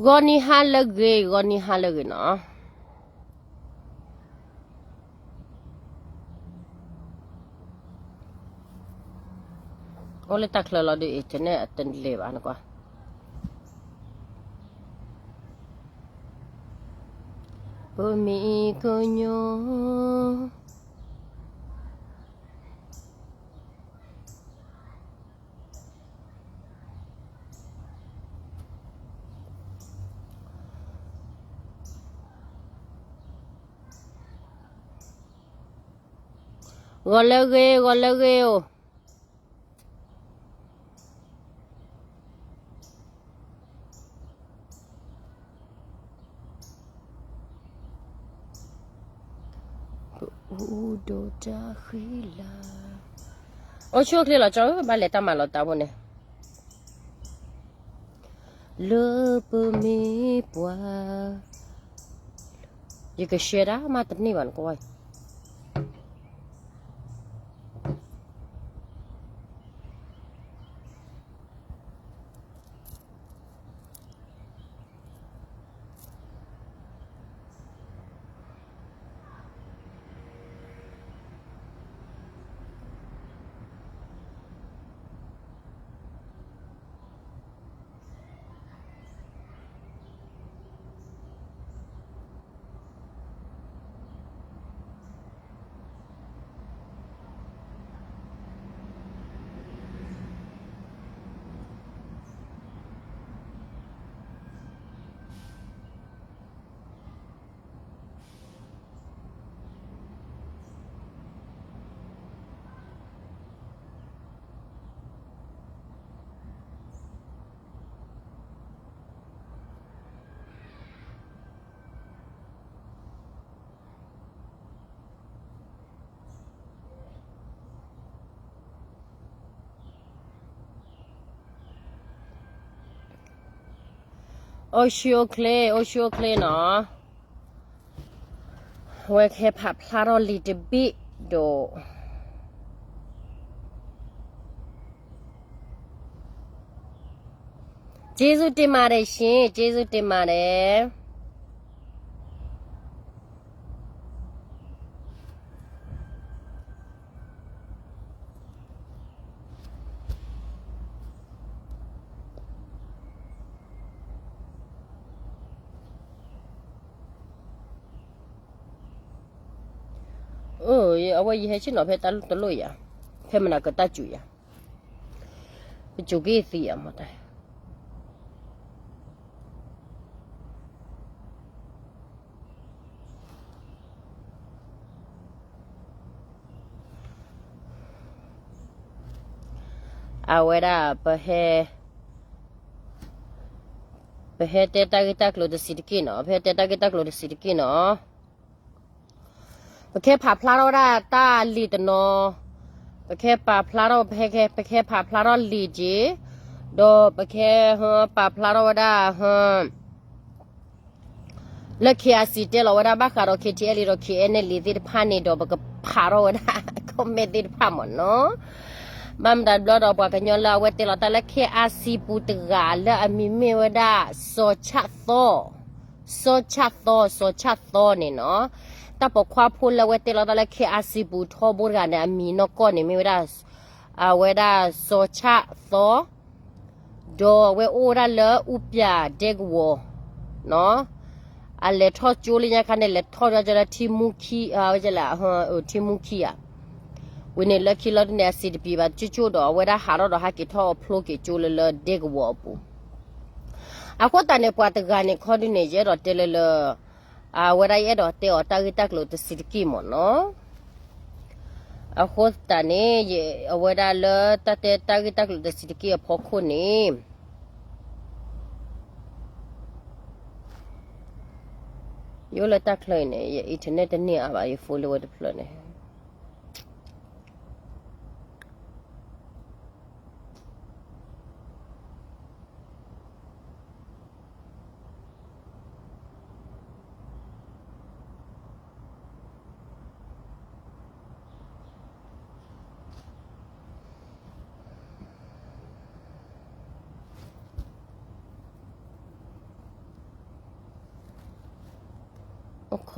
ဂီၤနံၤဟါလၢအဂ့ၤ, ဂီၤနံၤဟါလၢအဂ့ၤနီၤ. အိၣ်လၢတၢ်ချၢလီၤဒီး internet တလဲၤဘၣ်နကွၢ်. ပမ့ၢ်ကညီ ဂီၤလၢအဂ့ၤ, ဂီၤလၢအဂ့ၤဧိၤ. အိၣ်ဆူၣ်အိၣ်ချ့လီၤ ကၠီဧၢ, ဘၣ်လဲၤတၢ်မၤလီၤတၢ်ဖိန့ၣ် လၢပမ့ၢ်ပှၤ, ယက share တၢ်မၤတန့ၢ်ဘၣ်နကွၢ်.အိၣ်ဆူၣ်အိၣ်ချ့, အိၣ်ဆူၣ်အိၣ်ချ့နီၤ. ဝဲကဟဲဖးဖျါထီၣ်လံာ်တဘ့ၣ်ဒီး ကျေးဇူးတင်ပါတယ်ရှင်, ကျေးဇူးတင်ပါတယ်. အဝဲယဟဲဆ့ၣ်နီၤဖဲတၢ်လိၣ်တလိၣ်ယၤ, ဖဲမနၤကတၢ်စူၤယၤ, ပစူၤက့ၤသံယၤမတၤ. အဝဲဒၣ် ပဟဲ, ပဟဲတဲတၢ်ဂ့ၢ်တၢ်ကျိၤတဆံးတက့ၢ်နီၤ, ပဟဲတဲတၢ်ဂ့ၢ်တၢ်ကျိၤတဆံးတက့ၢ်နီၤ. ပကဟဲဖးဖျါထီၣ်ဝဲဒၣ်တၢ်လံာ်တနီၤ, ပကဟဲပာ်ဖျါထီၣ်, ပကဟဲဖးဖျါထီၣ်လံာ်က့ၤ, ဒီးပကဟဲပာ်ဖျါထီၣ်ဝဲဒၣ် လၢ KIC တဲလီၤဝဲဒၣ်ဘၣ်ဃးဒီး KTLA ဒီး KNLA သ့ၣ်တဖၣ်န့ၣ်ဒီး ပကဖးထီၣ်ဝဲဒၣ် comment သ့ၣ်တဖၣ်မ့ၢ်နီၤ. ဘၣ်မတၤတဘျီဒီး ပှၤကညီလၢအဝဲတဲလီၤတၢ်လၢ KIC ပူၤတဂၤလၢအမံၤမ့ၢ်ဝဲဒၣ် စီၤဆၣ်သီ, စီၤဆၣ်သီ, စီၤဆၣ်သီန့ၣ်နီၤ, တၢ်ပိာ်ခွါဖိလၢအဝဲတဲလီၤတၢ်လၢ KIC ပူၤထီဘိတဂၤန့ၣ် အမံၤနီၢ်ကီၢ်န့ၣ်မ့ၢ်ဝဲဒၣ် အဝဲဒၣ်စီၤဆၣ်သီ ဒီးအဝဲအိၣ်ဝဲဒၣ်လၢအူပျၢ်ဒဲကဝီၤနီၤ, အလဲၤထီၣ်ကၠိလၢညါခါန့ၣ် လဲၤထီၣ်ကၠိလၢထံမူခံ, ဝဲလၢ ထံမူခံဧါ, ဝံၤန့ၣ်လၢခံလီၤဒ်န့ၣ် အစံးတပံၤဘၣ်ကၠိကၠိဒီး အဝဲဒၣ်ဟးထီၣ်ဒီးဟးက့ၤထီၣ်ဖျိက့ၤကၠိလၢလၢဒဲကဝီၤအပူၤ. အဃိသတးန့ၣ် ပှၤတဂၤန့ၣ်ခီဒုန့ၣ် ယအဲၣ်ဒိးတဲလၢလၢ အဝဲဒၣ်ယအဲၣ်ဒိးတဲအီၤတၢ်ဂ့ၢ်တၢ်ကျိၤတဆံးတက့ၢ်မ့ၢ်နီၤ. အဃိသတးန့ၣ် အဝဲဒၣ်လၢတၢ်တဲတၢ်ဂ့ၢ်တၢ်ကျိၤတဆံးတက့ၢ်အဖီခိၣ်န့ၣ် ယအိၣ်လၢတၢ်ချၢအံၤန့ၣ် ယ internet တန့ၢ်အါဘၣ် ယ phone လၢဝဲတဖျၢၣ်န့ၣ် အ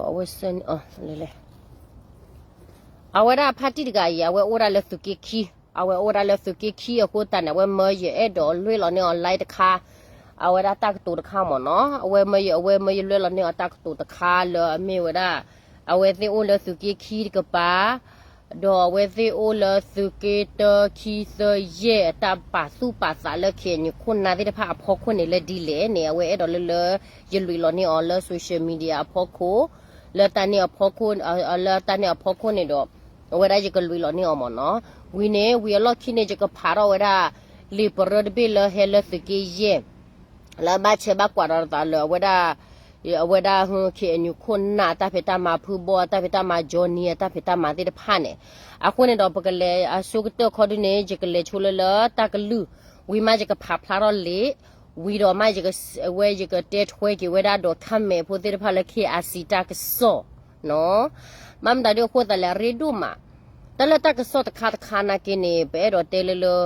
အဝဲစၢန့ၣ် အဝဲဒၣ်ဖါတံၢ်တဂၤအံၤ အဝဲအိၣ်ဒၣ်လၢသုးက့ခံ, အဝဲအိၣ်ဒၣ်လၢသုးက့ခံအဃိသတးန့ၣ် အဝဲမၢယအဲၣ်ဒိးလွဲၢ်လီၤန့ၢ်အီၤ live တခါ, အဝဲဒၣ်တၢ်ကတိၤတခါမ့ၢ်နီၤ, အဝဲမၢယ အဝဲမၢယလွဲၢ်လီၤန့ၢ်အီၤတၢ်ကတိၤတခါလၢအမ့ၢ်ဝဲဒၣ် အဝဲသ့ၣ်အိၣ်လၢသုးက့ခံတကပၤ ဒီးအဝဲသ့ၣ်အိၣ်လၢသုးက့တၢ ခံ သၢ ယဲၢ် အတၢ်ပာ်သူၣ်ပာ်သးလၢ ခ့ၣ်အဲၣ်ယူၣ် ခိၣ်နၢ်သ့ၣ်တဖၣ်အဖီခိၣ်န့ၣ် လၢဒ်လဲၣ်န့ၣ် အဝဲအဲၣ်ဒိးလၢလၢ ယလွဲၢ်လီၤန့ၢ်အီၤလၢ social media အဖီခိၣ်, လၢတၢ်န့ၣ်အဖီခိၣ်, လၢတၢ်န့ၣ်အဖီခိၣ်န့ၣ်ဒီး အဝဲဒၣ်ယကလွဲၢ်လီၤန့ၢ်အီၤမ့ၢ်နီၤ, ဝံၤန့ၣ် ဝံၤအလီၢ်ခံန့ၣ် ယကဖးထီၣ်ဝဲဒၣ် လံာ်ပရၢတဘ့ၣ်လၢဟဲလၢသုးက့ယဲၢ် လၢအဘၣ်ဆဲးဘၣ်ကွၢ်ဒီးသးလၢအဝဲဒၣ် အဝဲဒၣ် ခ့ၣ်အဲၣ်ယူၣ် ခိၣ်နၢ် တၢ်ဖံးတၢ်မၤ ဖုဘီ တၢ်ဖံးတၢ်မၤ Johnny တၢ်ဖံးတၢ်မၤသ့ၣ်တဖၣ်န့ၣ်, အဃိန့ၣ်ဒီး ပကလဲၤအဆိကတၢၢ်ခီဒုန့ၣ် ယကလဲၤဆိလၢလၢတၢ်ကလုၢ်, ဝံၤမးယကဖးဖျါထီၣ်လံာ်, ဝံၤဒီးမးယက ဝဲယကတဲထွဲက့ၤဝဲဒၣ်ဒီး comment ဖိသ့ၣ်တဖၣ်လၢ KIC တၢ်ကစီၣ်နီၤ, ဘၣ်မတၤဒ်အဃိသတးလဲၣ် အရ့ဒိၣ်မး, တၢ်လၢတၢ်ကစီၣ်တခါတခါနာ်က့န့ၣ် ပအဲၣ်ဒိးတဲလၢလၢ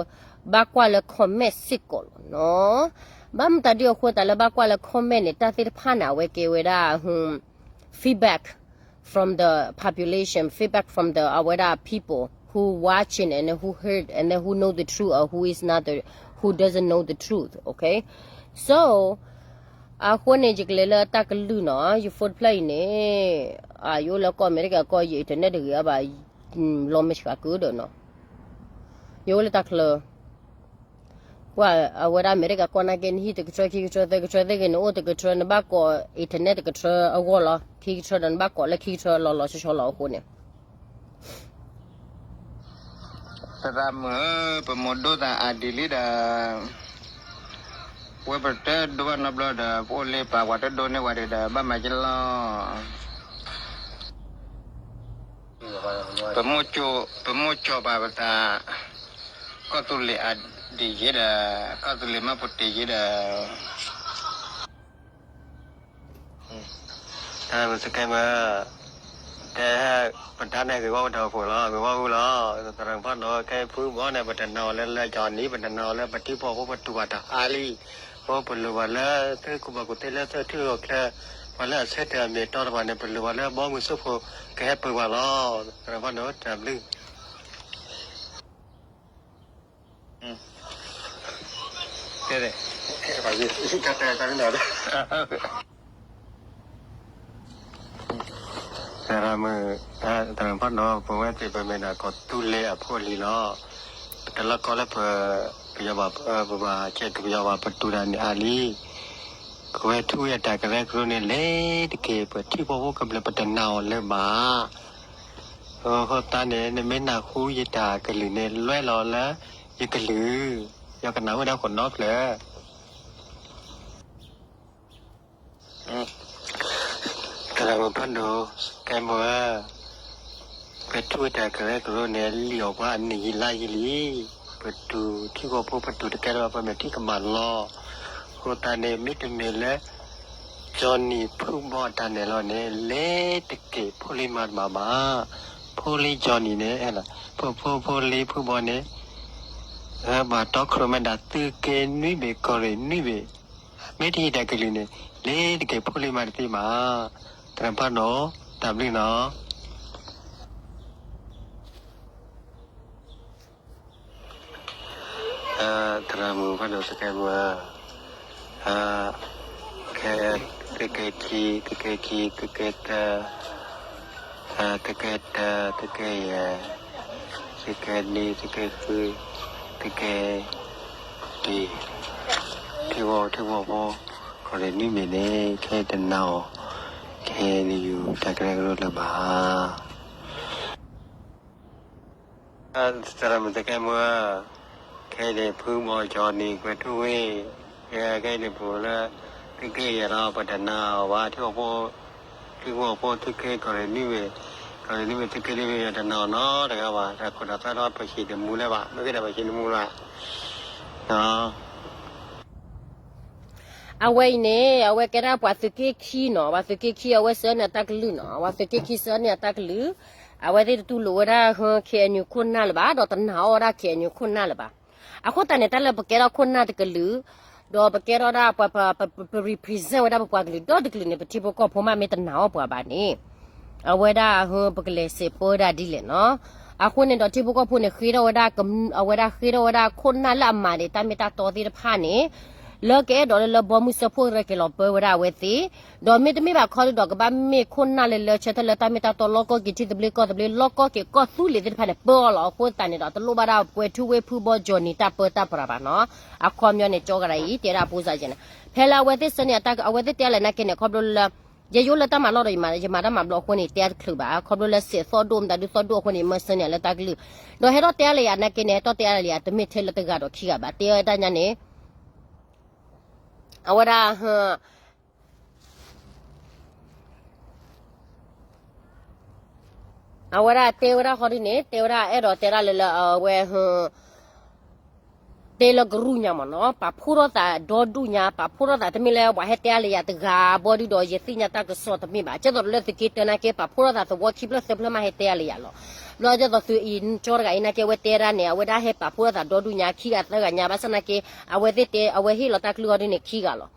ဘၣ်ကွၢ်လၢ comment စ့ၢ်ကီးလီၤနီၤ, ဘၣ်မတၤဒ်အဃိသတးလၢဘၣ်ကွၢ်လၢ comment န့ၣ် တၢ်သ့ၣ်တဖၣ်န့ၣ် အဝဲကဲဝဲဒၣ် feedback from the population, feedback from the အဝဲဒၣ် people who watching and who heard and then who know the truth or who is not the, who doesn't know the truth, okay? So အဃိန့ၣ် ယကလဲၤလၢတၢ်ကလုၢ်နီၤ, ယ phone တဖျၢၣ်အံၤန့ၣ် ယအိၣ်လၢကီၢ်အမဲရကၤကီၢ် ယ internet တဂ့ၤအါဘၣ်, လီၤမ့ၢ်ဆှးကုဒီးနီၤ, ယအိၣ်လၢတၢ်ချၢ ကွၢ်အဝဲဒၣ်အမဲရကၤကီၢ်နာ်က့ နဟံၣ်တကထၢ ခံကထၢ သၢကထၢသ့ၣ်ဂ့ၤ နအိၣ်တကထၢ နဘၣ်ကိး internet တကထၢအဂီၢ်လီၤ, ခံကထၢဒီးနဘၣ်ကိးလၢခံကထၢလီၤလီၤဆီဆီလီၤအဃိန့ၣ် သရၣ်မုၣ်ဧၢ, ပမိၢ်ဒိၣ်သးအါဒ်လံဒီး ဝဲပတဒိဘၣ်နီတဘျီဒီး ပအိၣ်လၢပာ်ပှၤတဒိန့ၢ်ဝဲဒံးဒီး ဘၣ်မၤကလီၤ. ပမိၢ်ကၠိ, ပမိၢ်ကၠိပာ်ပသး ကီၢ်သူလ့ၤအါဒံးယဲဒီး ကီၢ်သူလ့ၤမးပူၤတ့ၢ်ယဲဒီး တၢ်မုၢ်စကဲမုၢ်, တဲ ပတၢ်န့ၣ်ဂ့ၤဝီပတၢ်အိၣ်ဖှိၣ်လီၤ, ဂ့ၤဝီဝူလီၤ, သရၣ်ဖးဒိၣ် ခဲအံၤဖုဘီန့ၣ် ပတနာ်အီၤလၢလၢကၠီနံၤ, ပတနာ်အီၤလၢပထံဖိကီၢ်ဖိပတူၢ်ဘၣ်တၢ်အါလံ, အဃိပလိၣ်ဘၣ်လၢသုကူၣ်ဘၣ်ကူၣ်သ့လၢသုထံဂီၢ်ချၢ, ပှၤလၢအဆၢတဲာ်အမ့ၢ်အတီတဖၣ်န့ၣ် ပလိၣ်ဘၣ်လၢဘီမုၢ်စၢဖှိၣ်ကဟဲပၢၤဘၣ်လီၤ, သရၣ်ဖးဒိၣ် တၢ်ဘျုး သရၣ်မုၣ်, သရၣ်ဖးဒိၣ် ပဝဲသ့ၣ်ပမ့ၢ်ဒၣ်ကီၢ်သူလ့ၤအဖိအလံၤလီၤ. ပတလီၢ်ကီလၢပ ပယီၤဘၣ် ပဘၣ်ဆဲးကပယီၤဘၣ် ပတူၢ်တၢ်န့ၣ်အါလံ. ကဝဲထူဝဲတၢ်ကရၢကရိန့ၣ် လဲၤတက့ၢ် ပထံဖိကီၢ်ဖိကမျၢၢ် ပတနာ်အီၤလၢၤဘၣ်. အဃိသတးန့ၣ် နမ့ၢ်နၢ်ဟူယတၢ်ကလုၢ်န့ၣ် လွဲလီၤလၢယကလုၢ်, ယကနၣ်ဝဲဒၣ်ဃိးနီဖျၢၣ် သရၣ်မုၣ်ဖးဒိၣ် ကဲမိၢ်ဧၢ, ပထူဝဲတၢ်ကရၢကရိန့ၣ် လံၣ်အီၣ်ပှၤအနံၣ်ယံာ်လါယံာ်လံ. ပတူၢ်ထံဖိကီၢ်ဖိ ပတူၢ်တကဲလၢၤဘၣ် ပမ့ၢ်ထံကမၣ်လီၤ. အဃိသတးန့ၣ် မ့တမ့ၢ်လၢ ကၠီနံၤ ဖုဘီတၢ်နဲၣ်လီၤန့ၣ် လဲၤတက့ၢ် ဖိလံၤမၤတဘၣ်ဘၣ်. ဖိလံၤကၠီနံၤန့ၣ် ဖိဖိဖိလံၤဖုဘီန့ၣ် ဘၣ်တီခိၣ်ရိၣ်မဲဒၣ်သုးက့နွံဘ့ၣ် ကီၢ်ရ့ၣ်နွံဘ့ၣ်, မ့ၢ်တဟ့ၣ်တၢ်ကလုၢ်န့ၣ် လဲၤတက့ၢ် ဖိလံၤမၤတသ့ဘၣ်. သရၣ်ဖးဒိၣ် တၢ်ဘျုးနီၤ. သရၣ်မုၣ်ဖးဒိၣ် စကဲမုၢ်ဧၢ, ခဲ သုးက့ခံ, သုးက့ခံ, သုးက့သၢ, သုးက့တၢ, သုးက့ယဲၢ်, သုးက့နွံ, သုးက့ဃု, သုးက့တံၢ်, ထံဖိ ထံဖိဖိ ကီၢ်ရ့ၣ်နွံဘ့ၣ်န့ၣ် ခဲတနာ်အီၤ ခဲနယူၤ တၢ်ကရၢကရိလၢၤဘၣ်. သရၣ်မုၣ် စကဲမုၢ်ဧၢ, ခဲအံၤန့ၣ် ဖုဘီ ကၠီနံၤ ကွဲၤထူဝ့ၣ်, ခဲအံၤန့ၣ် ပအိၣ်လၢ သုးက့ယဲၢ်လီၤ ပတနာ်အီၤဘၣ် ထံဖိကီၢ်ဖိ, ထံဖိကီၢ်ဖိ သုးက့ ကီၢ်ရ့ၣ်နွံဘ့ၣ်, ကီၢ်ရ့ၣ်နွံဘ့ၣ် သုးက့နွံဘ့ၣ် တနာ်အီၤနီတဂၤဘၣ်. တၢ်ခိၣ်တၢ်သွဲဒီး ပဆံးတမူလၢၤဘၣ်, မ့ၢ်ဂ့ၤဒီး ပဆံးတမူလၢၤဘၣ်. အဝဲအံၤန့ၣ် အဝဲကဲဒၣ်ပှၤသုးက့ခံနီၤ, ပှၤသုးက့ခံ အဝဲစၢန့ၢ်အတၢ်ကလုၢ်နီၤ, ပှၤသုးက့ခံစၢန့ၢ်အတၢ်ကလုၢ်, အဝဲသ့ၣ်တတူၢ်လိာ်ဝဲဒၣ် ခ့ၣ်အဲၣ်ယူၣ် ခိၣ်နၢ်လၢၤဘၣ်, ဒီးတနာ်အီၤဝဲဒၣ် ခ့ၣ်အဲၣ်ယူၣ် ခိၣ်နၢ်လၢၤဘၣ်. အဃိသတးန့ၣ် တၢ်လၢပကဲထီၣ်ခိၣ်နၢ်တကလုာ်, ဒီးပကဲထီၣ်ဒၣ်ပှၤ ပ ပ ပ represent ဝဲဒၣ်ပပှၤကလုာ်ဒီတကလုာ်န့ၣ် ပထံဖိကီၢ်ဖိမ့ၢ်တနာ်အီၣ်ပှၤဘၣ်န့ၣ် အဝဲဒၣ်ဟ ပကလဲၤစံးပၢဝဲဒၣ်ဒ်လဲၣ်နီၤ. အဃိန့ၣ်ဒီးထံဖိကီၢ်ဖိန့ၣ် ဃ့ထီၣ်ဝဲဒၣ် အဝဲဒၣ်ဃ့ထီၣ်ဝဲဒၣ်ခိၣ်နၢ်လၢအမၤန့ၣ် တၢ်မ့ၢ်တၢ်တီသ့ၣ်တဖၣ်န့ၣ် လၢကအဲၣ်ဒိးလၢလၢဘီမုၢ်စၢဖှိၣ်ရဲၣ်က့ၤလီၤပၢဝဲဒၣ်အဝဲသ့ၣ်, ဒီးမ့တမ့ၢ်ဘၣ်ခီဒုဒီး ကဘၣ်မ့ၢ်ခိၣ်နၢ်လၢလၢဆၢထၢၣ်လၢတၢ်မ့ၢ်တၢ်တီလီၢ်ကီၢ်က့ၤထံသဘျ့ကီၢ်သဘျ့ လီၢ်ကီၢ်က့ၤကီၢ်သူလ့ၤသ့ၣ်တဖၣ်န့ၣ် ပၢအီၤလီၤ. အဃိသတးန့ၣ်ဒီး တလိၣ်ဘၣ်ဒၣ်ကွဲၤထူဝ့ဖုဘီကၠီၤနံၤတၢ်ပၢတၢ်ပြးဘၣ်နီၤ. အခီပညီန့ၣ် ကၠီကရၤအံၤ တဲဒၣ်အပူစၢ်ယဲၢ်န့ၣ် ဖဲလၢအဝဲသ့ၣ်ဆၢန့ၣ် အဝဲသ့ၣ်တဲလဲၣ်နာ်က့န့ၣ် ခီဖျိလၢ ယယိလၢတၢ်မၤလီၢ်ဒီး ယမၤတၢ်မၤဘျီအဃိန့ၣ် တဲတချုးဘၣ်. ခီဖျိလၢစဲးသီၣ်ဒိၣ်မတၤဒုသီၣ်ဒိၣ်အဃိန့ၣ် မၢဆၢန့ၢ်လၢတၢ်ကလုၢ်, ဒီးဟဲထီၣ်တဲအါလၢယၤနာ်က့န့ၣ် ဟဲထီၣ်တဲအါလၢယၤ တမ့ၢ်ထဲလၢတဂၤဒီးခံဂၤဘၣ်. တဲဝဲဒၣ်ညါန့ၣ် အဝဲဒၣ် အဝဲဒၣ်တဲဝဲဒၣ်ဃီဒုန့ၣ် တဲဝဲဒၣ်အဲၣ်ဒိးတဲဒၣ်လၢလၢအဝဲ တဲလၢကရူၢ်ညါမ့ၢ်နီၤ, ပာ်ဖှိၣ်ထီၣ်သးဒီဒူၣ်ညါ, ပာ်ဖှိၣ်ထီၣ်သးတမ့ၢ်လၢပှၤဟဲတဲအါလၢယၤတဂၤဘီဒုဒီး ယသ့ၣ်ညါတၢ်ကစီၣ်တမ့ၢ်ဘၣ်. ကဲသိးလၢသုးက့တၢနာ်က့ ပာ်ဖှိၣ်ထီၣ်သးသဝီခံဖျၢၣ်သၢဖျၢၣ်မးဟဲတဲအါလၢယၤလီၤ. ဘျီကဲသိးသုးအံၤကၠီတဂၤအံၤနာ်က့ အဝဲတဲဒၣ်န့ၣ် အဝဲဒၣ်ဟဲပာ်ဖှိၣ်ထီၣ်သးဒီဒူၣ်ညါ ခံဂၤသၢဂၤညါ ဘၣ်ဆၣ်နာ်က့ အဝဲသ့ၣ်တဲ အဝဲဟ့ၣ်လီၤတၢ်ကလုၢ်အီၤဒုန့ၣ်ခံဂၤလီၤ.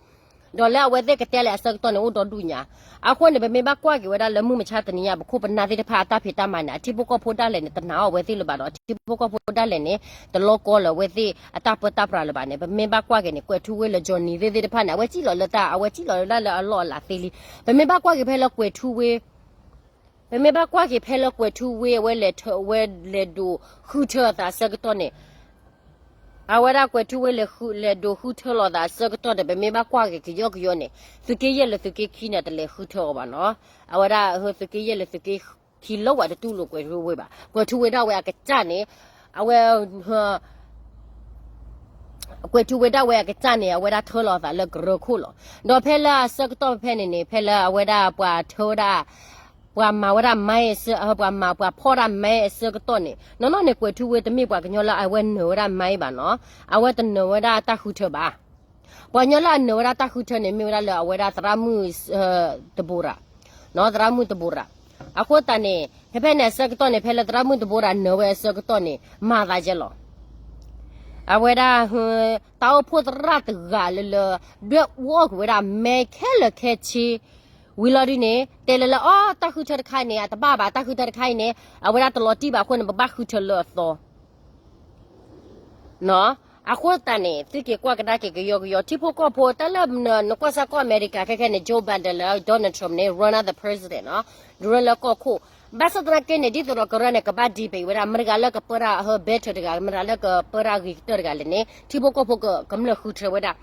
ဒီးလၢအဝဲသ့ၣ်ကတဲလဲၣ်အဆၢကတီၢ်န့ၣ် အိၣ်ဒီဒူၣ်ညါ. အဃိန့ၣ် ပမ့ၢ်ဘၣ်ကွၢ်က့ၤဝဲဒၣ်လၢမုၢ်မဆါတနံၤညါ ပခိၣ်ပနၢ်သ့ၣ်တဖၣ်အတၢ်ဖံးတၢ်မၤန့ၣ် အထံဖိကီၢ်ဖိဒၣ်လဲာ်န့ၣ် တနာ်အီၤအဝဲသ့ၣ်လၢၤဘၣ်ဒီး အထံဖိကီၢ်ဖိဒၣ်လဲာ်န့ၣ် တလီကီလၢၤအဝဲသ့ၣ်အတၢ်ပၢတၢ်ပြးလၢၤဘၣ်န့ၣ် ပမ့ၢ်ဘၣ်ကွၢ်က့ၤန့ၣ် ကွဲၤထူဝ့လၢကၠီၤနံၤသ့ၣ်သ့ၣ်တဖၣ်န့ၣ် အဝဲစံၣ်လီၤလၢတၢ် အဝဲစံၣ်လီၤလၢလၢအလီၢ်အလၤသ့လံ. ပမ့ၢ်ဘၣ်ကွၢ်က့ၤဖဲလၢကွဲၤထူဝ့ ပမ့ၢ်ဘၣ်ကွၢ်က့ၤဖဲလၢကွဲၤထူဝ့ အဝဲလဲၤထၢ အဝဲလဲၤဒိးဃုထၢအသးအဆၢကတီၢ်န့ၣ် အဝဲဒၣ်ကွဲၤထူဝ့လဲၤဃု လဲၤဒိးဃုထၢလီၤသးအဆၢကတီၢ်န့ၣ် ပမ့ၢ်ဘၣ်ကွၢ်က့ၤကယီကယီန့ၣ် သုးက့ယဲၢ်လၢသုးက့ခံန့ၣ် တလဲၤဃုထၢအီၤဘၣ်နီၤ. အဝဲဒၣ်သုးက့ယဲၢ်လၢသုးက့ခံလၢဝဲတတူၢ်လိာ်ကွဲၤထူဝ့ဘၣ်. ကွဲၤထူဝ့ဒၣ်ဝဲအကစၢ်န့ၣ် အဝဲ ကွဲၤထူဝ့ဒၣ်ဝဲအကစၢ်န့ၣ် အဝဲဒၣ်ထၢလီၤသးလၢကရၢခိၣ်လီၤ. ဒီးဖဲလၢအဆၢကတီၢ်ဖဲန့ၣ်န့ၣ် ဖဲလၢအဝဲဒၣ်ပှၤထၢဝဲဒၣ် ပှၤမၤဝဲဒၣ်မဲအဆၢ ပှၤမၤပှၤဖီၣ်ဒၣ်မဲအဆၢကတီၢ်န့ၣ် နီၢ်နီၢ်န့ၣ် ကွဲၤထူဝ့တမ့ၢ်ပှၤကညီလၢအဝဲနၢၤဝဲဒၣ်မဲဘၣ်နီၤ. အဝဲတနၢၤဝဲဒၣ်တၢ်ဃုထၢဘၣ်. ပှၤကညီလၢအနၢၤဝဲဒၣ်တၢ်ဃုထၢန့ၣ် မ့ၢ်ဝဲဒၣ်လၢအဝဲဒၣ်သရၣ်မုၣ် တဘိရၤ သရၣ်မုၣ်တဘိရၤ. အဃိသတးန့ၣ် ဖဲဖဲန့ၣ်အဆၢကတီၢ်န့ၣ် ဖဲလၢသရၣ်မုၣ်တဘိရၤနၢၤဝဲအဆၢကတီၢ်န့ၣ် မၤသးယဲလီၤ. အဝဲဒၣ် တၢ်အိၣ်ဖှိၣ်သရၣ်တဂၤလၢလၢ ဒွဲၣ်အူအီၣ်ကွံာ်ဝဲဒၣ်မဲခဲလၢာ်ခဲဆ့ ဝံၤလီၤဒုန့ၣ် တဲလၢလၢ အီ တၢ်ဃုထၢတခါအံၤန့ၣ် အတဘၣ်ဘၣ် တၢ်ဃုထၢတခါအံၤန့ၣ် အဝဲဒၣ်တလီၤတံၢ်ဘၣ်အဃိန့ၣ် ပဘၣ်ဃုထၢလၢအသီ အဃိသတးန့ၣ် သုက့ၤကွၢ်ကဒါက့ၤကယီကယီ ထံဖိကီၢ်ဖိ တၢ်လၢနကွၢ်စၢ်ကီၢ်အမဲရကၤခဲခဲန့ၣ် Joe Biden လၢ Donald Trump န့ၣ် run as the president နီၤ run လၢကီၢ်ခိၣ်. ဘၣ်ဆၣ်သနာ်က့န့ၣ် ဒ်သိးဒီးကရၢန့ၣ် ကဘၣ် debate ဝဲဒၣ် မတၤတဂၤလၢကပၢတၢ်ဟၢ better တဂၤ မတၤလၢကပၢတၢ်ဂ့ၤကတၢၢ်တဂၤလဲၣ်န့ၣ် ထံဖိကီၢ်ဖိကမျၢၢ်ဃုထၢဝဲဒၣ်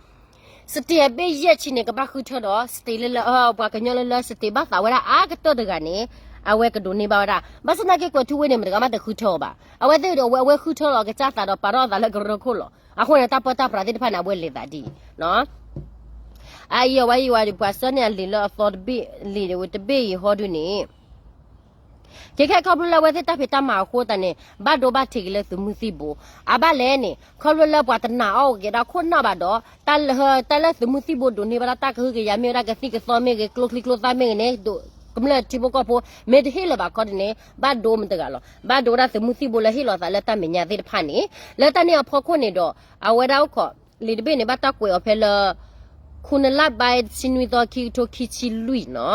state အဘ့ၣ်ယဲၢ်ဆံန့ၣ် ကဘၣ်ဃုထၢဒီး state လၢလၢ ပှၤကညီလၢလၢ state ဘၣ်သးဝဲဒၣ်အါကတၢၢ်တဂၤန့ၣ် အဝဲကဒိးန့ၢ်ဘၣ်ဝဲဒၣ်. ဘၣ်ဆၣ်သနာ်က့ကွဲၤထူဝ့န့ၣ် မတၤတဂၤမးတဃုထၢအီၤဘၣ်. အဝဲသ့ၣ်ဒီးအဝဲ အဝဲဃုထၢလီၤအကစၢ်သးဒီးပာ်ထီၣ်အသးလၢကရၢခိၣ်လီၤ. အဃိန့ၣ် တၢ်ပၢတၢ်ပြးသ့ၣ်တဖၣ်န့ၣ် အဝဲလဲၤသးဒ်အံၤ အအံၤအဝဲအံၤဝဲ ပှၤဆှၢန့ၢ်အလံာ်လၢအသီတဘ့ၣ် လံာ်တဘ့ၣ်အံၤဟီဒုန့ၣ် ခဲခဲခီဖျိလၢအဝဲသ့ၣ်တၢ်ဖံးတၢ်မၤအဃိသတးန့ၣ် ဘၣ်ဒိဘၣ်ထံးက့ၤလၢသုးမုၢ်သံၣ်ဘိ. အဘၣ်လဲၣ်န့ၣ် ခီဖျိလၢပှၤတနာ်အီၣ်က့ၤဒၣ်ခိၣ်နၢ်ဘၣ်ဒီး တၢ်လၢသုးမုၢ်သံၣ်ဘိဒိးန့ၢ်ဘၣ်ဒၣ်တၢ်ကဟုကယာ်မ့ၢ်ဝဲဒၣ်ကသံၣ်ကသီမ့ၢ်ဂ့ၤ ကျိချံကျိသၣ်မ့ၢ်ဂ့ၤန့ၣ် ကမျၢၢ်ထံဖိကီၢ်ဖိ မ့ၢ်တဟ့ၣ်လၢၤဘၣ်ခီဒုန့ၣ် ဘၣ်ဒိမတၤတဂၤလီၤ. ဘၣ်ဒိဝဲဒၣ်သုးမုၢ်သံၣ်ဘိလၢဟ့ၣ်လီၤသးလၢတၢ်မဲာ်ညါသ့ၣ်တဖၣ်န့ၣ် လၢတၢ်န့ၣ်အဖီခိၣ်န့ၣ်ဒီး အဝဲဒၣ်အိၣ်ခိး လံာ်တဘ့ၣ်န့ၣ် ဘၣ်တၢ်ကွဲးအီၤဖဲလၢ ခုနစ်လပိုင်း တဆံနွံသီ ခံကထိခံဆံလွံၢ်နီၤ.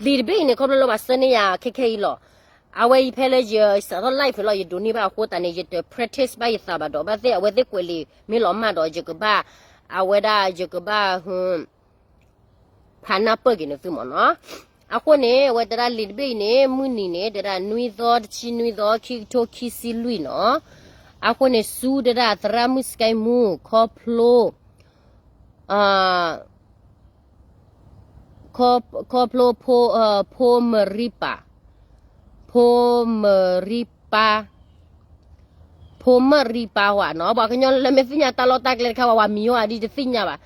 လံာ်တဘ့ၣ်အံၤန့ၣ် ခီဖျိလၢပှၤဆှၢန့ၢ်ယၤခဲခဲအံၤလီၤ. အဝဲအံၤဖဲလၢယစးထီၣ် live လီၤ ယဒိးန့ၢ်ဘၣ်အဃိသတးန့ၣ် ယတ practice ဘၣ်ယသးဘၣ်ဒီး ဘၣ်သ့ၣ်အဝဲသ့ၣ်ကွဲးလံာ်မ့ၢ်လီၤမၢ်ဒီး ယကဘၣ် အဝဲဒၣ်ယကဘၣ် ဖးနၢ်ပၢၢ်က့ၤန့ၣ်သုမ့ၢ်နီၤ. အဃိန့ၣ် အဝဲတဲဒၣ်လံာ်တဘ့ၣ်အံၤန့ၣ် မုၢ်နံၤန့ၣ် တဲဒၣ်နွံသီ တဆံနွံသီ ခံကထိခံဆံလွံၢ်နီၤ. အဃိန့ၣ် ဆူတဲဒၣ်သရၣ်မုၣ်စကဲမူ ခီဖျိ ခီဖျိ ဖိမရံပၤ ဖိမရံပၤ ဖိမရံပၤဝဲနီၤ. ပှၤကညီလၢမ့ၢ်သ့ၣ်ညါတၢ်လီၢ်တၢ်ကျဲတခါ ပှၤမံၤဝဲဒၣ်ဒ်တသ့ၣ်ညါဘၣ်.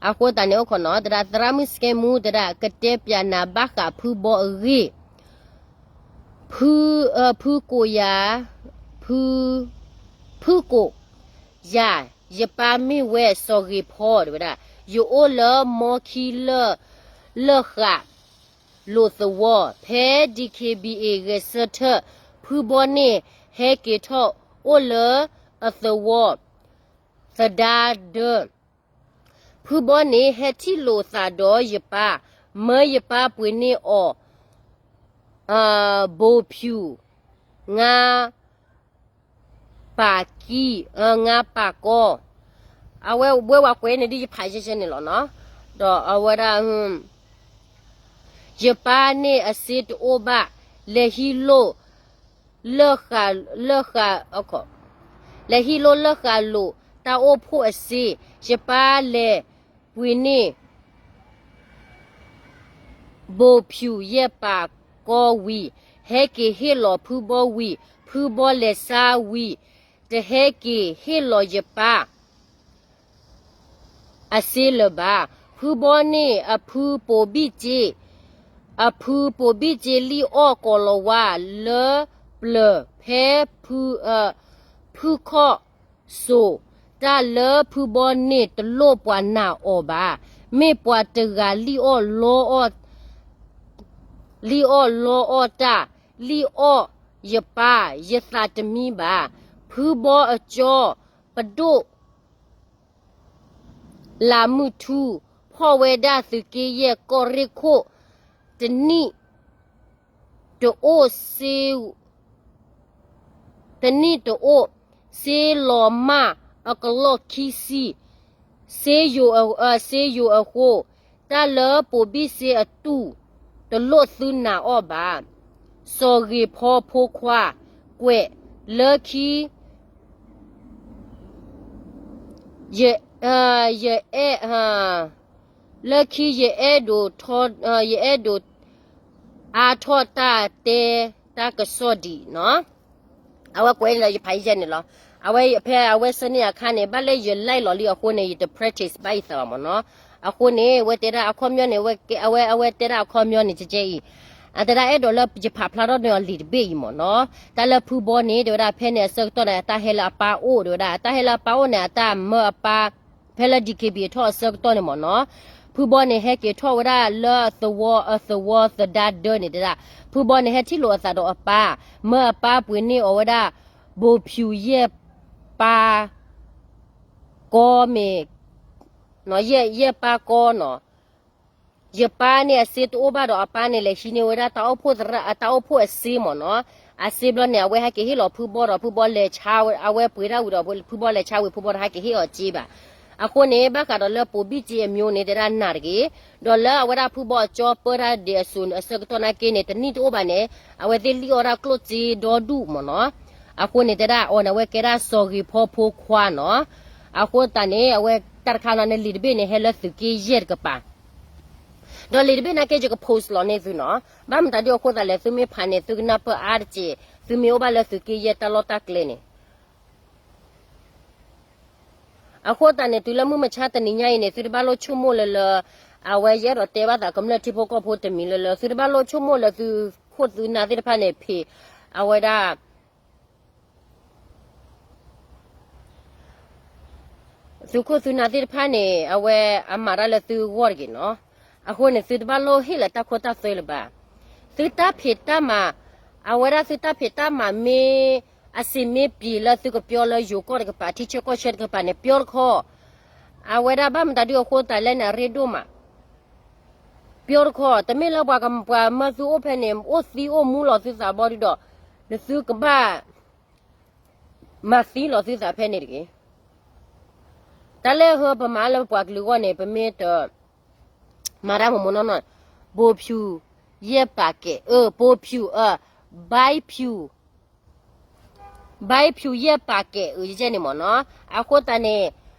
အဃိသတးန့ၣ်အိၣ်ခိးနီၤ တဲဒၣ်သရၣ်မုၣ်စကဲမူ တဲဒၣ် ကတဲပျးနၤဘၣ်ဃးဖုဘီအဂ့ၢ် ဖု ဖုကိးယၤ ဖု ဖုကိးယၤ ယပၢ်မ့ၢ်ဝဲစီၤဂ့ၤဖီ တဲဝဲဒၣ် ယအိၣ်လၢမီခံလၢၢ် လၢၢ်ဃး လိာ်သဝီ ဖဲ DKBA ဂဲၤဆၢထၢၣ် ဖုဘီန့ၣ် ဟဲက့ၤထီၣ်အိၣ်လၢအသဝီ သဒါဒၢ, ဖုဘီန့ၣ် ဟဲထံၣ်လိာ်သးဒီးယပၢ်, မၢယပၢ်ပှ့ၤန့ၢ်အီၤ ဘိၣ်ဖၠူၣ် ငါး ပၢ်ကံ, ငါး ပၢ်ကီ, အဝဲဝဲဝဲကွဲးန့ၣ်ဒ်ယဖးယဲၢ်န့ၣ်လီၤနီၤ, ဒီးအဝဲဒၣ် ယပၢ်န့ၣ်အစ့တအိၣ်ဘၣ်, လဲၤဟံးလိၢ် လၢဃာ်, လဲၤဟံးလိၢ်လၢဃာ်လိာ် တၢ်အိၣ်ဖှိၣ်အစ့, ယပၢ်လဲၤပှ့ၤန့ၢ် ဘိၣ်ဖၠူၣ်ယဲၢ်ပၢ်ကီဝံၤ, ဟဲက့ၤဟ့ၣ်လီၤဖုဘီဝံၤ, ဖုဘီလဲၤဆါဝံၤ, တဟဲက့ၤဟ့ၣ်လီၤယပၢ် အစ့လၢၤဘၣ်. ဖုဘီန့ၣ်အဖုပိာ်ဘံၣ်စ့, အဖုပိာ်ဘံၣ်စ့လံၣ်အီၣ်ကိးလၤဝါလၢပျၢၤဖဲ ဖုခီၣ်စိၤ, တၢ်လၢဖုဘီန့ၣ်တလိၣ်ပှၤနာ်အီၤဘၣ်. မ့ၢ်ပှၤတဂၤလံၣ်အီၣ်လီအီၣ် လံၣ်အီၣ်လီအီၣ်တၢ်, လံၣ်အီၣ်ယပၢ် ယသးတမံဘၣ်. ဖုဘီအကၠီ ပဒိၣ် လါမုၢ်ထူ ဖီၣ်ဝဲဒၣ်သုးက့ယဲၢ်ကီၢ်ရ့ၣ်ခိၣ် တနံၣ်တအိၣ် တနံၣ်တအိၣ် စ့လီၤမၢ်အကလီၢ်ခံဆံ စ့ယိၤအဃိ, တၢ်လၢပိာ်ဘံၣ်စ့အတူၢ် တလိၣ်သုနာ်အီၤဘၣ်. စီၤဂ့ၤဖီဖိခွါ ကွဲးလၢခံ ယအဲၣ် လၢခံ ယအဲၣ်ဒိး ယအဲၣ်ဒိးအါထီၣ်တၢ်တဲတၢ်ကစီၣ်ဒံးနီၤ. အဝဲကွဲးန့ၣ်လီၤ ယဖးယဲၢ်န့ၣ်လီၤ. အဝဲဖဲအဝဲဆၢန့ၢ်အခါန့ၣ် ဘၣ်လၢယလဲၤလီၤလံအဃိန့ၣ် ယတ practice ဘၣ်အံၤသးဘၣ်မ့ၢ်နီၤ. အဃိန့ၣ် အဝဲတဲဒၣ်အခီပညီန့ၣ် အဝဲ အဝဲတဲဒၣ်အခီပညီန့ၣ် ကဲကဲအံၤ အတဲဒၣ်အဲၣ်ဒိးလၢယဖးဖျါထီၣ်န့ၢ်အီၤလံာ်တဘ့ၣ်အံၤမ့ၢ်နီၤ. တၢ်လၢဖုဘီန့ၣ် တဲဝဲဒၣ်ဖဲန့ၣ်အဆၢကတီၢ်န့ၣ် အတၢ်ဟဲလၢအပၢ်အိၣ် တဲဝဲဒၣ် အတၢ်ဟဲလၢအပၢ်အိၣ်န့ၣ် အတၢ်မၢအပၢ် ဖဲလၢ DKBA အထီၣ်အဆၢကတီၢ်န့ၣ်မ့ၢ်နီၤ. ဖုဘီန့ၣ်ဟဲက့ၤထီၣ်ဝဲဒၣ်လၢအသဝီ အသဝီသဒါဒၢန့ၣ်တဲဒၣ် ဖုဘီန့ၣ်ဟဲထံၣ်လိာ်အသးဒီးအပၢ်, မၢအပၢ်ပှ့ၤန့ၢ်အီၤဝဲဒၣ် ဘိၣ်ဖၠူၣ်ယဲၢ်ပၢ် ကီမ့ၢ် ယဲၢ်ပၢ်ကီနီၤ. ယပၢ်န့ၣ်အစ့တအိၣ်ဘၣ်ဒီးအပၢ်န့ၣ် လဲၤဟံးန့ၢ်ဝဲဒၣ်တၢ်အိၣ်ဖှိၣ်သရၣ် တၢ်အိၣ်ဖှိၣ်အစ့မ့ၢ်နီၤ. အစ့ဘျီန့ၣ် အဝဲဟဲက့ၤဟ့ၣ်လီၤဖုဘီဒီး ဖုဘီလဲၤဆါ အဝဲပှ့ၤတၢ်ဝံၤဒီး ဖုဘီလဲၤဆါဝံၤ ဖုဘီတဟဲက့ၤဟ့ၣ်အီၤစ့ဘၣ်. အဃိန့ၣ် ဘၣ်ဃးဒီးလၢပိာ်ဘံၣ်စ့အမျိုးန့ၣ် တဲဒၣ်နာ်တဂ့ၤ, ဒီးလၢအဝဲဒၣ်ဖုဘီအကၠီပၢတၢ်ဒဲးအစိၤန့ၣ် အဆၢကတီၢ်နာ်က့န့ၣ် တနံၣ်တအိၣ်ဘၣ်န့ၣ် အဝဲသ့ၣ်လံၣ်အီၣ်ဒၣ်ကျိၣ်စ့ဒီဒူၣ်မ့ၢ်နီၤ. အဃိန့ၣ် တဲဒၣ်အီၤန့ၣ် အဝဲကဲဒၣ်စီၤဂ့ၤဖီဖိခွါနီၤ. အဃိသတးန့ၣ် အဝဲတၢ်တခါလီၤန့ၣ် လံာ်တဘ့ၣ်န့ၣ် ဟဲလၢသုးက့ယဲၢ်တကပၤ ဒီးလံာ်တဘ့ၣ်နာ်က့ ယက post လီၤန့ၢ်သုနီၤ. ဘၣ်မတၤဒ်အဃိသတးလဲၣ် သုမ့ၢ်ဖးန့ၣ် သုကနၢ်ပၢၢ်အါတက့ၢ်, သုမ့ၢ်အိၣ်ဘၣ်လၢသုးက့ယဲၢ်တၢ်လီၢ်တၢ်ကျဲန့ၣ်. အဃိသတးန့ၣ် တုၤလၢမုၢ်မဆါတနံၤညါအံၤန့ၣ် သုတဘၣ်လိၣ်ဆိကမိၣ်လၢလၢ အဝဲယအဲၣ်ဒိးတဲဘၣ်သးကမျၢၢ်ထံဖိကီၢ်ဖိတမံၤလၢလၢ သုတဘၣ်လိၣ်ဆိကမိၣ်လၢသုခိၣ်သုနၢ်သ့ၣ်တဖၣ်န့ၣ် ဖံး အဝဲဒၣ် သုးခိၣ်သုးနၢ်သ့ၣ်တဖၣ်န့ၣ် အဝဲအမၤတၢ်လၢသုဂီၢ်တဂ့ၤနီၤ. အဃိန့ၣ် သုတဘၣ်လိၣ်ဟ့ၣ်လၢတၢ်ခိတၢ်သွဲလၢၤဘၣ်. သုတၢ်ဖံးတၢ်မၤ, အဝဲဒၣ်သုတၢ်ဖံးတၢ်မၤမ့ၢ် အဆင်မ့ၢ်ပျံၤလၢသုကပျီလၢယိၤကီၢ်တကပၤ ထံဆၢကီၢ်ဆၢတကပၤန့ၣ် ပျီတခီ, အဝဲဒၣ်ဘၣ်မတၤဒ်အဃိသတးလဲၣ်န့ၣ် အရ့ဒိၣ်မး ပျီတခီ, တမ့ၢ်လၢပှၤကပှၤမၢသုအိၣ်ဖဲန့ၣ် အိၣ်သံအိၣ်မူလီၤသုသးဘီဒုဒီး နသုကဘၣ် မၤသံလီၤသုသးဖဲန့ၣ်တဂ့ၤ. တၢ်လၢဟၢပမၤလၢပပှၤကလုာ်အဂီၢ်န့ၣ် ပမ့ၢ်တ မၤတၢ်မ့ၢ်မ့ၢ်နီၢ်နီၢ်, ဘိၣ်ဖၠူၣ်ယဲၢ်ပာ်ကဲး, အၢ ဘိၣ်ဖၠူၣ်, အၢ ဘိၣ်ဖၠူၣ်, ဘိၣ်ဖၠူၣ်ယဲၢ်ပာ်ကဲး အၢ ယဲန့ၣ်မ့ၢ်နီၢ်. အဃိသတးန့ၣ်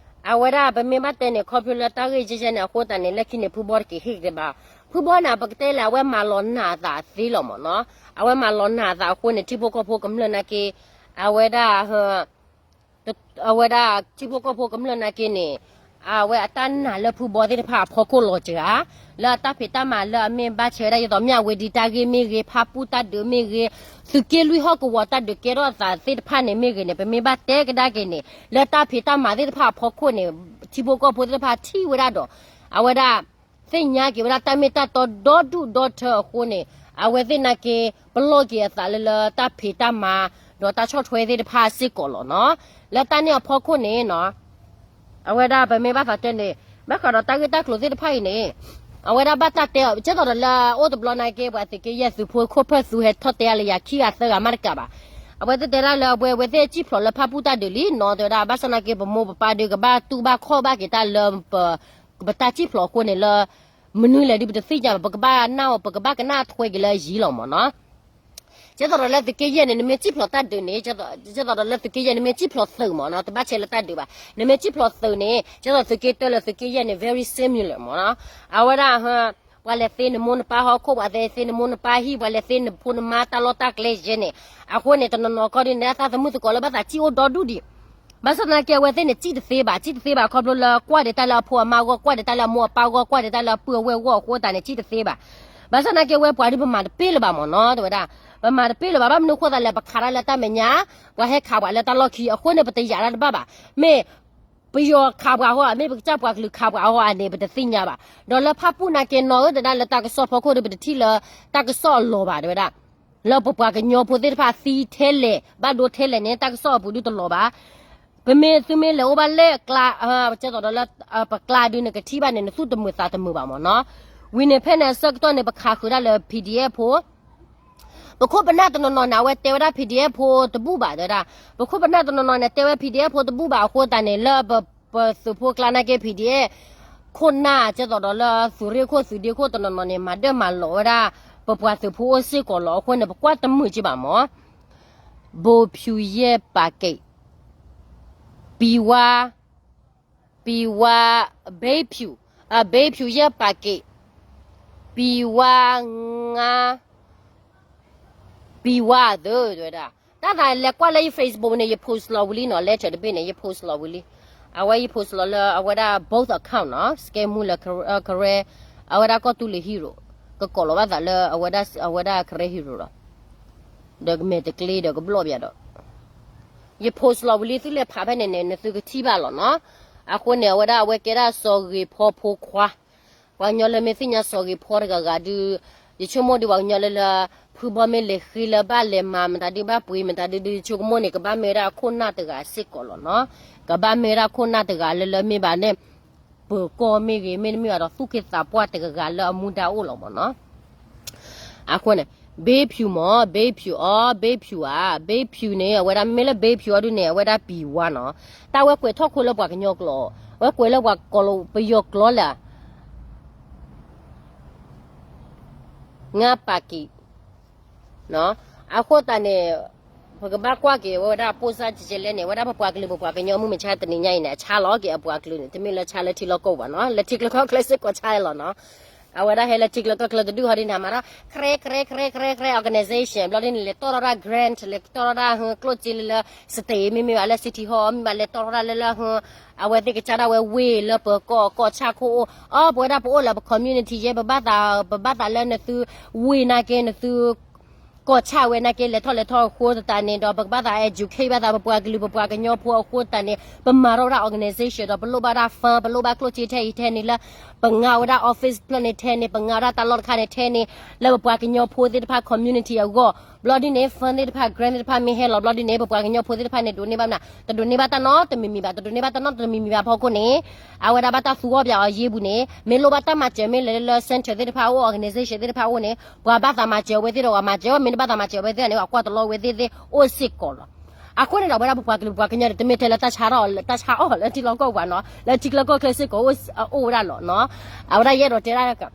အဝဲဒၣ်ပမ့ၢ်ဘၣ်တဲန့ၣ် ခီဖျိလၢတၢ်ဂ့ၢ်ယဲန့ၣ် အဃိသတးန့ၣ် လၢခံန့ၣ် ဖုဘီတက့ၤဟ့ၣ်က့ၤဘၣ်. ဖုဘီန့ၣ် ပကတဲလဲၣ် အဝဲမၤလီၤနာ်အသးသ့လီၤမ့ၢ်နီၢ်. အဝဲမၤလီၤနာ်အသးအဃိန့ၣ် ထံဖိကီၢ်ဖိကမျၢၢ်နာ်က့ အဝဲဒၣ် အဝဲဒၣ်ထံဖိကီၢ်ဖိကမျၢၢ်နာ်က့န့ၣ် အဝဲအတၢ်နာ်လၢဖုဘီသ့ၣ်တဖၣ်အဖီခိၣ်လီၤစှၤ, လၢအတၢ်ဖံးတၢ်မၤလၢအမ့ၢ်ဘၣ်ဆဲးဝဲဒၣ် ယသိးမ့ၢ်အဝဲဒ်တၢ်ဂ့ၢ်မ့ၢ်ဂ့ၤ, ဖၣ်ပူၣ်တၢ်ဒုးမ့ၢ်ဂ့ၤ, သုးက့လွံၢ်ဟီၣ်ကဝီၤတၢ်ဒုးကဲထီၣ်အသးသ့ၣ်တဖၣ်န့ၣ်မ့ၢ်ဂ့ၤန့ၣ် ပမ့ၢ်ဘၣ်တဲကဒါက့ၤန့ၣ် လၢတၢ်ဖံးတၢ်မၤသ့ၣ်တဖၣ်အဖီခိၣ်န့ၣ် ထံဖိကီၢ်ဖိသ့ၣ်တဖၣ်ထံၣ်ဝဲဒၣ်ဒီး အဝဲဒၣ် သ့ၣ်ညါက့ၤဝဲဒၣ်တၢ်မ့ၢ်တၢ်တီဒီဒူၣ်ဒီထၢအဃိန့ၣ် အဝဲသ့ၣ်နာ်က့ ပလီၢ်က့ၤအသးလၢလၢတၢ်ဖံးတၢ်မၤ ဒီးတၢ်ဆီၣ်ထွဲသ့ၣ်တဖၣ်စ့ၢ်ကီးလီၤနီၤ. လၢတၢ်န့ၣ်အဖီခိၣ်န့ၣ်နီၤ အဝဲဒၣ်ပမ့ၢ်ဘၣ်သးတဲန့ၣ် ဘၣ်ဃးဒီးတၢ်ဂ့ၢ်တၢ်ကျိၤသ့ၣ်တဖၣ်အံၤန့ၣ် အဝဲဒၣ်ဘၣ်တၢ်တဲအီၤ ကဲသိးဒီးလၢအိၣ်တဘျီနာ်က့ ပှၤသုးက့ယဲၢ်သုးဖိခိၣ်ဖၢၣ်သုးဟဲထီၣ်တဲအါလၢယၤခံဂၤသၢဂၤမးတကးဘၣ်. အဝဲသ့ၣ်တဲဒၣ်လၢအဝဲသ့ၣ်စံၣ်ဖျိးလၢဖၣ်ပူၣ်တၢ်ဒုးလံနီၤ တဲဝဲဒၣ် ဘၣ်ဆၣ်နာ်က့ ပမိၢ်ပပၢ်ဒုးကဘၣ်တူၢ်ဘၣ်ခီၣ်ဘၣ်က့ၤတၢ်လၢ ပတၢ်စံၣ်ဖျိးအဃိန့ၣ်လၢ မနုၤလဲၣ်ဒုးပတသ့ၣ်ညါဘၣ် ပကဘၣ်နၢ်အီၤ ပကဘၣ်ကနၣ်ထွဲက့ၤလၢအယံၤလီၤမ့ၢ်နီၤ. ကဲသိးဒီးလၢသုးက့ယဲၢ်န့ၣ် နမ့ၢ်စံၣ်ဖျိးတၢ်ဒုးန့ၣ် ကဲသိးဒီးလၢသုးက့ယဲၢ် နမ့ၢ်စံၣ်ဖျိးသုးမ့ၢ်နီၤ တဘၣ်ဆဲးလၢတၢ်ဒုးဘၣ် နမ့ၢ်စံၣ်ဖျိးသုးန့ၣ် ကဲသိးသုးက့တၢလၢသုးက့ယဲၢ်န့ၣ် very similar မ့ၢ်နီၤ. အဝဲဒၣ် ပှၤလဲၤသ့နမိၢ်နပၢ်ဟီၣ်ခိၣ် ပှၤလဲၤသ့နမိၢ်နပၢ်ဟံၣ် ပှၤလဲၤသ့နဖိနမါတၢ်လီၢ်တၢ်ကျဲယဲၢ်န့ၣ် အဃိန့ၣ် တနီၤနီၤခီဒုးန့ၣ် အသးသမုၣ်သကိးလၢဘၣ်သးစံၣ်အိၣ်ဒီဒူၣ်ဒံး ဘၣ်ဆၣ်သနာ်က့ အဝဲသ့ၣ်န့ၣ် စံၣ်တသ့ဘၣ် စံၣ်တသ့ဘၣ် ခီဖျိလၢကွၢ်ဒံးတၢ်လၢအဖိအမါအဂီၢ် ကွၢ်ဒံးတၢ်လၢအမိၢ်အပၢ်အဂီၢ် ကွၢ်ဒံးတၢ်လၢအပုၢ်အဝဲၢ်အဂီၢ်အဃိသတးန့ၣ် စံၣ်တသ့ဘၣ်. ဘၣ်ဆၣ်သနာ်က့ အဝဲပှၤဒုးပမၤတပ့ၢ်လၢၤဘၣ်မ့ၢ်နီၤ တဲဝဲဒၣ် ပမၤတပ့ၢ်လၢၤဘၣ် ဘၣ်မနုၤအဃိသတးလဲၣ် ပခးတၢ်လၢတၢ်မဲာ်ညါ ပှၤဟဲခးပှၤလၢတၢ်လီၢ်ခံ အဃိန့ၣ် ပတယာ်တၢ်တဘၣ်ဘၣ် မ့ၢ် ပယီၤခးပှၤအဃိ မ့ၢ်ပကစၢ်ပှၤကလုာ်ခးပှၤအဃိန့ၣ် ပတသ့ၣ်ညါဘၣ်. ဒီးလၢဖၣ်ပူၣ်နာ်က့နီၤဧၢ တဲဒၣ်လၢတၢ်ကစီၣ်ဖီခိၣ်ဒီး ပတထံၣ်လၢတၢ်ကစီၣ်အလီၢ်ဘၣ် တဲဝဲဒၣ် လၢပပှၤကညီဖိသ့ၣ်တဖၣ်သံထဲလဲၣ် ဘၣ်ဒိထဲလဲၣ်န့ၣ် တၢ်ကစီၣ်အပူၤဒုးတလီၤဘၣ်. ပမ့ၢ်သုမ့ၢ်လဲၤအိၣ်ဘၣ်လဲၣ် ကဲသိးဒီးလၢ ပကျါဒုးန့ၣ် ကထံၣ်ဘၣ်န့ၣ် နသူၣ်တမုာ်သးတမုာ်ဘၣ်မ့ၢ်နီၤ. ဝံၤန့ၣ်ဖဲန့ၣ်အဆၢကတီၢ်န့ၣ် ပခးဃုာ်ဒၣ်လၢ P D F ဖိ ပခိၣ်ပနၢ်တနီၤနီၤန့ၣ် အဝဲတဲဝဲဒၣ် P D F ဖိတဘူၣ်ဘၣ် တဲဝဲဒၣ် ပခိၣ်ပနၢ်တနီၤနီၤန့ၣ် တဲဝဲ P D F ဖိတဘူၣ်ဘၣ်အဃိသတးန့ၣ် လၢပသုးဖိကျါနာ်က့ P D F ခိၣ်နၢ် ကဲသိးဒီးလၢသုးရ့ၣ်ခိၣ်သုးဒ့ခိၣ်တနီၤနီၤန့ၣ် မၤဒၢၣ်မၤလီၤဝဲဒၣ် ပပှၤသုးဖိအိၣ်စ့ၢ်ကီးလီၤ. အဃိန့ၣ် ပကွၢ်တမုာ်က့ဘၣ်မ့ၢ် ဘိဖြူယဲၢ်ပာ်က့ၤ ပံဝါ ပံဝါ ဘ့ဖြူ အဘ့ဖြူယဲၢ်ပာ်က့ၤ ပံဝါ ငါ ပံဝါသၢ တဲဝဲဒၣ်. တၢ်သးလဲၤကွၢ်လၢယ Facebook န့ၣ် ယ post လီၤဝံၤလံနီၤ လဲၤဆၢတဘ့ၣ်န့ၣ် ယ post လီၤဝံၤလံ. အဝဲယ post လီၤလၢအဝဲဒၣ် both account နီၤ စကဲမူလၢ ကရဲ အဝဲဒၣ်ကီၢ်သူလ့ၤ hero ကကိးလီၤဘၣ်သးလၢ အဝဲဒၣ် အဝဲဒၣ်ကရဲ hero လီၤ. ဒီးကမဲာ်တကျ့ဒီးကဘျီၣ်ဘၣ်ဒီး ယ post လီၤဝံၤလံ သုလဲၤဖးဖဲန့ၣ်န့ၣ် နသုကထံၣ်ဘၣ်လီၤနီၤ. အဃိန့ၣ် အဝဲဒၣ်အဝဲကဲဒၣ်စီၤဂ့ၤဖီဖိခွါ ပှၤကညီလၢမ့ၢ်သ့ၣ်ညါစီၤဂ့ၤဖီတဂၤဂၤဒုး ယဆိကမိၣ်ဒုးပှၤကညီလၢလၢ ဖုဘီမ့ၢ်လဲၤဃ့လၢဘၣ်လဲၤမၤမတၤဒုးဘၣ်ပှ့ၤမတၤဒုးဒုး ယဆိကမိၣ်န့ၣ် ကဘၣ်မ့ၢ်ဝဲဒၣ်အခိၣ်နၢ်တဂၤစ့ၢ်ကီးလီၤနီၤ. ကဘၣ်မ့ၢ်ဝဲဒၣ်ခိၣ်နၢ်တဂၤလၢလၢမ့ၢ်ဘၣ်န့ၣ် ပၢၤကီၢ်မ့ၢ်ဂ့ၤ မ့တမ့ၢ်ဘၣ်ဒီးသူၣ်က့သးပှၢ်တဂၤဂၤလၢအမူဒါအိၣ်လီၤမ့ၢ်နီၤ. အဃိန့ၣ် ဘ့ဖြူမ့ၢ် ဘ့ဖြူအီၤ ဘ့ဖြူဧါ ဘ့ဖြူန့ၣ် အဝဲဒၣ်မ့ၢ်လၢဘ့ဖြူအီၤဒုးန့ၣ် အဝဲဒၣ်ပံၤဝါနီၤ. တၢ်ဝဲကွဲးထီၣ်ခိလၢပှၤကညီကျိာ် ဝဲကွဲးလၢပှၤကီၢ်လၢပယီၤကျိာ်လဲၣ် ငါးပါးကီး အဃိသတးန့ၣ် ပကဘၣ်ကွၢ်က့ၤဝဲဒၣ် ပိၢ်စၢ်ကဲလဲၣ်န့ၣ် ဝဲဒၣ်ပပှၤကလုာ်ပပှၤကညီမုၢ်မဆါတနံၤညါအံၤန့ၣ် အဆါလီၤက့ၤအပှၤကလုာ်န့ၣ် တမ့ၢ်လၢဆါလၢထံလီၢ်ကီၢ်ပူၤဘၣ်နီၤ လၢထံကျါကီၢ်ကျါစ့ၢ်ကီးဆါလီၤနီၤ. အဝဲဒၣ်ဟဲလၢထံကျါကီၢ်ကျါတဒူၣ်ဟီဒ်န့ၣ် မၤထီၣ် ခရဲ ခရဲ ခရဲ ခရဲ ခရဲ organization ဘျီဒ်န့ၣ် လဲၤတီၢ်ထီၣ်ဒၣ် grant လဲၤတီၢ်ထီၣ်ဒၣ် ကျိၣ်စ့လၢ state မ့မ့ၢ်ဘၣ်လၢ city hall မ့ၢ်ဘၣ်လဲၤတီၢ်ထီၣ်ဒၣ်လၢလၢ အဝဲသ့ၣ်ကစၢ်ဒၣ်ဝဲဝ့ၢ်လၢပၢၤကီၢ်ကီၢ်ဆၣ်ခိၣ်အိၣ် အီ ပဝဲဒၣ်ပအိၣ်လၢပ community ယဲ ပဘၣ်သး ပဘၣ်သးလၢနသုဝ့ၢ်နာ်က့ နသု ကီၢ်ဆၣ်ဝဲနာ်က့ လဲၤထီၣ်လဲၤထီၣ်အဃိသတးန့ၣ်ဒီး ပကဘၣ်သး educate ဘၣ်သး ပပှၤကလုာ်ပပှၤကညီဖိအဃိသတးန့ၣ် ပမၤထီၣ်ဝဲဒၣ် organization ဒီး ပလိၣ်ဘၣ်ဒၣ် fund ပလိၣ်ဘၣ်ကျိၣ်စ့ထဲအံၤထဲန့ၣ်လၢ ပငါဝဲဒၣ် office ဖျၢၣ်န့ၣ်ထဲန့ၣ် ပငါဝဲဒၣ်တၢ်လီၢ်တခါန့ၣ်ထဲန့ၣ် လၢပပှၤကညီဖိသ့ၣ်တဖၣ် community အဂီၢ် ဘျီဒ်န့ၣ် fund သ့ၣ်တဖၣ် grant သ့ၣ်တဖၣ်မ့ၢ်ဟဲလီၤဘျီဒ်န့ၣ် ပပှၤကညီဖိသ့ၣ်တဖၣ်န့ၣ် ဒိးန့ၢ်ဘၣ်မနုၤ တဒိးန့ၢ်ဘၣ်တၢ်နီတမံၤမံၤဘၣ် တဒိးန့ၢ်ဘၣ်တၢ်နီတမံၤမံၤဘၣ်ဖီခိၣ်န့ၣ် အဝဲဒၣ်ဘၣ်တၢ်သူအီၣ်ပၠးအီၤယ့ၢ်ပူၤန့ၣ် မ့ၢ်လိၣ်ဘၣ်တၢ်မၤစၢၤမ့ၢ်လဲၤလၢ center သ့ၣ်တဖၣ်အိၣ် organization သ့ၣ်တဖၣ်အိၣ်န့ၣ် ပှၤဘၣ်သးမၤစၢၤဝဲသ့ၣ်ဒီး ပှၤမၤစၢၤဝဲ မ့ၢ်တဘၣ်သးမၤစၢၤဝဲသ့ၣ်န့ၣ် ပှၤကွၢ်တလီဝဲသ့ၣ်သ့ၣ်အိၣ်စ့ၢ်ကီးလီၤ. အဃိန့ၣ်ဒီး ပဝဲဒၣ်ပပှၤကလုာ်ပပှၤကညီန့ၣ် တမ့ၢ်ထဲလၢတၢ်ဆါထီၣ် တၢ်ဆါအီၣ်လၢထံလီၢ်ကီၢ်ပူၤနီၤ လၢထံကျါကီၢ်ကျါစ့ၢ်ကီးအိၣ်ဝဲဒၣ်လီၤနီၤ အဝဲဒၣ်ယအဲၣ်ဒိးတဲဒၣ်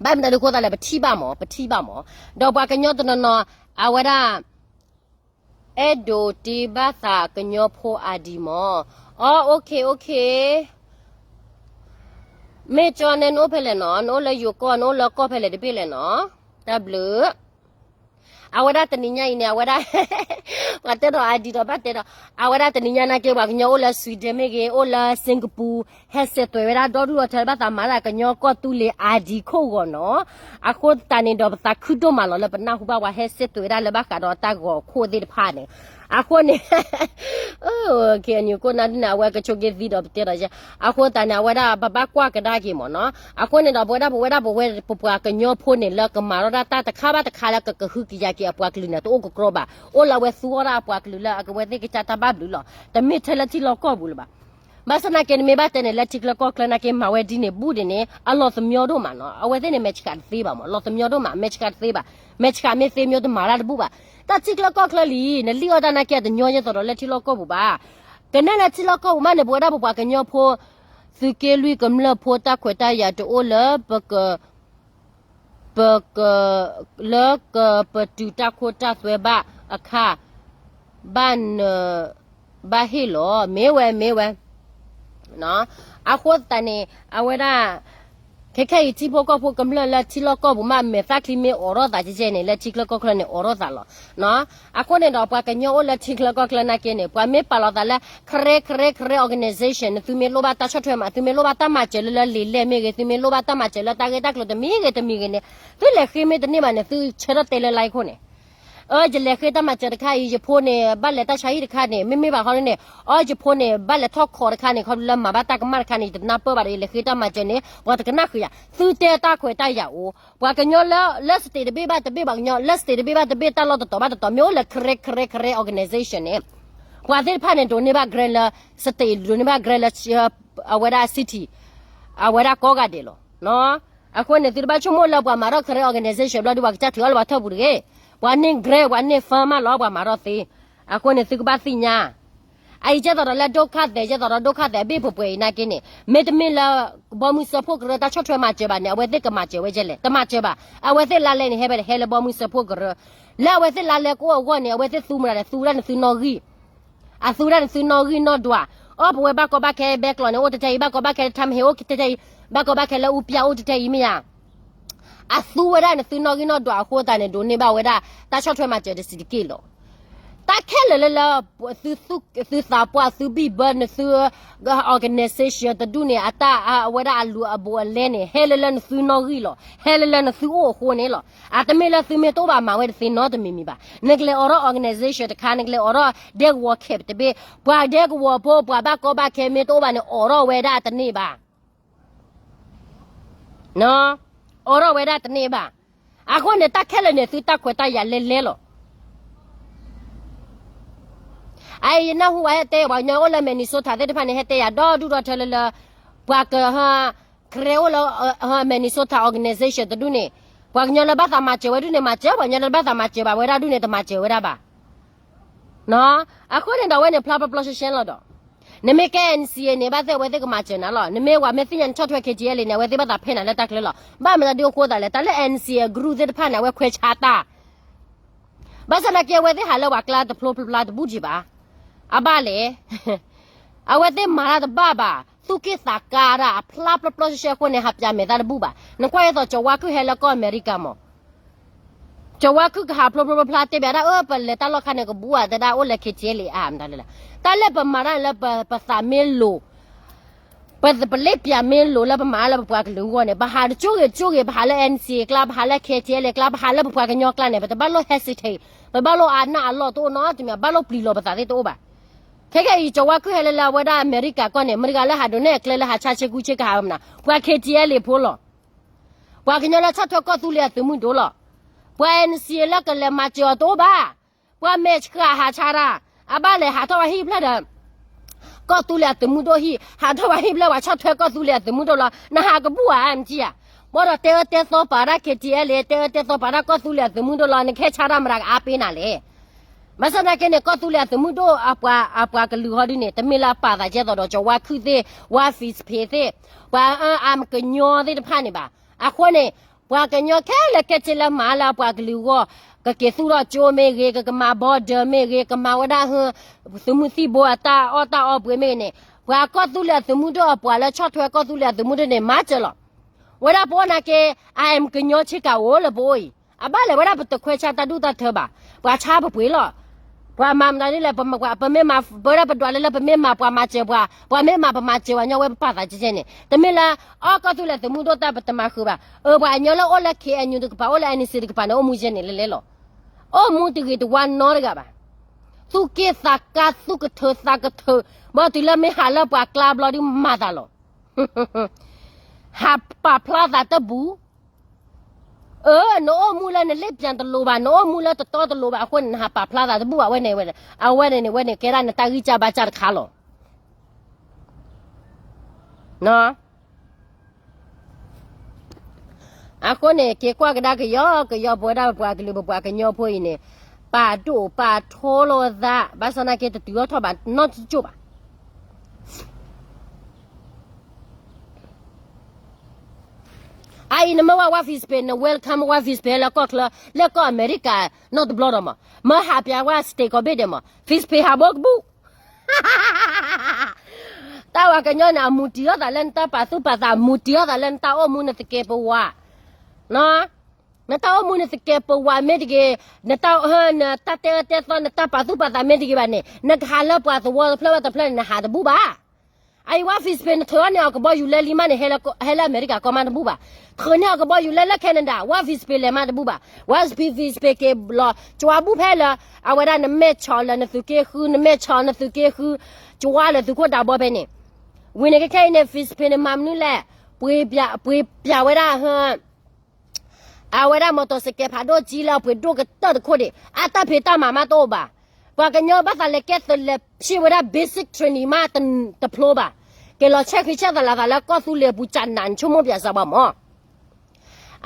ဘၣ်မနုၤအဃိသတးလဲၣ် ပထံၣ်ဘၣ်မး ပထံၣ်ဘၣ်မး ဒီးပှၤကညီတနီၤနီၤ အဝဲဒၣ် အဲၣ်ဒိးတ့ဘၣ်သးကညီဖိအါဒံးမး. အီ OK OK မ့ၢ်ကၠီန့ၣ် နအိၣ်ဖဲလဲၣ်နီၤ နအိၣ်လၢယိၤကီၢ် နအိၣ်လၢကီၢ်ဖဲလဲၣ်တဘ့ၣ်လဲၣ်နီၤ တၢ်ဘျုး အဝဲဒၣ်တနံၤညါအံၤန့ၣ် အဝဲဒၣ် ပှၤတဲဒီးအါဒံးဒီးဘၣ်တဲဒီး အဝဲဒၣ်တနံၤညါနာ်က့ ပှၤကညီအိၣ်လၢ Sweden မ့ၢ်ဂ့ၤ အိၣ်လၢ Singapore ဟဲစဲးသွဲၣ်ဝဲဒၣ်ဒီဒူၣ်ဒီထၢ ဘၣ်သးမၤဒၣ်ကညီကီၢ်သူလ့ၤအါဒံးခိၣ်ဂီၤနီၤ အဃိသတးန့ၣ်ဒီး ပသးခုဒိၣ်မးလီၤလၢပနၢ်ဟူဘၣ်ပှၤဟဲစဲးသွဲၣ်ဝဲဒၣ်လၢဘၣ်ဃးဒီးတၢ်ဂီၤ ခိၣ်သ့ၣ်တဖၣ်န့ၣ် အဃိန့ၣ် KNU ခိၣ်နၢ်ဒ်န့ၣ် အဝဲကဆိးက့သံဒီးပတဲဒီးယဲ အဃိသတးန့ၣ် အဝဲဒၣ်ပဘၣ်ကွၢ်ကဒါက့ၤမးနီၤ အဃိန့ၣ်ဒီး ပဝဲဒၣ်ပဝဲဒၣ်ပဝဲ ပပှၤကညီဖိန့ၣ် လၢကမၤထီၣ်ဒၣ်တၢ်တခါဘၣ်တခါလၢကကဟုကယာ်က့ၤအပှၤကလုာ်န့ၣ် တအိၣ်ကကြီဘၣ် အိၣ်လၢအဝဲသူအီၣ်ဒၣ်အပှၤကလုာ်လၢအကဝဲသ့ၣ်ကစၢ်တၢ်ဘၣ်ဘျုးလီၤ တမ့ၢ်ထဲလၢထံလီၢ်ကီၢ်ပူၤလၢၤဘၣ် ဘၣ်ဆၣ်သနာ်က့ နမ့ၢ်ဘၣ်တဲန့ၣ် လၢထံချၢကီၢ်ချၢသနာ်က့ မၤဝဲဒ်န့ၣ်ဘူးဒ်န့ၣ် အလီၤသမီဒိၣ်မးနီၤ. အဝဲသ့ၣ်န့ၣ် မဲာ်ဆှးတသ့ဘၣ်မး, လီၤသမီဒိၣ်မး, မဲာ်ဆှးတသ့ဘၣ်. မဲာ်ဆှးမ့ၢ်သ့ မ့ၢ်တမၤတၢ်တဘူးဘၣ်. တၢ်ထံချၢကီၢ်ချၢလံ, နလံၣ်အီၣ်တၢ်သနာ်က့ တညီယဲသိးဒီးလၢထံလီၢ်ကီၢ်ပူၤဘၣ်. ကနဲၣ်လၢထံလီၢ်ကီၢ်ပူၤမးန့ၣ် ပဝဲဒၣ်ပပှၤကညီဖိ သုးက့လွံၢ်ကမျၢၢ်ဖိ တၢ်ခွဲးတၢ်ယာ်တအိၣ်လၢပက ပက လၢကပတုာ်တၢ်ခိတၢ်သွဲဘၣ်အခါ ဘၣ်န ဘၣ်ဟ့ၣ်လီၤ. မ့ၢ်ဝဲ မ့ၢ်ဝဲ. အဃိသတးန့ၣ် အဝဲဒၣ် ခဲခဲအံၤ ထံဖိကီၢ်ဖိကမျၢၢ်လၢထံလီၢ်ကီၢ်ပူၤမး မဲာ်သၣ်ချံမ့ၢ်အိးထီၣ်သးကဲကဲန့ၣ် လၢထံချၢကီၢ်ချၢန့ၣ် အိးထီၣ်သးလီၤ. အဃိန့ၣ်ဒီး ပှၤကညီအိၣ်လၢထံချၢကီၢ်ချၢသနာ်က့န့ၣ် ပှၤမ့ၢ်ပာ်လီၤသးလၢ ခရဲ ခရဲ ခရဲ organization န့ၣ် သုမ့ၢ်လိၣ်ဘၣ်တၢ်ဆီၣ်ထွဲမး, သုမ့ၢ်လိၣ်ဘၣ်တၢ်မၤစၢၤလၢလၢလံာ်လဲၢ်မ့ၢ်ဂ့ၤ, သုမ့ၢ်လိၣ်ဘၣ်တၢ်မၤစၢၤလၢတၢ်ဂ့ၢ်တၢ်ကျိၤတမံၤဂ့ၤတမံၤဂ့ၤန့ၣ် သုလဲၤဃ့မ့ၢ်တန့ၢ်ဘၣ်န့ၣ် သုဆၢထၢၣ်တဲလၢ line ခိၣ်န့ၣ် အၢ ယလဲၤဃ့တၢ်မၤစၢၤတခါအံၤ ယဖိန့ၣ် ဘၣ်လဲၤတၢ်ဆါဟံၣ်တခါန့ၣ် မ့မ့ၢ်ဘၣ်ဃီန့ၣ် အၢ ယဖိန့ၣ် ဘၣ်လဲၤထီၣ်ခိးတခါန့ၣ် ခီဖျိလၢမၤဘၣ်တၢ်ကမၣ်တခါန့ၣ် ယတနၢ်ပၢၢ်ဘၣ်ဒီး ယလဲၤဃ့တၢ်မၤစၢၤန့ၣ် ပှၤတကနၣ်ဃုာ်ယၤ. သုတဲတၢ်ခွဲးတၢ်ယာ်အိၣ် ပှၤကညီလၢ လၢ state တဘ့ၣ်ဘၣ်တဘ့ၣ် ပှၤကညီလၢ state တဘ့ၣ်ဘၣ်တဘ့ၣ် တၢ်လီၢ်တတီၤဘၣ်တတီၤ မ့ၢ်အိၣ်လၢ ခရဲ ခရဲ ခရဲ organization န့ၣ် ပှၤသ့ၣ်တဖၣ်န့ၣ် ဒိးန့ၢ်ဘၣ် grant လၢ state ဒိးန့ၢ်ဘၣ် grant လၢ အဝဲဒၣ် city အဝဲဒၣ်ကိးဂၤဒဲးလီၤ. အဃိန့ၣ် သုတဘၣ်ဆိကမိၣ်လၢပှၤမၤထီၣ် ခရဲ organization ဘျီဒုး ပှၤကစၢ်ထုးအီၤလၢပှၤထၢၣ်ပူၤတဂ့ၤ. ပှၤန့ၢ် grant ပှၤန့ၢ် fund မးလီၤ ပှၤမၤထီၣ်သ့. အဃိန့ၣ် သုကဘၣ်သ့ၣ်ညါ အအံၤကဲသိးဒီးလၢဒိၣ်ခါသဲး ကဲသိးဒီးဒိၣ်ခါသဲးအဘ့ၣ်ပှဲၤပှဲၤအံၤသနာ်က့န့ၣ် မ့တမ့ၢ်လၢ ဘီမုၢ်စၢဖှိၣ်ကရၢတၢ်ဆီၣ်ထွဲမၤစၢၤဘၣ်န့ၣ် အဝဲသ့ၣ်ကမၤစၢၤဝဲကဲလဲၣ်, တမၤစၢၤဘၣ်. အဝဲသ့ၣ်လါလဲန့ၣ် ဟဲဖဲလဲၣ်, ဟဲလၢဘီမုၢ်စၢဖှိၣ်ကရၢ, လၢအဝဲသ့ၣ်လါလဲကအိၣ်အဂီၢ်န့ၣ် အဝဲသ့ၣ်သူမတၤလဲၣ်, သူဝဲဒၣ်နသုနီၣ်ဂံၢ်, အသူဝဲဒၣ်နသုနီၣ်ဂံၢ်နီၣ်ဒွး. အိၣ် ပဝဲဘၣ်ကီဘၣ်ခဲဘဲကျိးန့ၣ် အိၣ်တထဲအံၤ, ဘၣ်ကီဘၣ်ခဲလၢထါမဟ့ၣ် အိၣ်တထဲအံၤ, ဘၣ်ကီဘၣ်ခဲလၢအူပျၢ် အိၣ်တထဲအံၤမ့ၢ်ဧါ. အသူဝဲဒၣ်နသုနီၣ်ဂံၢ်နီၣ်ဒွးအဃိသတးန့ၣ် ဒိးန့ၢ်ဘၣ်ဝဲဒၣ် တၢ်ဆီၣ်ထွဲမၤစၢၤတစဲးတက့ၢ်လီၤ. တၢ်ခဲလၢာ်လၢလၢ သုသးပှၢ်သုဘံၣ်ဘၢနသု organization တဒူၣ်န့ၣ် အတၢ်အဝဲဒၣ်အလူၤအဘူးအလဲန့ၣ် ဟဲလၢလၢနသုနီၣ်ဂံၢ်လီၤ. ဟဲလၢလၢနသုအိၣ်အဃိန့ၣ်လီၤ. အတမ့ၢ်လၢသုမ့ၢ်တအိၣ်ဘၣ်မၤဝဲတသ့နီတမံၤမံၤဘၣ်. နကလဲၤအိးထီၣ် organization တခါ, နကလဲၤအိးထီၣ်ဒဲကဝီၤ camp တဘ့ၣ်, ပှၤဒဲကဝီၤဖိ ပှၤဘၣ်ကီဘၣ်ခဲမ့ၢ်တအိၣ်ဘၣ်န့ၣ် အိးထီၣ်ဝဲဒၣ်တန့ၢ်ဘၣ်. အိးထီၣ်ဝဲဒၣ်တန့ၢ်ဘၣ်. အဃိန့ၣ် တၢ်ခဲလၢာ်န့ၣ် သုတၢ်ခွဲးတၢ်ယာ်လဲၤလဲၤလီၤ. အအံၤ ယနၢ်ဟူဝဲဟဲတဲ ပှၤကညီအိၣ်လၢ Minnesota သ့ၣ်တဖၣ်န့ၣ် ဟဲတဲယၤဒီဒူၣ်ဒီထၢလၢလၢ ပှၤက ခရဲအိၣ်လၢ Minnesota organization တဒူၣ်န့ၣ် ပှၤကညီလၢဘၣ်သးမၤစၢၤဝဲဒူၣ်န့ၣ်မၤစၢၤ, ပှၤကညီလၢဘၣ်သးမၤစၢၤဘၣ်ဝဲဒၣ်ဒူၣ်န့ၣ် တမၤစၢၤဝဲဒၣ်ဘၣ်. အဃိန့ၣ်ဒီး အဝဲန့ၣ် ဖျါပျီပျီရှဲရှဲလီၤဒီး နမ့ၢ်ကဲ NCA န့ၣ် ဘၣ်သ့ၣ်အဝဲသ့ၣ်ကမၤစၢၤနၤလီၤ. နမ့ၢ်ဝဲမ့ၢ်သ့ၣ်ညါနဆီၣ်ထွဲ KTLA န့ၣ် အဝဲသ့ၣ်ဘၣ်သးဖဲနၤလၢတၢ်ချၢလီၤ. ဘၣ်မနုၤဒ်အဃိသတးလဲၣ်, တၢ်လၢ NCA group သ့ၣ်တဖၣ်န့ၣ် အဝဲခွဲးဆါတၢ် ဘၣ်ဆၣ်သနာ်က့ အဝဲသ့ၣ်ဟးလၢပှၤကျါတဖျိဖျါတဘူးဒံးဘၣ်. အဘၣ်လဲၣ်, အဝဲသ့ၣ်မၤတၢ်တဘၣ်ဘၣ်, သူၣ်က့ၣ်သးကါတၢ် အဖျါပျီပျီရှဲရှဲအဃိန့ၣ် ဟးပၠးမဲာ်သၣ်တဘူးဘၣ်. နကွၢ်ယဲသိး ကၠီၤဝါခုၣ်ဟဲလၢကီၢ်အမဲရကၤမး, ကၠီၤဝါခုၣ်ကဟးဖျိဖျိဖျါဖျါတဲဘၣ်ဒၣ် အၢ ပလဲၤတၢ်လီၢ်ခါန့ၣ် ကဘူးဧါ တဲဒၣ်အိၣ်လၢ KTLA အါမတၤလဲၣ်. တၢ်လၢပမၤတၢ်လၢပသးမ့ၢ်လိၤ ပ ပလ့ၣ်ပၠးမ့ၢ်လိၤလၢပမၤလၢပပှၤကလုာ်အဂီၢ်န့ၣ် ပဟးတကၠိဂ့ၤကၠိဂ့ၤ, ပဟးလၢ NCA ကျါ, ပဟးလၢ KTLA ကျါ, ပဟးလၢပပှၤကညီကျါန့ၣ် ပတဘၣ်လိၣ် hesitate, ပဘၣ်လိၣ်အနၢ်အလီၢ်တအိၣ်နီတမံၤ, ဘၣ်လိၣ်ပျံၤလီၤပသးသ့ၣ်တအိၣ်ဘၣ်. ခဲကဲအံၤ ကၠီၤဝါခုၣ်ဟဲလၢလၢအဝဲဒၣ်အမဲရကၤကီၢ်န့ၣ် မတၤတဂၤလၢဟးဒိးန့ၢ်အကျဲလၢဟးဆါဆ့ကူဆ့ကဟးမနၤ, ပှၤ KTLA ဖိလီၤ. ပှၤကညီလၢဆီၣ်ထွဲကီၢ်သူလ့ၤအသုးမုၢ်ဒိၣ်လီၤ. ပှၤ NCA လၢကလဲၤမၤစၢၤအီၤတအိၣ်ဘၣ်. ပှၤမဲာ်ဆှးဟးဆါတၢ်, အဘၣ်လဲၤဟးထီၣ်ဝဲဟံၣ်ဖျၢၣ်ဒီး ကီၢ်သူလ့ၤအသုးမုၢ်ဒိၣ်ဟံၣ်, ဟးထီၣ်ဝဲဟံၣ်ဖျၢၣ် ပှၤဆီၣ်ထွဲကီၢ်သူလ့ၤအသုးမုၢ်ဒိၣ်လီၤ. နဟးကဘူၣ်ဧါ မ့ၢ်ဧါ. ဘၣ်ဒီးတဲအၢတဲသီပာ်တၢ် KTLA တဲအၢတဲသီပာ်တၢ်ကီၢ်သူလ့ၤအသုးမုၢ်ဒိၣ်လီၤ. နကဟဲဆါတၢ်မတၤကအါပ့ၤနၤလဲၣ်. ဘၣ်ဆၣ်သနာ်က့န့ၣ် ကီၢ်သူလ့ၤအသုးမုၢ်ဒိၣ်အပှၤ အပှၤကလုာ်ဟီဒ်န့ၣ် တမ့ၢ်လၢအပာ်သးကဲသိးဒီး ကၠီၤဝါခုၣ်သ့ၣ်, ဝါ Fish Pay သ့ၣ်, ပှၤအၢအါကညီသ့ၣ်တဖၣ်န့ၣ်ဘၣ်. အဃိန့ၣ် ပှၤကညီခဲလၢာ်ခဲဆ့လၢမၤလၢအပှၤကလုာ်အဂီၢ်, ကက့ၤသူၣ်ထီၣ်ကၠိမ့ၢ်ဂ့ၤ, ကကမၤ border မ့ၢ်ဂ့ၤ, ကမၤဝဲဒၣ် သုးမုၢ်သံၣ်ဘိအတၢ်အီၣ်တၢ်အီပှ့ၤမ့ၢ်ဂ့ၤန့ၣ်, ပှၤကီၢ်သူလ့ၤအသုးမုၢ်ဒိၣ်အပှၤလၢဆီၣ်ထွဲကီၢ်သူလ့ၤအသုးမုၢ်ဒိၣ်န့ၣ် မၤစၢၤလီၤ. ဝဲဒၣ်ပအိၣ်သနာ်က့ I am ကညီဆ့ကၤအိၣ်လၢပအိၣ်အံၤ, အဘၣ်လဲၣ်ဝဲဒၣ်ပတခွဲးဆါတၢ်ဒူၣ်တၢ်ထၢဘၣ်, ပှၤဆါပပှ့ၤလီၤ. ပှၤမၤမတၤဒ်လဲၣ်, ပမ့ၢ်မၤ ပဝဲဒၣ်ပဒွးလၢလၢပမ့ၢ်မၤပှၤမၤစၢၤပှၤ, ပှၤမ့ၢ်မၤပမၤစၢၤပှၤညီဝဲပပာ်သးကဲကဲန့ၣ်, တမ့ၢ်လၢ အီၣ်ကီၢ်သူလ့ၤသုးမုၢ်ဒိၣ်တၢ်ပတမၤဃုာ်ဘၣ်. အၢ ပှၤကညီလၢအိၣ်လၢ KNU တကပၤ အိၣ်လၢ NCA တကပၤန့ၣ် အိၣ်မူယဲန့ၣ်လဲၤလဲၤလီၤ. အိၣ်မူတဂ့ၤတဝါနီတဂၤဘၣ်. သူၣ်က့ၣ်သးကါ သူၣ်ကထၢသးကထၢ, ဘၣ်တုၤလၢမ့ၢ်ဟးလၢပှၤကျါဘျီဒုးမၤသးလီၤ. ဟးပာ်ဖျါသးတဘူး အၢ နအိၣ်မူလၢနလ့ၣ်ပၠးတလိၤဘၣ်, နအိၣ်မူလၢတတီတလိၤဘၣ်အဃိန့ၣ် နဟးပာ်ဖျါသးတဘူးဘၣ်ဝဲန့ၣ်, အဝဲန့ၣ်န့ၣ် ဝဲန့ၣ်ကဲဒၣ်နတၢ်ဂံၢ်စၢ်ဘါစၢ်တခါလီၤ. အဃိန့ၣ် က့ၤကွၢ်ကဒါကယီကယီ ပဝဲဒၣ်ပပှၤကလုာ် ပပှၤကညီဖိအံၤန့ၣ် ပာ်ဒိၣ်ပာ်ထီလီၤသး ဘၣ်ဆၣ်နာ်က့ တတုၤထီၣ်ထီၣ်ဘၣ်နီတကၠိၢ်ဘၣ်. အအံၤ နမ့ၢ်ဝဲ ဝါ Facebook န welcome ဝါ Facebook လၢကီၢ်ချၢ လၢကီၢ်အမဲရကၤ နီတဘျီဒီးမး မၢဟးပၠးဝဲ state ကိးဘ့ၣ်ဒဲးမး Facebook ဟးဘိကဘူၣ် တၢ်ဝဲကညီန့ၣ် အမူတံၢ်အီၣ်သးလၢနတၢ်ပာ်သူၣ်ပာ်သး မူတံၢ်အီၣ်သးလၢနတၢ်အိၣ်မူနသကဲးပဝး နတၢ်အိၣ်မူနသကဲးပဝးမ့ၢ်တဂ့ၤ, နတၢ် နတၢ်တဲအၢတဲသီ နတၢ်ပာ်သူၣ်ပာ်သးမ့ၢ်တဂ့ၤဘၣ်န့ၣ် နကဟးလၢပှၤသဝီတဖျၢၣ်ဝဲတဖျၢၣ်န့ၣ် နဟးတဘူၣ်ဘၣ်. အအံၤ ဝါ Facebook နထုးအီၤန့ၣ် အကဘီယူၤလၢလံမးန့ၣ် ဟဲလၢအမဲရကၤကီၢ်မးတဘူၣ်ဘၣ်. ထုးန့ၢ်အကဘီယူၤလၢလၢ Canada ဝါ Facebook လဲၤမးတဘူၣ်ဘၣ်. ဝါ Facebook က့ၤလီၤ ကၠွါဘူၣ်ဖဲလၢ အဝဲဒၣ်နမဲာ်ဆီးလၢနသုးက့ဃု နမဲာ်ဆီးနသုးက့ဃု ကၠွါလၢသုးခိၣ်ဒးဘီဖဲန့ၣ် ဝံၤန့ၣ်ခဲခဲအံၤန့ၣ် Facebook န့ၣ်မၤမနုၤလဲၣ်, ပှ့ၤပၠးဝဲဒၣ် အဝဲဒၣ် မီၢ်တီၢ်စကဲးဖးဒိၣ်ကၠံလၢအပှ့ၤဒိၣ်ကတၢၢ်တခိၣ်ဒံး အတၢ်ဖံးတၢ်မၤမးတအိၣ်ဘၣ်. ပှၤကညီဘၣ်သးလဲၤကဲသုးလဲၤဖံးဝဲဒၣ် basic training မးတဖျိဘၣ်. က့ၤလီၤဆဲးဃံဆဲးသလးသးလၢကီၢ်သူလ့ၤအပူၤ ကနၣ်နဆိကမိၣ်ပၠးစၢ်ဘၣ်မး.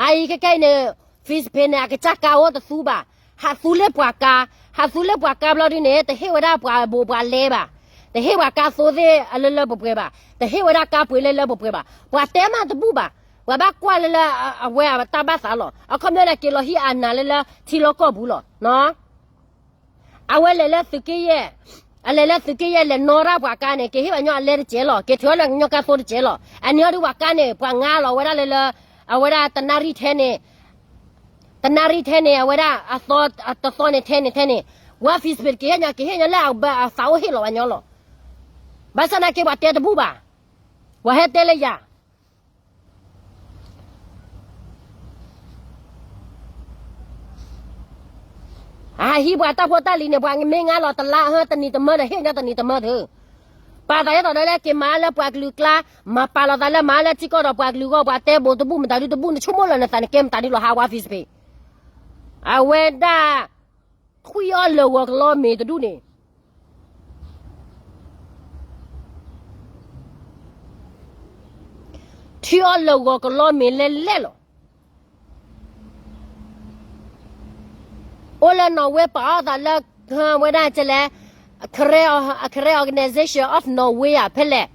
အအံၤခဲခဲအံၤန့ၣ် Facebook န့ၣ် အကစၢ်ကါအိၣ်တသူဘၣ်. ဟးသူလ့ၣ်ပှၤကါ, ဟးသူလ့ၣ်ပှၤကါဘျီဒုန့ၣ် တဟ့ၣ်ဝဲဒၣ်ပှၤဘိးပှၤလဲဘၣ်. တဟ့ၣ်ပှၤကါသိသ့ၣ်အလၢလၢပှဲၤပှဲၤဘၣ်. တဟ့ၣ်ဝဲဒၣ်ကါပှ့ၤလၢလၢပှဲၤပှဲၤဘၣ်. ပှၤတဲမးတဘူၣ်ဘၣ်. ပှၤဘၣ်ကွၢ်လၢလၢအဝဲအတၢ်ဘၣ်သးလီၤ. အခီပညီန့ၣ် က့ၤလီၤဟံးအနၤလၢလၢထံလီၢ်ကီၢ်ပူၤလီၤ. အဝဲလဲၤလၢသုးက့ယဲၢ်, အလဲၤလၢသုးက့ယဲၢ်လဲၤနီၣ်ဒၣ်ပှၤကါန့ၣ် က့ၤဟ့ၣ်ပှၤညီအလဲတစဲးလီၤ. က့ၤထုးအီၤလၢကညီကါသိတစဲးလီၤ. အန့ၣ်အီၤဒုးပှၤကါန့ၣ် ပှၤငါလီၤဝဲဒၣ်လၢလၢ အဝဲဒၣ်တနၣ်ရံၣ်ထဲန့ၣ် တနၣ်ရံၣ်ထဲန့ၣ် အဝဲဒၣ်အသီတသီန့ၣ်ထဲန့ၣ်ထဲန့ၣ် ဝါ Facebook က့ၤဟ့ၣ်ညီ က့ၤဟ့ၣ်ညီလၢအသးအိၣ်ဟ့ၣ်လီၤဝဲညီလီၤ. ဘၣ်ဆၣ်နာ်က့ပှၤတဲတဘူၣ်ဘၣ်. ပှၤဟဲတဲလၢယၤ အဟံးပှၤတၢ်ဖိတၢ်လံၤန့ၣ် ပှၤမ့ၢ်ငါလီၤတလါဟၢတနံၤတမၢဒီး ဟ့ၣ်ညီတနံၤတမၢသု ပာ်သးဒ်သိးဒီးလၢက့ၤမၤအါလၢပှၤကလုာ်ကျါ, မၤပာ်လီၤသးလၢမၤအါလၢထံကီၢ်ဒီးပှၤကလုာ်အဂီၢ်, ပှၤတဲဘိးတဘူၣ်မတၤဒုတဘူၣ်, နဆိကမိၣ်လၢနသးနကဲမတၤဒုလီၤဟးဝါ Facebook. အဝဲဒၣ် ထွံၣ်အီၣ်လၢာ်ဂီၤကလီမ့ၤတဒူၣ်န့ၣ် ထွံၣ်အီၣ်လၢာ်ဂီၤကလီမ့ၤလဲၣ်လဲၣ်လီၤ. အိၣ်လၢ Norway ပာ်အီၣ်သးလၢ ဝဲဒၣ်ကလဲၣ် Karen Organization of Norway ဧါ ဖဲလဲၣ်.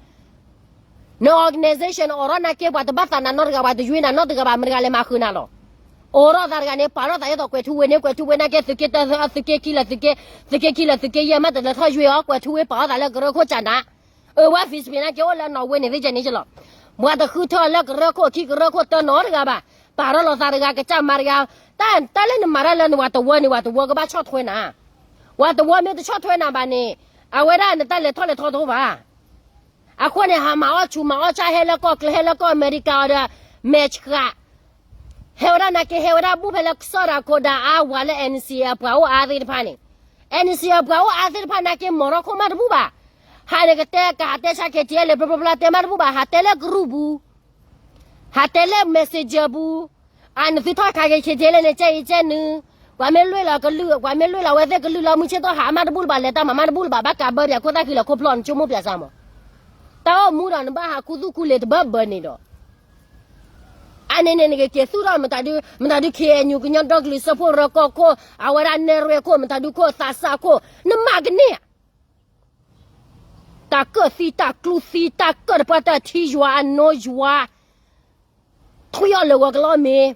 န organization နအိးထီၣ်နာ်က့ ပှၤတဘၣ်သးနၤနီတဂၤ, ပှၤတယွ့နၤနီတဂၤဘၣ်, မတၤတဂၤလဲၤမၤဃုာ်နၤလီၤ. အိးထီၣ်သးတဂၤန့ၣ် ပာ်ထီၣ်သးဒ်သိးကွဲးထူဝ့န့ၣ်, ကွဲးထူဝ့နာ်က့ သုးက့တၢ, သုးက့ခံလၢာ်, သုးက့ခံလၢာ်သုးက့ယဲၢ်မး တလဲၤထီၣ်ယွ့အီၤ, ကွဲးထူဝ့ပာ်ထီၣ်သးလၢကရၢခိၣ်ကၠးနၤ. အဝဲ Facebook နာ်က့ အိၣ်လၢ Norway န့ၣ်သ့ၣ်ကဲန့ၣ်ကလီၤ. ပှၤတဃုထၢလၢကရၢခိၣ်ခံကရၢခိၣ်တၢနီတဂၤဘၣ်. ပာ်ထီၣ်လီၤသးတဂၤ ကစၢ်မၤတဂၤ, တၢ်လၢနမၤတၢ်လၢနဝၤတဝၢန့ၣ် ဝၤတဝၢကဘၣ်ဆီၣ်ထွဲနၤ. ဝၤတဝၢမ့ၢ်တဆီၣ်ထွဲနၤဘၣ်န့ၣ် အဝဲဒၣ်နတၢ်လဲၤထီၣ်လဲၤထီတအိၣ်ဘၣ်. အဃိန့ၣ် ဟးမၤအီၣ်ဆူးမၤအီၣ်ဆၣ် ဟဲလၢကီၢ်ချၢ ဟဲလၢကီၢ်အမဲရကၤအီၤဒီး မဲာ်ဆှး ဟဲဝဲဒၣ်နာ်က့ ဟဲဝဲဒၣ်ဘူၣ်ဖဲလၢကစီၣ်တၢ်ခိၣ်ဒၣ်အါဝၤလၢ NCA အပှၤအိၣ်အါသ့ၣ်တဖၣ်န့ၣ်, NCA အပှၤအိၣ်အါသ့ၣ်တဖၣ်နာ်က့ မီၤထီၣ်ခိၣ်မးတဘူၣ်ဘၣ်. ဟးန့ၣ်ကတဲကဟးတဲဆါ KTLA ဘျီဘျီဘျီတဲမးတဘူၣ်ဘၣ်, ဟးတဲလၢကရူၢ်ပူၤ ဟးတဲလၢ messenger ပူၤ, အနသုထီၣ်ခးက့ၤ KTLA န့ၣ် ကဲအံၤကဲနုၤ, ပှၤမ့ၢ်လွ့လီၤကလုၢ် ပှၤမ့ၢ်လွ့လီၤဝဲသ့ၣ်ကလုၢ်လၢမုၢ်ဆ့ၣ်ထီၣ် ဟးမးတဘူၣ်လၢၤဘၣ် လဲၤတၢ်မၤမးတဘူၣ်လၢၤဘၣ် ဘၣ်ကးဘၢပှၤခိၣ်သၣ်ဃံလၤခိၣ်ဖျီၣ် နဆိကမိၣ်ပၠးစၢ်မး. တၢ်အိၣ်မူဒီးနဘၣ်ဟးခူသူၣ်ခူလ့ၤတဘၢဘၢန့ၣ်ဒီး အန့ၣ်န့ၣ် နကက့ၤသူၣ်ထီၣ်မတၤဒု မတၤဒု KNU ကညီဒီကလုာ်စၢဖှိၣ်ရၢကီၢ်ခိၣ် အဝဲဒၣ်နဲၣ်ရွဲၣ်ခိၣ် မတၤဒုခိၣ်သးစၢ်ခိၣ် နမၤကန့ၢ်ဧါ. တၢ်ကၢၣ်သံ တၢ်ကျူသံ တၢ်ကၢၣ်တပှၢ်တၢ်ထံယွၤအနိယွၤ ထွံၣ်အီၣ်လၢာ်ဂီၤကလီမ့ၤ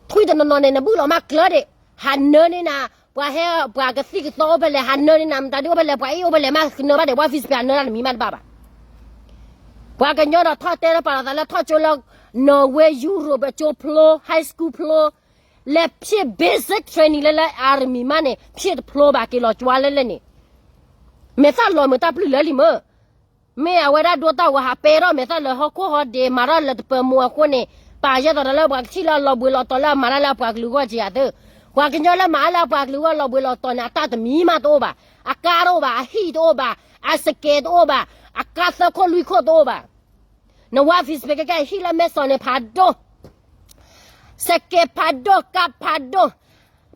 ထွံၣ်တနီၤနီၤန့ၣ် နဘုၣ်လီၤမးကျၢၤဒံး ဟးနၢန့ၢ်နၤ ပှၤဟဲ ပှၤကသံၣ်ကသီအိၣ်ဖဲလဲၣ် ဟးနၢန့ၢ်နၤ မတၤဒုအိၣ်ဖဲလဲၣ် ပှၤအ့ၣ်အိၣ်ဖဲလဲၣ်မး နၢဘၣ်ဒံး ဝါ Facebook နၢတၢ်တမံၤမးတဘၣ်ဘၣ်. ပှၤကညီဒီးထီၣ်တဲလၢပာ်လီၤသးလၢထီၣ်ကၠိလၢ Norway Europe အကၠိဖျိ high school ဖျိ လဲၤဖံး basic training လၢလၢ army မးန့ၣ် ဖံးတဖျိဘၣ် က့ၤလီၤကၠွါလၢလၢန့ၣ် မဲာ်သၣ်လီၤမုာ်တၢ်ပျုၢ်လၢလံမ့ၢ် မ့ၢ်အဝဲဒၣ်ဒိတၢ်ဝဲဟးပဲထီၣ်မဲာ်သၣ်လၢဟီၣ်ခိၣ်ဟီၣ်ဒ့ မၤထီၣ်လၢတပၢၤမိၢ်အဃိန့ၣ် ပာ်ယဲသိးဒီးလၢပှၤကထံၣ်လၢအလီၤဘှံးလီၤတီၤလၢအမၤတၢ်လၢအပှၤကလုာ်အဂီၢ်က့ၤအသး ပှၤကညီလၢမၤအါလၢအပှၤကလုာ်အဂီၢ်လီၤဘှံးလီၤတီၤန့ၣ် အတၢ်တမံၤမးတအိၣ်ဘၣ် အကါတအိၣ်ဘၣ် အဟံၣ်တအိၣ်ဘၣ် အစကဲးတအိၣ်ဘၣ် အကါသၢခိၣ်လွံၢ်ခိၣ်တအိၣ်ဘၣ် နဝါ Facebook ကဲကဲဟံၣ်လၢမဲၢ်စီၤန့ၣ်ဖးဒိၣ် စကဲးဖးဒိၣ် ကါဖးဒိၣ်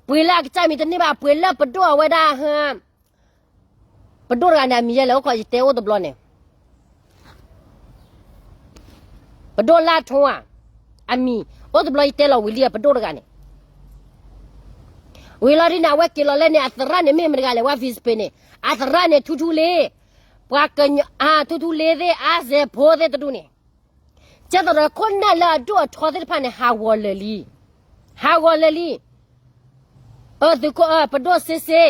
ပှ့ၤလၢအကစၢ်မံၤတန့ၢ်ဘၣ် ပှ့ၤလၢပဒိၣ်အဝဲဒၣ် ပဒိၣ်တဂၤန့ၣ် အမံၤယဲလဲၣ် အိၣ်ခိးယတဲအိၣ်တဘျီန့ၣ် ပဒိၣ်လၢထိဧါ, အမံၤ အိၣ်တဘျီယတဲလီၤဝံၤလံ အပဒိၣ်တဂၤန့ၣ် ဝံၤလီၤဒ်န့ၣ် အဝဲက့ၤလီၤလဲၣ်န့ၣ် အသရၣ်န့ၣ်မ့ၢ်မတၤတဂၤလဲၣ် ဝါ Facebook န့ၣ် အသရၣ်န့ၣ် ထူထူလ့, ပှၤကညီ ထူထူလ့သ့ၣ် အါစဲးဖိသ့ၣ်တဒူၣ်န့ၣ် ကဲသိးဒီးခိၣ်နၢ်လၢအဒိၣ်အထီသ့ၣ်တဖၣ်န့ၣ် ဟးဂီၤလၢာ်လံ, ဟးဂီၤလၢာ်လံ. အသုးခိၣ် ပဒိၣ်စ့စ့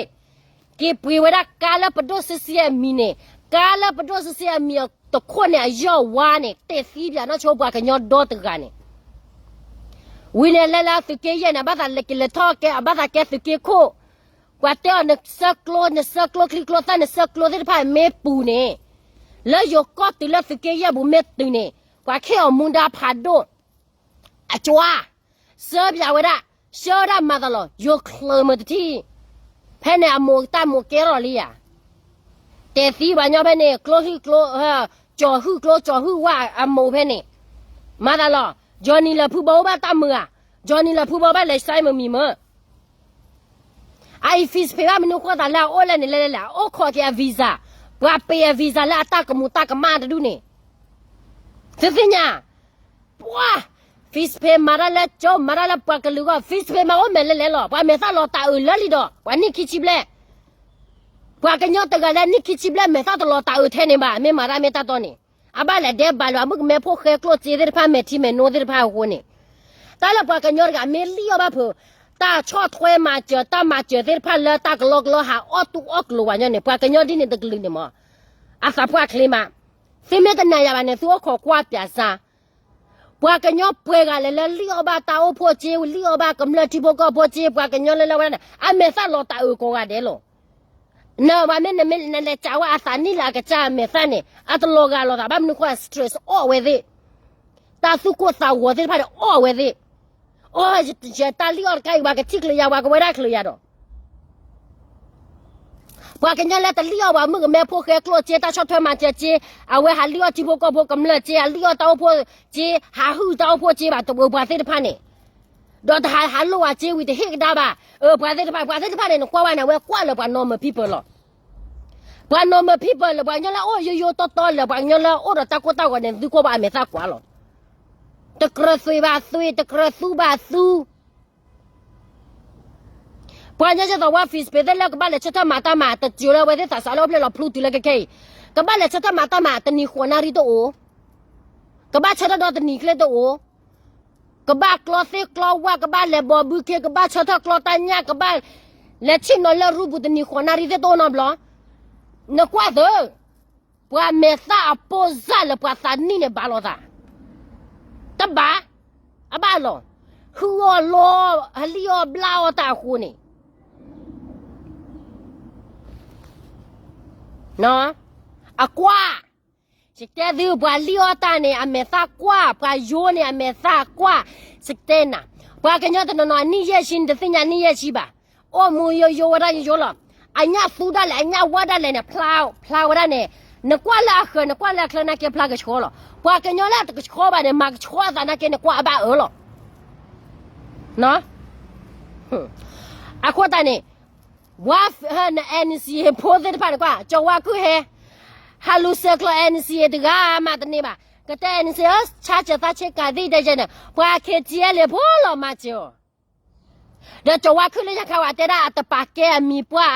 က့ၤပှ့ၤဝဲဒၣ်ကါလၢပဒိၣ်စ့စ့အမံၤန့ၣ်, ကါလၢပဒိၣ်စ့စ့အမံၤတခိၣ်န့ၣ် အယီၢ်ဝါန့ၣ် တဲသံပၠးနီၢ်ဆိပှၤကညီဒီတဂၤန့ၣ် ဝံၤန့ၣ် လဲၤလၢသုးက့ယဲၢ်န့ၣ် အဘၣ်သးလဲၤက့ၤလဲၤထီၣ်ကဲ အဘၣ်သးကဲသုးက့ခိၣ်, ပှၤတဲအီၤ နဆၢကျိ နဆၢကျိချံကျိသၣ် နဆၢကျိသ့ၣ်တဖၣ်မ့ၢ်ပူၤန့ၣ်, လၢယိၤကီၢ်တုၤလၢသုးက့ယဲၢ်ပူၤမ့ၢ်တုၤန့ၣ် ပှၤခ့ၣ်အီၤမူဒါဖးဒိၣ် အကွၢ်, ဆှၢပၠးဝဲဒၣ်, ဆှၢဝဲဒၣ်မၤသးလီၤ ယိၤချၢမုာ်တထံၣ်, ဖဲန့ၣ်အမိၢ်တၢ်မိၢ်ကဲထီၣ်လံယၤ, တဲသံပှၤညီဖဲန့ၣ် ကျိဟုၣ်ကျိ, ကၠီၤဟုၣ်ကျိ ကၠီၤဟုၣ်ဝၣ်အမိၢ်ဖဲန့ၣ်, မၤသးလီၤ, ကၠီၤနံၤလၢဖုဘီအိၣ်ဘၣ်တၢ်မုာ်ဧါ, ကၠီၤနံၤလၢဖုဘီဘၣ်လဲၤဆဲမုာ်မံၤမၢ အအံၤ Facebook ဘၣ်မနုၤဃိသးလၢအအိၣ်လဲၣ်န့ၣ် လဲၤလဲၤလဲၤ အအိၣ်ခိးက့ၤအ visa, ပှၤပ့ၤအ visa လၢအတၢ်ကမူးတၢ်ကမၣ်တဒူၣ်န့ၣ်, သုသ့ၣ်ညါ, ပှၤ Facebook မၤတၢ်လၢကၠိ မၤတၢ်လၢပှၤကလုာ်ဂီၢ် Facebook မၤအိၣ်မဲာ်လဲၣ်လဲၣ်လီၤ ပှၤမဲာ်သၣ်လီၤတၢ်အုးလၢလံဒီး ပှၤနံၣ်ခံဆံဘျဲၣ် ပှၤကညီတဂၤလၢနံၣ်ခံဆံဘျဲၣ်မဲာ်သၣ်တလီၤတၢ်အုးထဲန့ၣ်ဘၣ် မ့ၢ်မၤတၢ်မ့ၢ်တၢ်တီန့ၣ်, အဘၣ်လဲၤဒဲးဘးလၢအမုၣ်ကမဲဖိဃဲကျိၣ်စ့သ့ၣ်တဖၣ် မဲာ်ထံမဲာ်နိသ့ၣ်တဖၣ်အဃိန့ၣ်, တၢ်လၢပှၤကညီတဂၤမ့ၢ်လံၣ်အီၣ်ဘၣ်ဖုး, တၢ်ဆီၣ်ထွဲမၤစၢၤ တၢ်မၤစၢၤသ့ၣ်တဖၣ်လၢတၢ်ကလီကလီဟးအီၣ်တူၢ်အီၣ်ကျိၤဝဲညီန့ၣ် ပှၤကညီဒ်န့ၣ်တကလုာ်န့ၣ်မး, အသးပှၢ်ချ့မး, သုမ့ၢ်တနာ်ယၤဘၣ်န့ၣ် သုအိၣ်ခိးကွၢ်ပၠးစၢ် ပှၤကညီပှဲၤဂၤလဲၣ်လၢလံၣ်အီၣ်ဘၣ်တၢ်အိၣ်ဖှိၣ်စ့ လံၣ်အီၣ်ဘၣ်ကမျၢၢ်ထံဖိကီၢ်ဖိစ့ ပှၤကညီလၢလၢဝဲဒၣ်န့ၣ် အမဲာ်သၣ်လီၤတၢ်အုးကိးဂၤဒဲးလီၤ. နဘၣ်မ့ၢ်နမ့ၢ်နလဲၤကးဝဲအသးနံၣ်လၢအကစၢ်အမဲာ်သၣ်န့ၣ် အတလီၤဂာ်လိာ်သး ဘၣ်မနုၤဃိ stress အီၣ်ဝဲသ့ၣ်, တၢ်သူၣ်ကိၢ်သးဂီၤသ့ၣ်တဖၣ်န့ၣ်အီၣ်ဝဲသ့ၣ်, အိ ယတၢ်လံၣ်အီၣ်တခါအံၤ ပှၤကထံၣ်ချုးယၤ ပှၤကဝဲဒၣ်ချုးယၤဒီး ပှၤကညီလၢတလံၣ်အီၣ်ပှၤမုၣ်ကမဲဖိဃဲကျိၣ်စ့ တၢ်ဆီၣ်ထွဲမၤစၢၤစ့, အဝဲဟးလံၣ်အီၣ်ထံဖိကီၢ်ဖိကမျၢၢ်စ့ အလံၣ်အီၣ်တၢ်အိၣ်ဖှိၣ်စ့ ဟးဟုၣ်တၢ်အိၣ်ဖှိၣ်စ့ဘၣ်တဝဲပှၤသ့ၣ်တဖၣ်န့ၣ်, ဒီးတဟးဟးလိၣ်ဝဲစ့ဝံၤ တဟ့ၣ်ကဒါဘၣ်, အပှၤသ့ၣ်တဖၣ် ပှၤသ့ၣ်တဖၣ်န့ၣ် နကွၢ်ဝဲန့ၣ် အဝဲကွၢ်လၢပှၤ normal people လီၤ. ပှၤ normal people လၢပှၤကညီလၢအအိၣ်ယိယိတီတီလၢပှၤကညီလၢအအိၣ်ဒီးတၢ်ကိၢ်တၢ်ဂီၤန့ၣ် သုကွၢ်ဘၣ်အမဲာ်သၣ်ကွၢ်လီၤ. တကြၢးသွံၣ်ဘၣ်သွံၣ် တကြၢးသူဘၣ်သူ ပှၤကညီကဲသိးဝဲ Facebook သ့ၣ်လၢကဘၣ်လဲၤဆၢထၢၣ်မၤတၢ်မၤ တစၢၤလၢအဝဲသ့ၣ်သးစးလၢအိၣ်ဖျဲၣ်လီၤဖျူတုၤလၢခဲခဲအံၤ, ကဘၣ်လဲၤဆၢထၢၣ်မၤတၢ်မၤ တနံၤဃိးနၣ်ရံၣ်တအိၣ်, ကဘၣ်ဆၢထၢၣ်ဒီတနံၤကျဲတအိၣ်, ကဘၣ်ကျီသ့ကျီဝၣ် ကဘၣ်လဲၤဘီဘုခ့ ကဘၣ်ဆၢထၢၣ်ကျီတၢ်ညၣ် ကဘၣ်လဲၤဆ့ၣ်နီၤလၢရူပူၤ တနံၤဃိးနၣ်ရံၣ်သ့ၣ်တအိၣ်နီတဘျီ, နကွၢ်သု ပှၤမဲာ်သၣ်အပိၢ်စၢ်လၢပှၤသးနံၣ်န့ၣ်ဘၣ်လိာ်သး, တဘၣ်, အဘၣ်လီၤ, ဟုၣ်အီၣ်လီၤ, ဟလံၣ်အီၣ်ဘျၣ်အီၣ်တၢ်အဃိန့ၣ် အကွၢ်, ယတဲသု ပှၤလံၣ်အီၣ်တၢ်န့ၣ် အမဲာ်သၣ်ကွၢ်, ပှၤယိန့ၣ် အမဲာ်သၣ်ကွၢ်, ယတဲနၤ, ပှၤကညီတနီၤနီၤ အနံၣ်ယဲၢ်ဆံန့ၣ် တသ့ၣ်ညါနံၣ်ယဲၢ်ဆံဘၣ်, အိၣ်မူယိယိဝဲဒၣ်ယိယိလီၤ, အညၣ်သူဒၣ်လဲာ် အညၣ်ဝါဒၣ်လဲာ်န့ၣ် ဖျါ, ဖျါဝဲဒၣ်န့ၣ်, နကွၢ်လၢအဃၢၤ နကွၢ်လၢအချၢနာ်က့ဖျါကဆှီလီၤ, ပှၤကညီလၢအတကဆှီဘၣ်န့ၣ် မၤကဆှီအသးနာ်က့ နကွၢ်အဘၣ်အၢလီၤ. အဃိသတးန့ၣ် ဝါ န NCA ဖိသ့ၣ်တဖၣ်န့ၣ်ကွၢ် ကၠီၤဝါခုၣ်ဟဲ, ဟးလူၤဆဲးကျိး NCA တဂၤမးတန့ၢ်ဘၣ်, ကတဲ NCA ဧၢ ဆါစၢၤသးဆ့ကၤသံၣ်တဲယဲန့ၣ် ပှၤ KTLA ဖိလီၤမၤစၢၤအီၤ, ဒီးကၠီၤဝါခုၣ်လၢညါခါဝဲတဲဒၣ် အတပာ်ကဲအမံၤပှၢ်,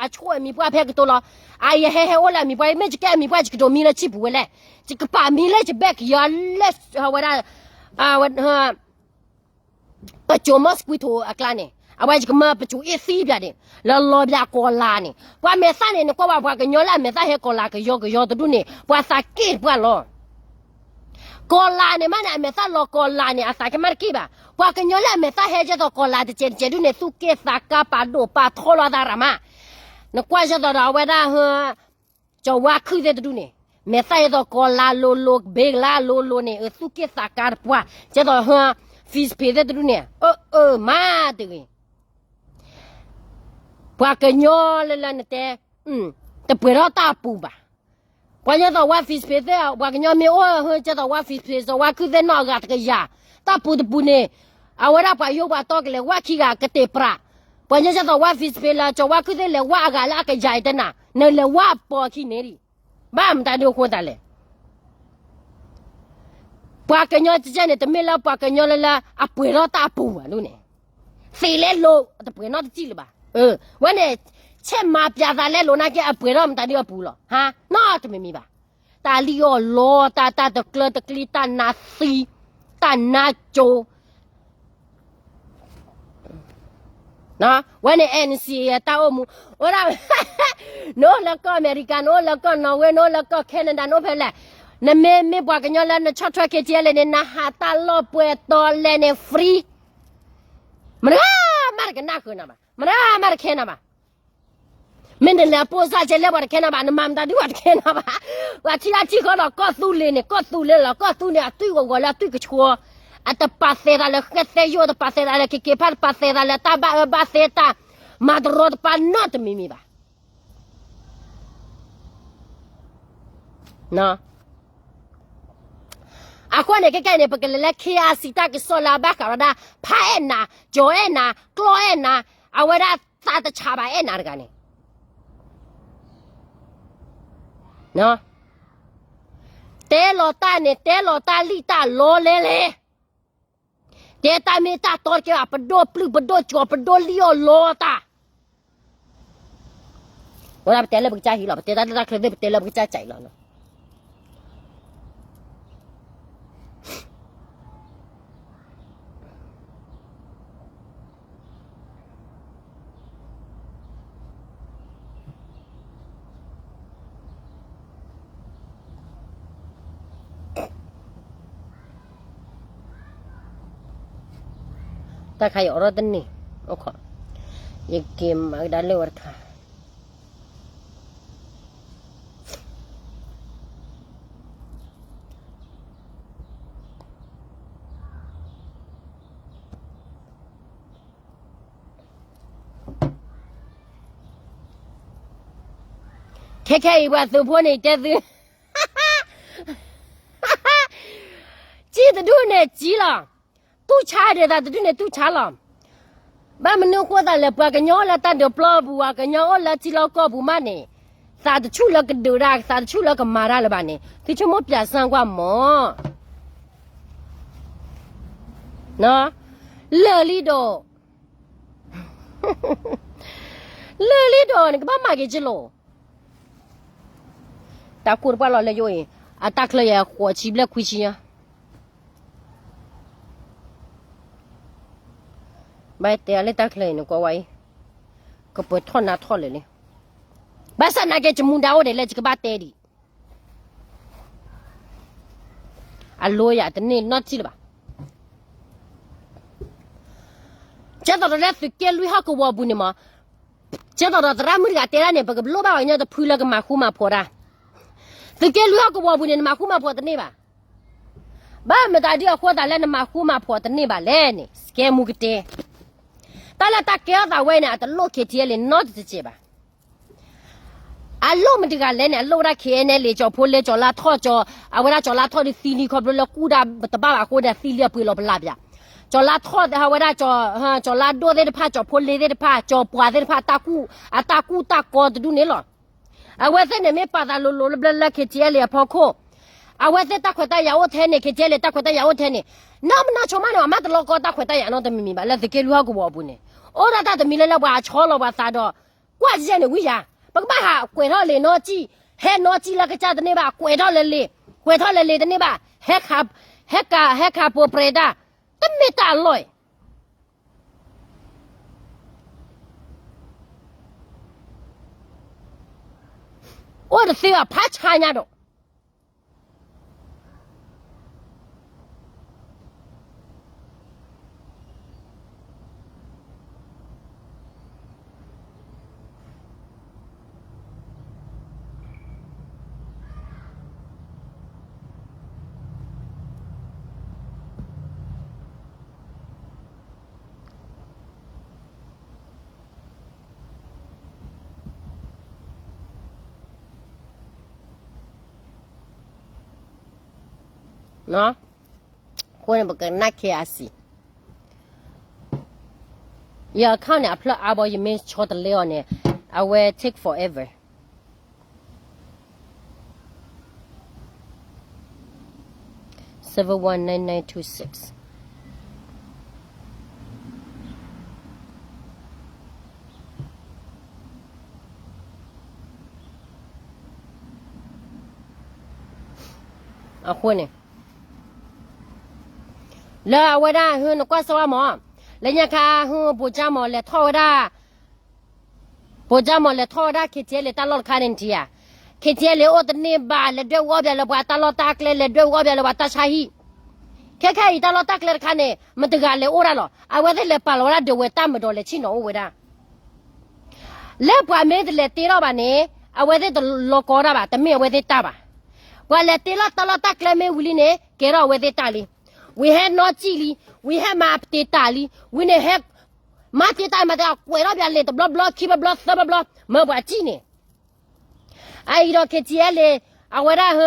အဆိၣ်အမံၤပှၢ်ဖဲကတိၤလီၤ, အယဟဲဟဲအိၣ်လၢအမံၤပှၢ် မ့ၢ်ယကဲအမံၤပှၢ် ယကဒိးမံလၢဆံပူၤဝဲလဲၣ်, ယကပာ်မံလၢယဘဲၣ်ကယီၤလၢ ဝဲဒၣ် ပစိၤ mosquito အကျါန့ၣ် အဝဲယကမၢပစိၤအ့ၣ်သံပၠးန့ၣ် လၢလီၤဘၠးကီၤလၤန့ၣ် ပှၤမဲာ်သၣ်န့ၣ် နကွၢ်ဘၣ်ပှၤကညီလၢအမဲာ်သၣ်ဟဲကီၤလၤကယီကယီတဒူၣ်န့ၣ် ပှၤသးက့ၣ်တပှၢ်လီၤ. ကီၤလၤန့ၣ်မးန့ၣ် အမဲာ်သၣ်လီၤကီၤလၤန့ၣ် အသးကမၣ်တက့ၢ်ဘၣ်. ပှၤကညီလၢအမဲာ်သၣ်ဟဲကဲသိးကီၤလၤတစဲးတစဲးဒူၣ်န့ၣ် သူၣ်က့ၣ်သးကါပာ်ဒိၣ်ပာ်ထီလီၤအသးရၤမး. နကွၢ်ကဲသိးဒီးအဝဲဒၣ် ကၠီၤဝါခုၣ်သ့ၣ်တဒူၣ်န့ၣ် မဲာ်သၣ်ဟဲသိးကီၤလၤလိၤလိၤ ဘ့ကလါလိၤလိၤန့ၣ် အသူၣ်က့ၣ်သးကါတပှၢ် ကဲသိး Facebook သ့ၣ်တဒူၣ်န့ၣ် အၢ အၢ မးတဂ့ၤ ပှၤကညီလၢလၢနတဲ တပှဲၤထီၣ်တၢ်အပူၤဘၣ်. ပှၤကညီသိးဝါ Facebook သ့ၣ် ပှၤကညီမ့ၢ်အိၣ်ဟၢကဲသိးဝါ Facebook သိးဝါခုၣ်သ့ၣ်နီၢ်အဂၤတကယၤ တၢ်ပူၤတပူၤန့ၣ် အဝဲဒၣ်ပှၤယိပှၤတီကလဲၤဝၣ်ခံဂၤကတ့ၢ်ပြး ပှၤကညီကဲသိးဝါ Facebook လၢကၠီၤဝါခုၣ်သ့ၣ်လဲၤဝၣ်အဂၤလၢအကယၤအံၤတနၤ နလဲၤဝၣ်အပိာ်ခံန့ၣ်ဒံး ဘၣ်မတၤဒ်အဃိသတးလဲၣ်. ပှၤကညီကဲန့ၣ် တမ့ၢ်လၢပှၤကညီလၢလၢအပှဲၤထီၣ်တၢ်အပူၤဘၣ်ဒ်န့ၣ်, သ့လဲလိာ် တပှဲၤနီတစံၣ်လၢၤဘၣ်. ဝဲန့ၣ် ဆဲးမၤပၠးသးလဲလိာ်နာ်က့ အပှဲၤထီၣ်မတၤဒ်အပူၤလီၤ. ဟါ, နီတမံၤမံၤဘၣ်. တၢ်လံၣ်အီၣ်လီတၢ်, တၢ်တကျၢတကျံ, တၢ်နါသံ, တၢ်နါကၠိ ဝဲန့ၣ် NCA တၢ်အိၣ်မူ, အိၣ်ဒၣ်, နအိၣ်လၢကီၢ်အမဲရကၤ, နအိၣ်လၢကီၢ်နီၣ်ဝ့, နအိၣ်လၢကီၢ် Canada, နအိၣ်ဖဲလဲၣ်, နမ့ၢ်မ့ၢ်ပှၤကညီလၢနဆီၣ်ထွဲ KTLA န့ၣ် နဟးတၢ်လီၢ်ပှဲၤတီလဲန့ၣ် free, မတၤမးတကနၣ်ဃုာ်နၤဘၣ်, မတၤမးတခဲနၤဘၣ်. မ့ၢ်နလဲၤပိာ်စၢ်ကဲလဲပှၤတခဲနၤဘၣ်, နမၤမတၤဒုပှၤတခဲနၤဘၣ်. ပှၤထံၣ်တၢ်ထံၣ်ဃီဒီးကီၢ်သူလ့ၤန့ၣ်, ကီၢ်သူလ့ၤလီၤ, ကီၢ်သူန့ၣ် အသွံၣ်ဂီၤဂီၤလၢအသွံၣ်ကဆှီ, အတပာ်သဲးသးလၢဃဲသဲယိၣ်, တပာ်သဲးသးလၢ KK Park, တပာ်သဲးသးလၢတၢ်ဘၣ်အၢဘၣ်သီတၢ်မၤတရီတပါနီတမံၤမံၤဘၣ်. အဃိန့ၣ် ခဲကနံၣ်အံၤန့ၣ် ပကလဲၤလၢ KIC တၢ်ကစီၣ်လၢအဘၣ်ဃးဝဲဒၣ် ဖးအဲၣ်နၤ, ကၠီၤအဲၣ်နၤ, ကျီအဲၣ်နၤ, အဝဲဒၣ်သးတဆးဘၣ်အဲၣ်နၤတဂၤန့ၣ် တဲလီၤတၢ်န့ၣ် တဲလီၤတၢ်လံၣ်တၢ်လီလဲလဲ, တဲတၢ်မ့ၢ်တၢ်တီတကဲဘၣ်, ပဒိၣ်ပျုၢ်ပဒိၣ်ကၠီၤ ပဒိၣ်လံၣ်အီၣ်လီတၢ်, ဝဲဒၣ်ပတဲလၢပကစၢ်ဟံၣ်လီၤ, ပတဲတၢ်လၢတၢ်ချၢသ့ၣ် ပတဲလၢပကစၢ်ကၠဲးလီၤ. တၢ်ခါအံၤအိးထီၣ်တန့ၢ်, ယက့ၤမၤကဒါလၢဝဲတခါ. ခဲခဲအံၤပှၤသုးဖိန့ၣ်တဲသု, ကံတဒူၣ်န့ၣ်ကံလီၤ, တူၢ်ဆါဒၣ်သးတဒူၣ်န့ၣ်တူၢ်ဆါလီၤ. ဘၣ်မနုၤအဃိသတးလဲၣ်, ပှၤကညီအိၣ်လၢတၢ်ဒုးပျီပူၤ, ပှၤကညီအိၣ်လၢထံလီၢ်ကီၢ်ပူၤမးန့ၣ်, သးတဆူၣ်လၢကဒုးတၢ်, သးတဆူၣ်လၢကမၤတၢ်လၢၤဘၣ်န့ၣ်, သုဆိကမိၣ်ပၠးစၢ်ကွၢ်မး. လၢာ်လံဒီး, လၢာ်လံဒီး နကဘၣ်မၤက့ၤက့လိာ်. တၢ်ခိၣ်တပှၢ်လီၤလၢယအိၣ်အံၤ, အတၢ်ချၢယဲၢ်ဃိးဆံဘျဲၣ်ခွံဆံညါ, ဘၣ်တဲအီၤလၢတၢ်ချၢအံၤန့ၣ် ကွၢ်ဝဲအံၤ, ကပၢၤထီၣ်နါထီၣ်လၢာ်လံ. ဘၣ်ဆၣ်နာ်က့ ယမူဒါအိၣ်ဒံးလၢယကဘၣ်တဲဒံး အလိယၤတန့ၢ်နီတထံၣ်လၢၤဘၣ်. ကဲသိးဒီးလၢသုးက့လွံၢ်ဟီၣ်ကဝီၤပူၤန့ၣ်မး, ကဲသိးဒီးသရၣ်မုၣ်တဂၤတဲဒၣ်န့ၣ် ပကလိၣ်ဘၣ်ပှၤကညီတဖုလၢကမၤဃူမၤဖိးတၢ်. သုးက့လွံၢ်ဟီၣ်ကဝီၤပူၤန့ၣ် နမၤဃူမၤဖိးတန့ၢ်ဘၣ်. ဘၣ်မတၤဒ်အဃိသတးလၢနမၤဃူမၤဖိးတန့ၢ်ဘၣ်လဲၣ်န့ၣ် စကဲမူကတဲ တၢ်လၢတၢ်ကဲထီၣ်သးဝဲန့ၣ် အတလိၣ် KTLA နီတစဲးဘၣ်. အလိၣ်မတၤတဂၤလဲၣ်န့ၣ် အလိၣ်ဝဲဒၣ် KNLA ကၠီၤဖိလ့ ကၠီၤလါထီၣ်ကၠီၤ, အဝဲဒၣ်ကၠီၤလါထီၣ်ဒ်သံလံခီဖျိလၢကူၣ်တၢ်တဘၣ်ဘၣ်အဃိဒီး သံလံအပှ့ၤလီၤပလၢ်ပၠး, ကၠီၤလါထီၣ်ဝဲဒၣ် ကၠီၤလါဒိၣ်သ့ၣ်တဖၣ် ကၠီၤဖိလ့သ့ၣ်တဖၣ် ကၠီၤပှၤသ့ၣ်တဖၣ် အတၢ်ကူၣ်တၢ်ကီတဒူၣ်န့ၣ်လီၤ. အဝဲသ့ၣ်န့ၣ်မ့ၢ်ပာ်သးလိၤလိၤလၢဘျၢလၢ KTLA အဖီခိၣ်, အဝဲသ့ၣ်တၢ်ခွဲးတၢ်ယာ်အိၣ်ထဲန့ၣ် KTLA တၢ်ခွဲးတၢ်ယာ်အိၣ်ထဲန့ၣ်, နီၢ်မနီၢ်ဆိမးန့ၣ် အမ့ၢ်တလိၣ်ကီတၢ်ခွဲးတၢ်ယာ်နီတမံၤမံၤဘၣ် လၢသုးက့လွံၢ်ဟီၣ်ကဝီၤအပူၤန့ၣ်, အိၣ်ဒၣ်တၢ်တမံၤလၢလၢပှၤအဆီလီၤပှၤသးဒီး ကွၢ်ယဲၢ်န့ၣ်ဝံယၤ, ပကဘၣ်ဟးကွဲးထီၣ်လံာ်နီၢ်ကံၣ်, ဟဲနီၢ်ကံၣ်လၢကစၢ်တန့ၢ်ဘၣ်, ကွဲးထီၣ်လၢလံာ်, ကွဲးထီၣ်လၢလံာ်တန့ၢ်ဘၣ်, ဟဲခး, ဟဲခး, ဟဲခးပိာ်ပြဲၤတၢ်, တမ့ၢ်တၢ်အလီၢ်အံၤ အိၣ်တသ့ဘၣ် ဖးဆါညါဒီး အဃိန့ၣ် ပကနၣ်ခဲအစံး, ယ account န့ၣ် အဖျၢၣ်အါဘီ ယမ့ၢ်ဆီတလဲအီၤန့ၣ် အဝဲ take forever. seven one nine nine two six. အဃိန့ၣ် လၢအဝဲဒၣ်ဟ့ၣ်နကွၢ်စၢဝါမး, လၢညါခါဟ့ၣ်ပိကၠၢ်မး လဲၤထီၣ်ဝဲဒၣ် ပိကၠၢ်မး လဲၤထီၣ်ဝဲဒၣ် KTLA တၢ်လီၢ်တခါန့ၣ်ထံၣ်ဧါ, KTLA အိၣ်တန့ၢ်ဘၣ် လဲၤဒွဲၣ်ဝီၢ်ပၠးလၢပှၤတၢ်လီၢ်တၢ်ကျဲ လဲၤဒွဲၣ်ဝီၢ်ပၠးလၢပှၤတၢ်ဆါဟံၣ်, ခဲခဲအံၤတၢ်လီၢ်တၢ်ကျဲတခါန့ၣ် မတၤတဂၤလဲၤအိၣ်ဒၣ်လီၤ. အဝဲသ့ၣ်လဲၤပာ်လီၤဝဲဒၣ်ဒဝဲၢ်တၢ်မၤဒီးလဲၤဆ့ၣ်နီၤအိၣ်ဝဲဒၣ် လၢပှၤမ့ၢ်တလဲၤတ့ထီၣ်ဘၣ်န့ၣ် အဝဲသ့ၣ်တလီၤကီတၢ်ဘၣ်, တမ့ၢ်အဝဲသ့ၣ်တၢ်ဘၣ်. ပှၤလဲၤတ့ထီၣ်တၢ်လီၢ်တၢ်ကျဲမ့ၢ်ဝံၤလံန့ၣ် ကဲထီၣ်အဝဲသ့ၣ်တၢ်လံ. ဝံၤဟဲနီၢ်ကံၣ်လံ, ဝံၤဟဲမၤပတ့ၤတၢ်လံ, ဝံၤန့ၣ်ဟဲ မၤတ့ၤတၢ်မၤတ့ၤ ကွဲးထီၣ်ပၠးလံာ်တဘျီဘျီ ခံဘျီဘျီ သၢဘျီဘျီ မၢပှၤကံၣ်န့ၣ် အအံၤဒီး KTLA အဝဲဒၣ်ဟ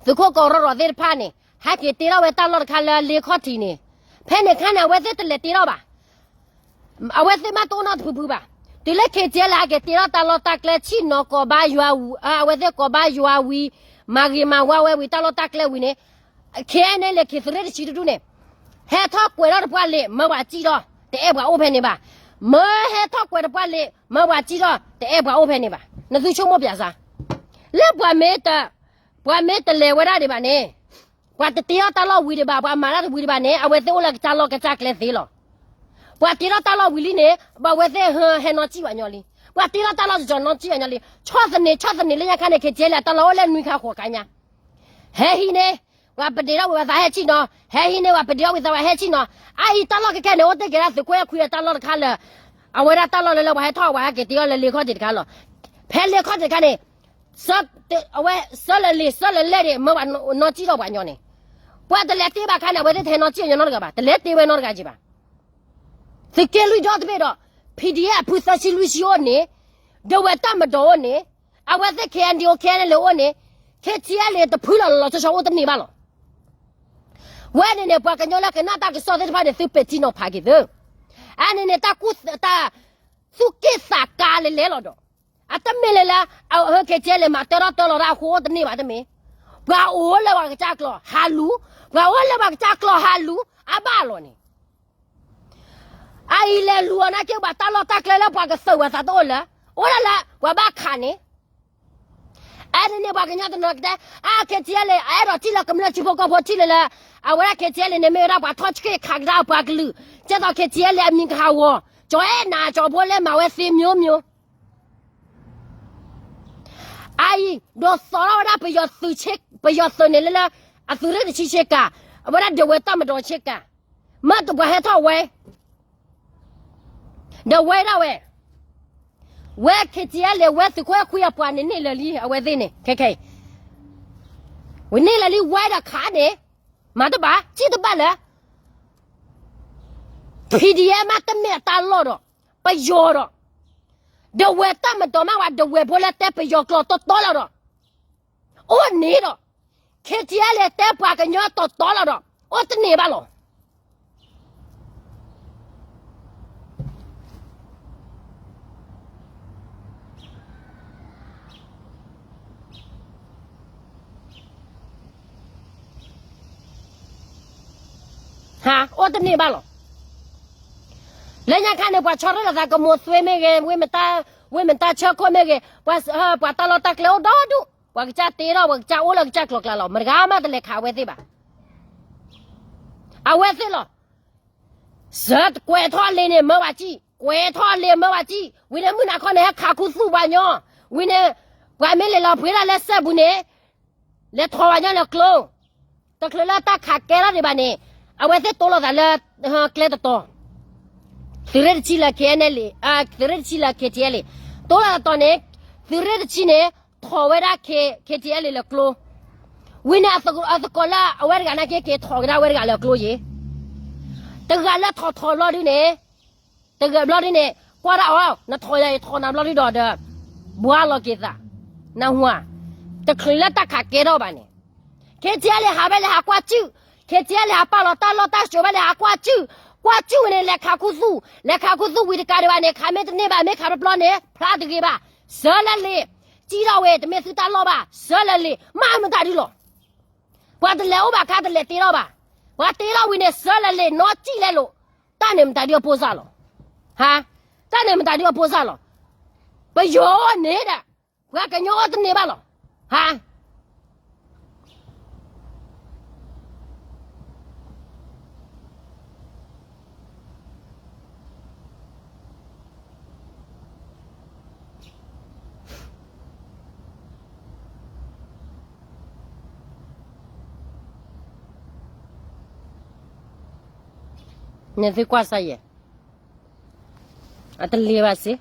သုးခိၣ်ကီးရီၣ်ရီၣ်သ့ၣ်တဖၣ်န့ၣ် ဟဲက့ၤတ့ထီၣ်ဝဲတၢ်လီၢ်တခါလၢလ့ခီၣ်ထံးန့ၣ်, ဖဲန့ၣ်ခါန့ၣ် အဝဲသ့ၣ်တလဲၤတ့ထီၣ်ဘၣ်. အဝဲသ့ၣ်မ့ၢ်တအိၣ်နီတဖုဖုဘၣ်. တုၤလၢ KTLA ဟဲက့ၤတ့ထီၣ်တၢ်လီၢ်တၢ်ကျဲ ဆ့ၣ်နီၤကိးဘါယွၤဝံၤ, အဝဲသ့ၣ်ကိးဘါယွၤဝံၤ, မၤဂ့ၤမၤဝါဝဲဝံၤ တၢ်လီၢ်တၢ်ကျဲဝံၤန့ၣ်, KNLA သုးရ့ၣ်တဆံတဒူၣ်န့ၣ် ဟဲထီၣ်ကွဲးထီၣ်တပှၢ်လံာ် မၢပှၤကံၣ်ထီၣ် တအဲၣ်ပှၤအိၣ်ဖဲန့ၣ်ဘၣ်. မၢဟဲထီၣ်ကွဲးတပှၢ်လံာ် မၢပှၤကံၣ်ထီၣ် တအဲၣ်ပှၤအိၣ်ဖဲန့ၣ်ဘၣ်. နသုဆိကမိၣ်ပၠးစၢ် လၢပှၤမ့ၢ်တ, ပှၤမ့ၢ်တလဲၤဝဲဒၣ်ဒံးဘၣ်န့ၣ်, ပှၤတတ့ထီၣ်တၢ်လီၢ်ဝံၤဒံးဘၣ်, ပှၤမၤတၢ်တဝံၤဒံးဘၣ်န့ၣ် အဝဲသ့ၣ်အိၣ်လၢကစၢ်လီၢ်ကစၢ်ကျဲသ့လီၤ. ပှၤတ့ထီၣ်တၢ်လီၢ်ဝံၤလံန့ၣ် ဘၣ်ဝဲသ့ၣ်ဟဲနီၢ်ကံၣ်ပှၤညီလံ. ပှၤတ့ထီၣ်တၢ်လီၢ်ကညီနီၢ်ကံၣ်ပှၤညီလံ. ဆီၣ်သနံး ဆီၣ်သနံး လၢညါခါန့ၣ် KTLA အတၢ်လီၢ်အိၣ်လၢနွံခါဃိးခါညါ ဟဲဟံးန့ၢ်, ပှၤပဒ့ထီၣ်ဝံၤပှၤသးဟဲဆ့ၣ်နီၤ, ဟဲဟံးန့ၢ် ပှၤပဒ့ထီၣ်ဝံၤသးပှၤဟဲဆ့ၣ်နီၤ. အအံၤတၢ်လီၢ်ခဲခဲန့ၣ် အိၣ်တ့ၢ်က့ၤဒၣ်သုးခိၣ်အဲၣ်ခွံအတၢ်လီၢ်တခါလၢ, အဝဲဒၣ်တၢ်လီၢ်လၢလၢပှၤဟဲထီၣ်ပှၤဟဲက့ၤတ့ထီၣ်လၢလ့ခီၣ်ထံးတခါလီၤ. ဖဲလ့ခီၣ်ထံးတခါန့ၣ် အဝဲ ဆၢလၢာ်လံာ် ဆၢလၢာ်လဲၢ်န့ၣ် မၢပှၤနီၢ်ကံၣ်ထီၣ်ပှၤညီန့ၣ်, ပှၤတလဲၤတ့ဘၣ်ခါန့ၣ် အဝဲသ့ၣ်တဟဲနီၢ်ကံၣ်ညီနီတဂၤဘၣ်, တလဲၤတ့ဝဲနီတဂၤက့ၤဘၣ်. သုးက့လွံၢ်ဒီတဘ့ၣ်ဒီး PDF အဖုသၢဆံလွံၢ်ဆံအိၣ်န့ၣ်, ဒဝဲၢ်တၢ်မၤဒီးအိၣ်န့ၣ်, အဝဲသ့ၣ် KNDO KNLA အိၣ်န့ၣ်, KTLA တဖုလီၤလီၤဆီဆီအိၣ်တန့ၢ်ဘၣ်လီၤ. ဝဲန့ၣ်န့ၣ် ပှၤကညီလၢကနၣ်တၢ်ကစီၣ်သ့ၣ်တဖၣ်န့ၣ် သုပဲာ်ထံနီၤဖးက့ၤသု, အန့ၣ်န့ၣ် တၢ်ကူၣ်တၢ် သူၣ်က့ၣ်သးကါလဲၤလဲၤလီၤဒီး, အတမ့ၢ်လၢလၢ အဟၢ KTLA မၤတၢထီၣ်တၢလီၤတၢ်အဃိအိၣ်တန့ၢ်ဘၣ်တမ့ၢ်, ပှၤအိၣ်လၢပှၤကစၢ်ကျီၤဟးလူၤ, ပှၤအိၣ်လၢပှၤကစၢ်ကျီၤဟးလူၤ အဘၣ်လီၤန့ၣ်, အအံၤလဲၤလူၤအီၤနာ်က့ ပှၤတၢ်လီၢ်တၢ်ကျဲလၢပှၤကသုးဝဲသးတအိၣ်လၢ, အိၣ်ဒၣ်လၢပှၤဘၣ်ခးန့ၣ် အန့ၣ်န့ၣ် ပှၤကညီတနီၤကတဲ, အ KTLA အအဲၣ်ဒိးထံၣ်လၢကမျၢၢ်ထံဖိကီၢ်ဖိထံၣ်လၢလၢ, အဝဲဒၣ် KTLA န့ၣ် မ့ၢ်ဝဲဒၣ်ပှၤထီၣ်ဆှ့ၣ်ခးကဒါပှၤကလုာ်, ကဲသိး KTLA အမံၤကဟးဂီၤ, ကၠီၤအဲၣ်နၤကၠီၤဘိလဲမၤဝဲသ့မျိုးမျိုး အအံၤ ဒိးသီထီၣ်ဝဲဒၣ် ပယီၤသုးန့ၣ်လၢလၢ, အသုးရ့ၣ်တဆံဆ့ကၤ, အဝဲဒၣ်ဒဝဲၢ်တၢ်မၤဒီးဆ့ကၤ, မ့ၢ်တပှၤဟဲထီၣ်ဝဲ ဒီးဝဲဒၣ်ဝဲ, ဝဲ KTLA ဝဲသုးခိၣ်အဲၣ်ခွံအပှၤန့ၣ်န့ၢ်လၢာ်လံ အဝဲသ့ၣ်န့ၣ် ခဲခဲအံၤ, ဝဲန့ၢ်လၢာ်လံဝဲဒီးခးန့ၣ်, မၤတဘၣ် စံၣ်တဘၣ်လၢ PDF မးတမ့ၢ်အတၢ်လီၢ်ဒီး, ပယီၤဒီး, ဒဝဲၢ်တၢ်မၤဒီးမးဝဲ ဒဝဲၢ်ဖိလၢတဲပယီၤကျိာ်တီတီလီၤဒီး, အိၣ်န့ၣ်ဒီး, KTLA တဲပှၤကညီတီတီလီၤဒီး, အိၣ်တန့ၢ်ဘၣ်လီၤ. ဟး အိၣ်တန့ၢ်ဘၣ်လီၤ. လၢညါခါန့ၣ် ပှၤဆီၣ်ထွဲလိာ်သးကမိၢ်သွ့မ့ၢ်ဂ့ၤ, ဝ့ၢ်မတၢ်ဆၢခိၣ်မ့ၢ်ဂ့ၤ, ပှၤတၢ်လီၢ်တၢ်ကျဲအိၣ်ဒီဒူၣ်, ပှၤကစၢ်တ့ထီၣ် ပှၤကစၢ်အိၣ်လၢကစၢ်ကျိၤကျါလီၤ. မတဂၤမးတလဲၤခးအဝဲသ့ၣ်ဘၣ်. အဝဲသ့ၣ်လီၤ. စၢၤတကွဲးထီၣ်လံန့ၣ် မၢဝဲကံၣ်, ကွဲးထီၣ်လံမၢဝဲကံၣ်, ဝံၤန့ၣ်မုၢ်နၤခီန့ၣ် ဟဲခးခူသူၣ်ပှၤညီ, ဝံၤန့ၣ် ပှၤမ့ၢ်လဲၤလီၤပှ့ၤဒၣ်လၢစဲဘူးန့ၣ် လဲၤထီၣ်ပှၤညီလၢကျိ, တချုးလၢတၢ်ခးကဲထီၣ်ဒံးဘၣ်န့ၣ်, အဝဲသ့ၣ်တိလိာ်သးလၢကျဲတတီၤ, သုးရ့ၣ်တဆံလၢ KNLA, သုးရ့ၣ်တဆံလၢ KTLA, တိလိာ်သးတတီၤန့ၣ်, သုးရ့ၣ်တဆံန့ၣ် ထီၣ်ဝဲဒၣ် KTLA လၢကျိ, ဝံၤန့ၣ် အသကိးလၢအဝဲတဂၤနာ်က့ က့ၤထီၣ်ကဒါဝဲတဂၤလၢကျိယ့ၤ, တဂၤလၢထီၣ်ထီၣ်ဘျီဒုန့ၣ် တဂၤဘျီဒုန့ၣ် ကွၢ်ဒၣ်အီၤ နထီၣ်ယၤအံၤထီၣ်နၤဘျီဒုဒီးဒီး ဘှါလီၤက့ၤသး, နၢ်ဟူဧါ, တချုးလၢတၢ်ခးကဲထီၣ်ဘၣ်န့ၣ်, KTLA ဟးဝဲလဲၤဟးကွၢ်စုၣ်, KTLA ဟးပာ်လီၤတၢ်လီၢ်တၢ်စိၤဝဲလဲၤဟးကွၢ်စုၣ်, ကွၢ်စုၣ်ဝဲန့ၣ် လဲၤခးခူသူၣ်, လဲၤခးခူသူၣ်ဝံၤတကးဒံးဘၣ်န့ၣ် ခးမ့ၢ်တန့ၢ်ဘၣ် မ့ၢ်ခးတဘျီန့ၣ် ဖျါတဂ့ၤဘၣ်, စၢၤလၢလံာ်, ကံၣ်ထီၣ်ဝဲ တမ့ၢ်သုတၢ်လီၢ်ဘၣ်, စၢၤလၢလံာ်, မၤမတၤဒုလီၤ. ပှၤတလဲၤအိၣ်ဘၣ်ခါတလဲၤတ့ထီၣ်ဘၣ်. ပှၤတ့ထီၣ်ဝံၤန့ၣ် စၢလၢလ့ၣ်နီၢ်စံၣ်လဲလိာ်, တၢ်န့ၣ်မတၤဒုအဖိစၢ်လီၤ. ဟါ, တၢ်န့ၣ်မတၤဒုအဖိစၢ်လီၤ. ပယီၤန့ၣ်ဒၣ် ပှၤကညီအီၤတန့ၢ်ဘၣ်လီၤ. ဟါ နသုကွၢ်စၢ်ယဲၢ်, အတလ့ၤဘၣ်စ့,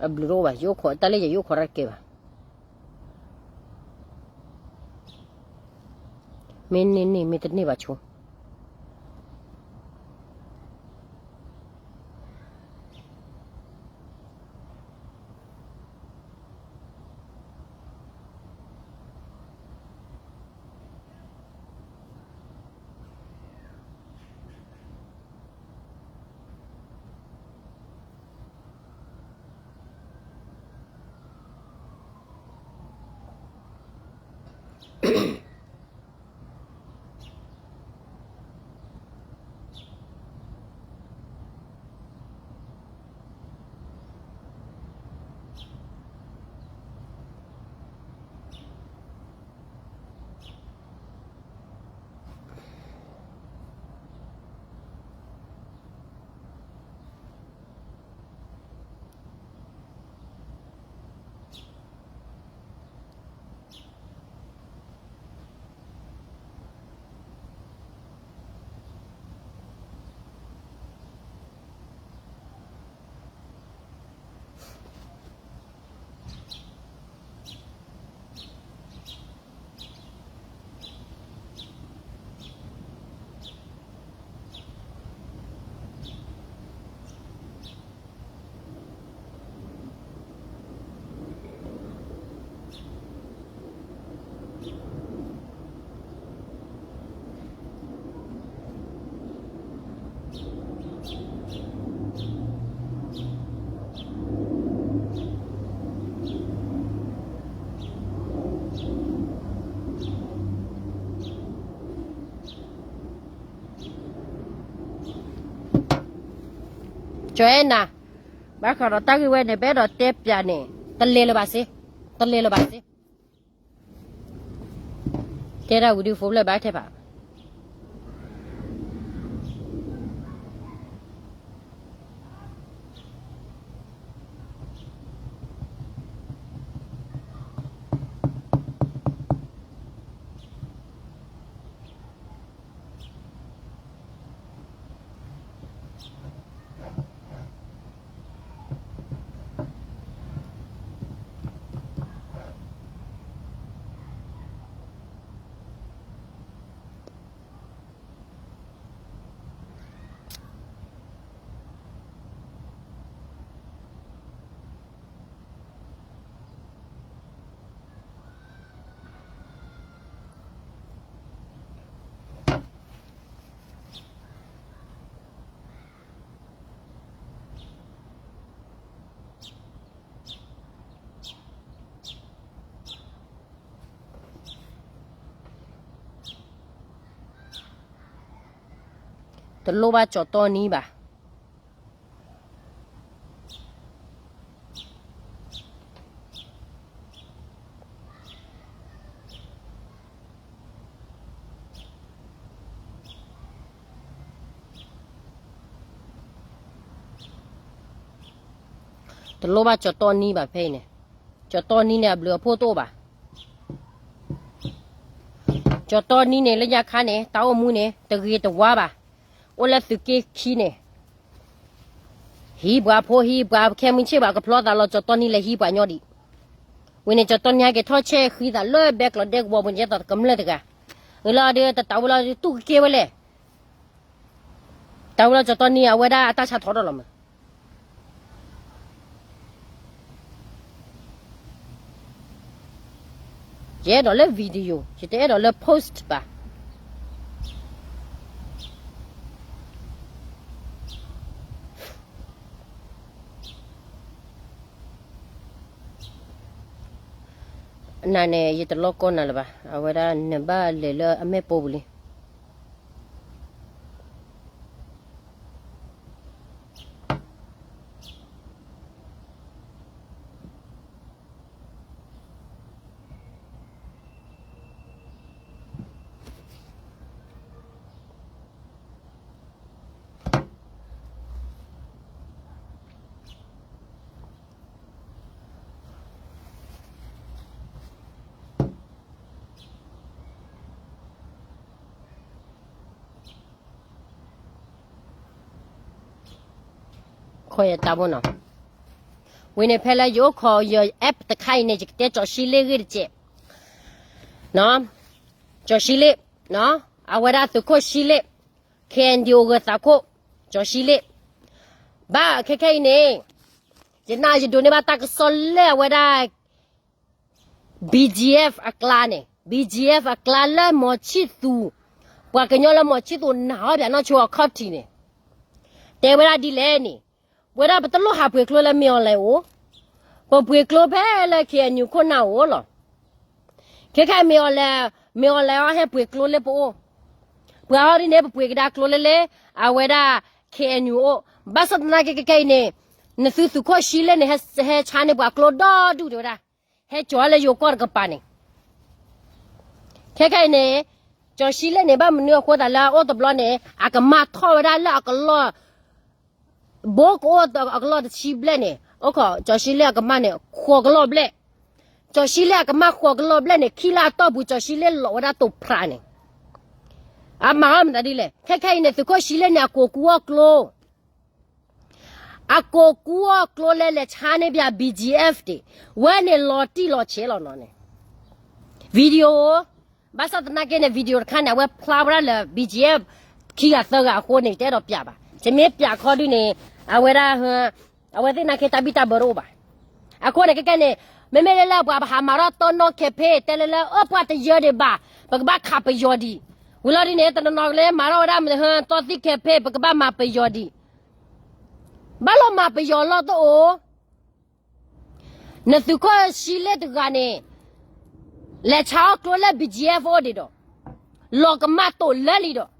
အဘျုးတအိၣ်ဘၣ်, ယအိၣ်ခိးတၢ်လၢယဲၢ် ယအိၣ်ခိးတၢ်တကဲဘၣ်. မ့ၢ်န့ၢ်န့ၢ် မ့ၢ်တန့ၢ်ဘၣ်ဆိ. ကၠီအဲၣ်နၤ, ဘၣ်ဃးဒီးတၢ်ဂ့ၢ်ဝဲန့ၣ် ပအဲၣ်ဒိးတဲပၠးန့ၣ်, တလဲၤလၢၤဘၣ်စ့, တလဲၤလၢၤဘၣ်စ့, တဲဒၣ်ဝံၤဒုး ဖိဖျဲၣ်ဘၣ်ထဲဖး တလိၣ်ဘၣ်ကၠီတီနံဘၣ်. တလိၣ်ဘၣ်ကၠီတီနံဘၣ်ဖဲအံၤန့ၣ်, ကၠီတီနံန့ၣ် အဘျုးအဖှိၣ်တအိၣ်ဘၣ်. ကၠီတီနံန့ၣ် လၢညါခါန့ၣ် တၢ်အိၣ်မူန့ၣ် တဂ့ၤတဝါဘၣ်. အိၣ်လၢသုးက့ခံန့ၣ် ဟံးပှၤဖိဟံးပှၤခဲမုၢ်ဆ့ၣ်ဘၣ် ကဖျီသးလီၤ ကၠီတီနံလဲၤဟံးပှၤညီဒံး. ဝံၤန့ၣ် ကၠီတီနံဟဲက့ၤထီၣ်ဆဲဃံသးလၢဘဲကျိးဒဲကဝီၤပူၤ ကဲသိးကမျၢၢ်တဂၤ. ဝံၤလီၤဒီး တတၢ်ဝဲလီၤ တူၢ်ကကဲဝဲလဲၣ်. တၢ်ဝဲလီၤ ကၠီတီနံ အဝဲဒၣ်အတၢ်ဆါထီၣ်ဒီးလီၤမး. ယအဲၣ်ဒိးလၢ video ယတအဲၣ်ဒိးလၢ post ဘၣ်. နၤန့ၣ် ယတလိၣ်ကိးနၤလၢၤဘၣ်, အဝဲဒၣ်နဘၣ်လဲၤလၢအမဲာ်ပိာ်ပူၤလံ. ခိးယတၢ်ဘိနီၤ, ဝံၤန့ၣ်ဖဲလၢယအိၣ်ခိးယ app တခါအံၤန့ၣ် ယကတဲကၠီၤၡံလ့ၣ်ဂ့ၢ်တကဲး, ကၠီၤၡံလ့ၣ်, အဝဲဒၣ်သုးခိၣ်ၡံလ့ၣ်, KNDO ဂၢၤသးခိၣ်, ကၠီၤၡံလ့ၣ်, ဘၣ်ခဲခဲအံၤန့ၣ်, ယနာ်ယဒိးန့ၢ်ဘၣ်တၢ်ကစီၣ်လၢအဝဲဒၣ် BGF အကျါန့ၣ်, BGF အကျါလၢမီၤဆံၣ်သူး, ပှၤကညီလၢမီၤဆံၣ်သူးနာ်အီၤ ပၠးနီၢ်ဆိအခီၣ်ထံးန့ၣ်, တဲဝဲဒၣ်ဒ်လဲၣ်န့ၣ်, ဝဲဒၣ်ပတလိၣ်ဟးပှ့ၤကျိလၢမ့ၢ်အီၤလဲၣ်အိၣ်, ပပှ့ၤကျိဖဲလၢ KNU ခိၣ်နၢ်အိၣ်လီၤ. ခဲခဲအံၤမ့ၢ်အီၤလဲၣ်, မ့ၢ်အီၤလဲၣ်အီၤဟဲပှ့ၤကျိလၢပအိၣ်, ပှၤအီၤဒ်န့ၣ် ပပှ့ၤကဒါကျိလၢလၢ, အဝဲဒၣ် KNU အိၣ်, ဘၣ်ဆၣ်သနာ်က့ခဲခဲအံၤန့ၣ်, နသုသုးခိၣ်ၡံလ့ၣ်န့ၣ် ဟဲဆါန့ၢ်ပှၤကျိဒီဒူၣ်တဲဝဲဒၣ်, ဟဲကၠီၤလၢယိၤကီၢ်တကပၤန့ၣ်, ခဲခဲအံၤန့ၣ်, ကၠီၤၡံလ့ၣ်န့ၣ် ဘၣ်မနုၤအဃိသတးလၢအအိၣ်တဘျီန့ၣ် အကမၢ်ထီၣ်ဝဲဒၣ်လၢအကလီၢ် ဘိကအိၣ်အကလီၢ်တဆံဘျဲၣ်န့ၣ်, အိၣ်ခိးကၠီၤၡံလ့ၣ်အကမၢ်န့ၣ် ဃိးကလီၢ်ဘျဲၣ်, ကၠီၤၡံလ့ၣ်အကမၢ်ဃိးကလီၢ်ဘျဲၣ်န့ၣ် ခံလါအတီၢ်ပူၤ ကၠီၤၡံလ့ၣ်လီၤဝဲဒၣ်တိာ်ဖြးန့ၣ်, အမၤအီၤမတၤဒ်လဲၣ်, ခဲခဲအံၤန့ၣ် သုးခိၣ်ၡံလ့ၣ်န့ၣ် အကိးကူအီၣ်ကျိ အကိးကူအီၣ်ကျိလၢလဲၤဆါန့ၢ်ပၠး BGF ဒၣ်, ဝဲန့ၣ်လီၤတံၢ်လီၤဆဲးလီၤနီၤန့ၣ်, video, ဘၣ်ဆၣ်သနာ်က့န့ၣ် video တခါန့ၣ် အဝဲဖျါဝဲဒၣ်လၢ BGF ခံဂၤသၢဂၤအဃိန့ၣ် တအဲၣ်ဒိးပၠးဘၣ်, ယမ့ၢ်ပၠးခီဒုန့ၣ်, အဝဲဒၣ်, အဝဲသ့ၣ်နာ်က့တၢ်ဘံၣ်တၢ်ဘၢတအိၣ်ဘၣ်. အဃိန့ၣ် ခဲခဲန့ၣ်, မ့မ့ၢ်လၢလၢပှၤပဟးမၤထီၣ်တီနီၣ် campaign တဲလၢလၢ အၢ ပှၤတယၢဒံးဘၣ်, ပကဘၣ်ခးပယီၤဒံး, ဝံၤလီၤဒ်န့ၣ် တနီၤနီၤကလဲၤမၤထီၣ်ဝဲဒၣ်မနုၤဟၢ တီသံ campaign ပကဘၣ်မၤပယီၤဒံး, ဘၣ်လီၤမၤပယီၤလီၢ်တအိၣ် နသုးခိၣ်ၡံလ့ၣ်တဂၤန့ၣ်, လဲၤဆါအီၣ်ကျိလၢ BGF အိၣ်ဒံးဒီး, လီၤကမၢ်တိာ်လၢလံဒီး,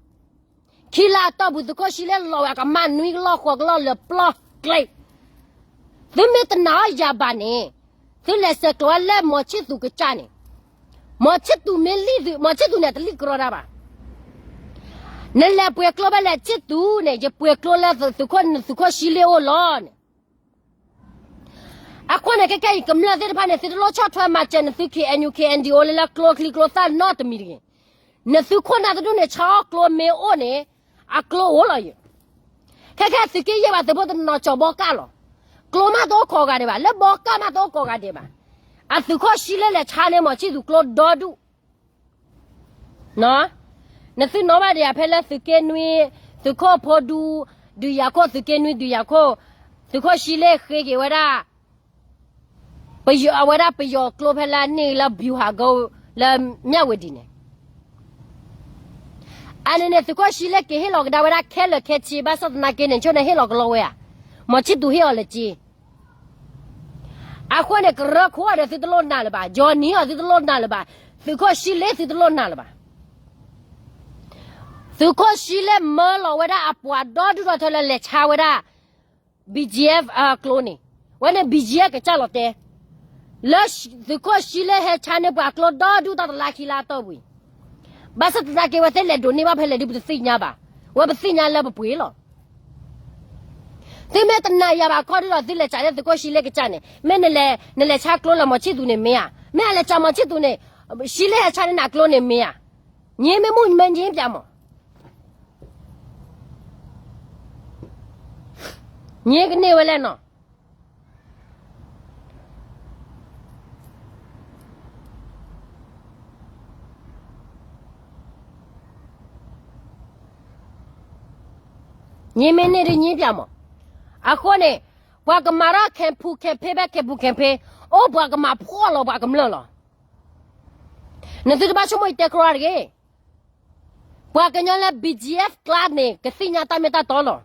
ခံလါအတီၢ်ပူၤ သုးခိၣ်ၡံလ့ၣ်လီၤဝဲအကမၢ်နွံကလီၢ်ဃိးကလီၢ် လၢပျီကျဲ, သုမ့ၢ်တနာ်အီၤယၤဘၣ်န့ၣ်, သုလဲၤဆဲးကျိးဝဲလၢမီၤဆံၣ်သူးကစၢ်န့ၣ်, မီၤဆံၣ်သူးမ့ၢ်လံသု, မီၤဆံၣ်သူးန့ၣ် တလံၣ်ကရီတၢ်ဘၣ်. နလဲၤပှ့ၤကျိဖဲလဲၣ်ဆံၣ်သူးန့ၣ် ယပှ့ၤကျိလၢသုးခိၣ်, နသုးခိၣ်ၡံလ့ၣ်အိၣ်လီၤန့ၣ်. အဃိန့ၣ် ခဲခဲအံၤ ကမျၢၢ်သ့ၣ်တဖၣ်န့ၣ် သုတလိၣ်ဆီၣ်ထွဲမၤစၢၤနသု KNU KNDO လၢလၢကျိချံကျိသၣ်နီတမံၤတဂ့ၤ. နသုခိၣ်နၢ်တဒူၣ်န့ၣ် ဆါအီၣ်ကျိမ့ၢ်အိၣ်န့ၣ်, အကျိအိၣ်လီၤယၤ. ခဲခဲသုးက့ယဲၢ်ဘၣ် သုးဖိတနီၤကၠီၤဘီကၣ်လီၤ. ကျိမးတအိၣ်ကိးဂၤဒဲးဘၣ်, လၢဘီကၣ်မးတအိၣ်ကိးဂၤဒဲးဘၣ်. အသုးခိၣ်ၡံလ့ၣ်လဲၤဆါန့ၢ်မီၤဆံၣ်သူးကျိဒီဒူၣ် နသုနီၣ်ဘၣ်ဒံးဧါ ဖဲလၢသုးက့နွံ, သုးခိၣ်ဖိဒူ, ဒုးယၤခိၣ် သုးက့နွံ ဒုးယၤခိၣ်, သုးခိၣ်ၡံလ့ၣ်ဃ့က့ၤဝဲဒၣ်, ပယီၤအဝဲဒၣ်ပယီၤကျိဖဲလၢန့ၢ်လၢ ဗျူဟာကုန်း လၢမၠၣ်ဝတံၤန့ၣ် အန့ၣ်န့ၣ် သုးခိၣ်ၡံလ့ၣ်က့ၤဟ့ၣ်လီၤကဒါဝဲဒၣ်ခဲလၢာ်ခဲဆ့ ဘၣ်ဆၣ်သနာ်က့န့ၣ် ဆိန့ၣ်ဟ့ၣ်လီၤကလီဝဲဧါ, မီၤဆံၣ်သူးဟ့ၣ်အီၤလၢက့ အဃိန့ၣ် ကရၢခိၣ်ဒီးသုတလိၣ်နာ်လၢၤဘၣ်, ယီၤနံၤအီၤသုတလိၣ်နာ်လၢၤဘၣ်, သုးခိၣ်ၡံလ့ၣ်သုတလိၣ်နာ်လၢၤဘၣ်. သုးခိၣ်ၡံလ့ၣ်မၢလီၤဝဲဒၣ်အပှၤဒီဒူၣ်ဒီထၢလၢလဲၤဆါဝဲဒၣ် BGF အကျိန့ၣ်, ဝဲန့ၣ် BGF ကစၢ်လီၤတဲာ်, လၢသုးခိၣ်ၡံလ့ၣ်ဟဲဆါန့ၢ်ပှၤကျိဒီဒူၣ်တၢ်တလါခံလါအတီၢ်ပူၤအံၤ, ဘၣ်ဆၣ်သနာ်က့ဝဲသ့ၣ်လဲၤဒိးန့ၢ်ဘၣ်ဖဲလဲၣ်ဒုးပတသ့ၣ်ညါဘၣ်, ဝဲပသ့ၣ်ညါလၢပပှ့ၤလီၤ. သုမ့ၢ်တနာ်ယၤဘၣ်ခီဒုဒီး သုလဲၤစးလၢသုးခိၣ်ၡံလ့ၣ်ကစၢ်န့ၣ်, မ့ၢ်နလဲၤ, နလဲၤဆါကျိလၢမီၤဆံၣ်သူးန့ၣ်မ့ၢ်ဧါ, မ့ၢ်အလဲၤစးမီၤဆံၣ်သူးန့ၣ်, ၡံလ့ၣ်ဟဲဆါန့ၢ်နၤကျိန့ၣ်မ့ၢ်ဧါ, ညံမ့ၢ်မူမ့ၢ်ညံပၠးမး, ညံကန့ၢ်ဝဲလဲၣ်နီၤ ညံမ့ၢ်န့ၢ်ဒုးညံပၠးမး. အဃိန့ၣ်, ပှၤကမၤထီၣ် campaign ဖဲ campaign ဖဲ campaign ဖဲ အိၣ်ပှၤကမၤဖှီၣ်လီၤပှၤကမျၢၢ်လီၤ. နသုတဘၣ်ဆိကမိၣ်ယတဲကြီတဂ့ၤ. ပှၤကညီလၢ BGF ကျါန့ၣ် ကသ့ၣ်ညါတၢ်မ့ၢ်တၢ်တီလီၤ.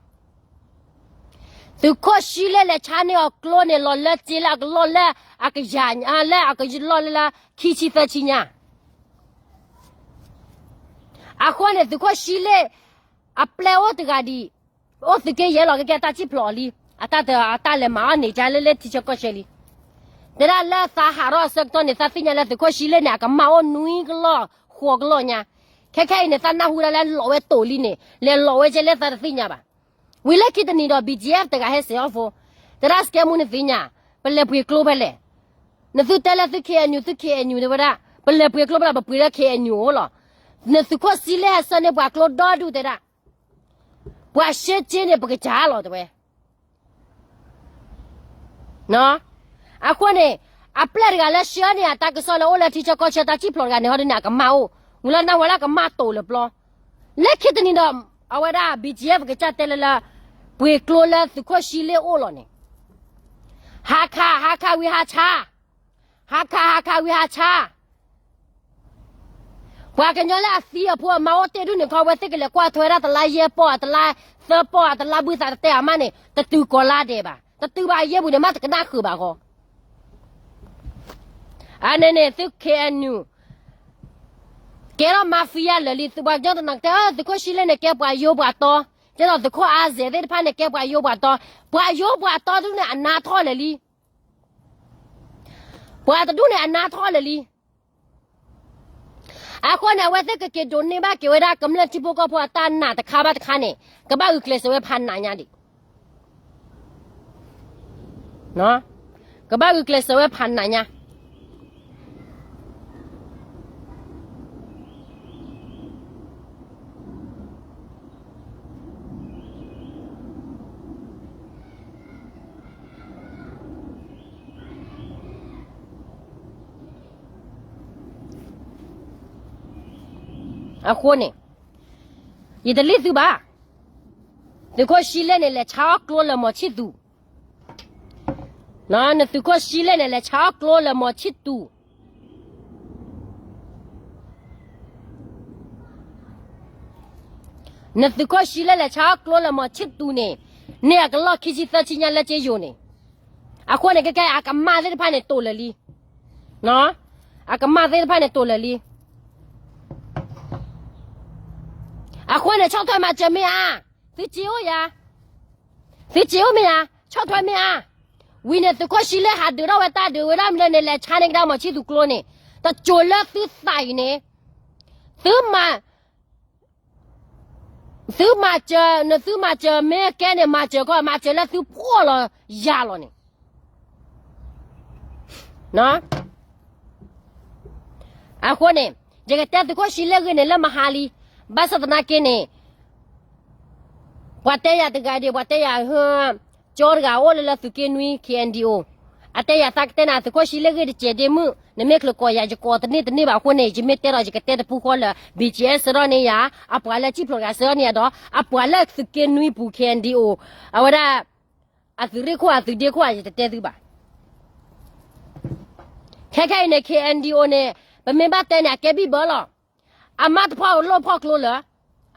သုးခိၣ်ဆှံလ့ၣ်လဲၤဆါန့ၢ်အီၤကျိန့ၣ် လီၤလၢစ့လၢအကလီၢ်လၢအကယၤညါ လၢအကလီၢ်လၢလၢခံဆံသၢဆံညါ အဃိန့ၣ် သုးခိၣ်ဆှံလ့ၣ် အပျဲၢ်အိၣ်တဂၤဒံး အိၣ်သုးက့ယဲၢ်လီၤ ကဲကဲတၢ်စံၣ်ဖျိးအီၤလံ အတၢ်တ အတၢ်လဲၤမၤအီၣ်န့ၢ်ကလဲလၢထံဆၢကီၢ်ဆၢလံ တဲဒၣ်လၢသးဟးထီၣ်အဆၢကတီၢ်န့ၣ် သးသ့ၣ်ညါလၢသုးခိၣ်ဆှံလ့ၣ်န့ၣ် အကမၢ်အိၣ်နွံကလီၢ်ဃိးကလီၢ်ညါ ခဲခဲအံၤန့ၣ် သးနၢ်ဟူဒၣ်လၢလီၤဝဲတိာ်လံန့ၣ် လဲၤလီၤဝဲကဲလၢသးတသ့ၣ်ညါဘၣ် ဝံၤလၢခံတနံၤဒီး ဘံၣ်ကၠံၣ်အဲၣ် တဂၤဟဲစဲးအီၣ်ဖိ တဲဒၣ်စကဲမူနသ့ၣ်ညါ ပလဲၤပှ့ၤကျိဖဲလဲၣ် နသုတဲလၢသု ခ့ၣ်အဲၣ်ယူၣ် သု ခ့ၣ်အဲၣ်ယူၣ် တဲဝဲဒၣ် ပလဲၤပှ့ၤကျိဖဲလဲၣ် ပပှ့ၤလၢ ခ့ၣ်အဲၣ်ယူၣ် အိၣ်လီၤ နသုးခိၣ်ဆှံလ့ၣ်ဟဲဆှၢန့ၢ်ပှၤကျိဒီဒူၣ်တဲဒၣ် ပှၤရှဲက့န့ၣ် ပကစၢ်လီၤတဲဝဲ အဃိန့ၣ် အပျဲၢ်တဂၤလၢဆှၢန့ၢ်အတၢ်ကစီၣ်လၢအိၣ်လၢထံဆၢကီၢ်ဆၢတၢ်စံၣ်ဖျိးတဂၤန့ၣ် ဟီဒ်န့ၣ် အကမၢ်အိၣ် ဝံၤလီၤနၢ်ဟူလၢအကမၢ်တိာ်လၢပျီ လၢခံတနံၤဒီး အဝဲဒၣ် ဘံၣ်ကၠံၣ်အဲၣ် ပကစၢ်တဲလၢလၢ ပှ့ၤကျိလၢသုးခိၣ်ဆှံလ့ၣ်အိၣ်လီၤန့ၣ် ဟးခး ဟးခးဝံၤဟးဆါ ဟးခး ဟးခးဝံၤဟးဆါ ပှၤကညီလၢအသံအဖိအမါအိၣ်တ့ၢ်ဒူၣ်န့ၣ်ခီ အဝဲသ့ၣ်ကလဲၤကွၢ်ထွဲဒၣ်တလါယဲၢ်ပီၢ် တလါသၢပီၢ် တလါဘုသးတတဲအမးန့ၣ် တတုၤကိးလါဒဲးဘၣ် တတုၤဘၣ်အယဲၢ်ပူၤန့ၣ် မ့ၢ်တကနၣ်ဃုာ်ဘၣ်ဃီ အန့ၣ်န့ၣ် သု ခ့ၣ်အဲၣ်ယူၣ် ကဲထီၣ် mafia လၢာ်လံ သုးပှၤကညီတနီၤကတဲ သုးခိၣ်ဆှံလ့ၣ်န့ၣ် ကဲပှၤယိပှၤတီ ကဲဒီးသုးခိၣ်အါစဲးသ့ၣ်တဖၣ်န့ၣ် ကဲပှၤယိပှၤတီ ပှၤယိပှၤတီတဒူၣ်န့ၣ် အနါထီၣ်လၢာ်လံ ပှၤတဒူၣ်န့ၣ် အနါထီၣ်လၢာ်လံ အဃိန့ၣ် အဝဲသ့ၣ်ကက့ၤဒိးန့ၢ်ဘၣ်က့ၤဝဲဒၣ် ကမျၢၢ်ထံဖိကီၢ်ဖိအတၢ်နာ်တခါဘၣ်တခါန့ၣ် ကဘၣ်ဂုာ်ကျဲးစၢးဝဲဖးနးညါဒံး ကဘၣ်ဂုာ်ကျဲးစၢးဝဲဖးနးညါ အဃိန့ၣ် ယတလံၣ်သုဘၣ်. သုးခိၣ်ဆှံလ့ၣ်န့ၣ် လဲၤဆါအီၣ်ကျိလၢမီၤဆံၣ်သူၣ်, နသုးခိၣ်ဆှံလ့ၣ်န့ၣ် လဲၤဆါအီၣ်ကျိလၢမီၤဆံၣ်သူၣ် နသုးခိၣ်ဆှံလ့ၣ်လဲၤဆါအီၣ်ကျိလၢမီၤဆံၣ်သူၣ်န့ၣ် န့ၢ်အကလီၢ်ခံဆံသၢဆံညါလၢက့ယိၤန့ၣ်, အဃိန့ၣ် ကဲကဲအကမၢ်သ့ၣ်တဖၣ်န့ၣ်တိာ်လၢာ်လံ, အကမၢ်သ့ၣ်တဖၣ်န့ၣ်တိာ်လၢာ်လံ. အဃိန့ၣ် ဆီၣ်ထွဲမၤစၢၤမ့ၢ်ဧါ, သုစ့အိၣ်ယၤ, သုစ့အိၣ်မ့ၢ်ဧါ, ဆီၣ်ထွဲမ့ၢ်ဧါ. ဝံၤန့ၣ် သုးခိၣ်ဆှံလ့ၣ်ဟးဒုးထီၣ်ဝဲတၢ်ဒုးဝဲဒၣ်မနုၤန့ၣ် လဲၤဆါန့ၢ်ကဒါမီၤဆံၣ်သူၣ်ကျိန့ၣ် တစိၤလၢသုသးအံၤန့ၣ် သုမၤ သုမၤစၢၤ နသုမၤစၢၤမ့ၢ်ကဲန့ၣ် မၤစၢၤကီး မၤစၢၤလၢသုဖှီၣ်လီၤယၤလီၤန့ၣ်. အဃိန့ၣ် ယကတဲသုးခိၣ်ဆှံလ့ၣ်ဂ့ၢ်န့ၣ်လၢမဟါလံ, ဘၣ်ဆၣ်သနာ်က့န့ၣ် ပှၤတဲယၤတဂၤဒံး ပှၤတဲယၤ ကၠီတဂၤအိၣ်လၢလၢသုးက့နွံ ခ့ၣ်အဲၣ်ယူၣ် အတဲယၤသးကတဲနၤ သုးခိၣ်ဆှံလ့ၣ်ဂ့ၢ်တစဲးဒ့မုၣ် နမ့ၢ်ချုးကိးယၤ ယကိးတန့ၢ်တန့ၢ်ဘၣ်အဃိန့ၣ် ယမ့ၢ်တဲဒီးယကတဲတပူၤဃီလၢ ဘံၣ်ကၠံၣ်အဲၣ် စၢထီၣ်န့ၢ်ယၤ, အပှၤလၢစံၣ်ဖျိးတဂၤစၢထီၣ်န့ၢ်ယၤဒီး အပှၤလၢသုးက့နွံပူၤ ခ့ၣ်အဲၣ်ယူၣ် အဝဲဒၣ် အသုးရ့ၣ်ခိၣ်အသုးဒ့ခိၣ် ယတတဲသုဘၣ်. ခဲခဲအံၤန့ၣ် ခ့ၣ်အဲၣ်ယူၣ်န့ၣ် ပမ့ၢ်ဘၣ်တဲန့ၣ် အကဲဘံၣ်ဘၢလီၤ. အမါတဖီၣ်လိၣ်ဖီၣ်ကျိလၢ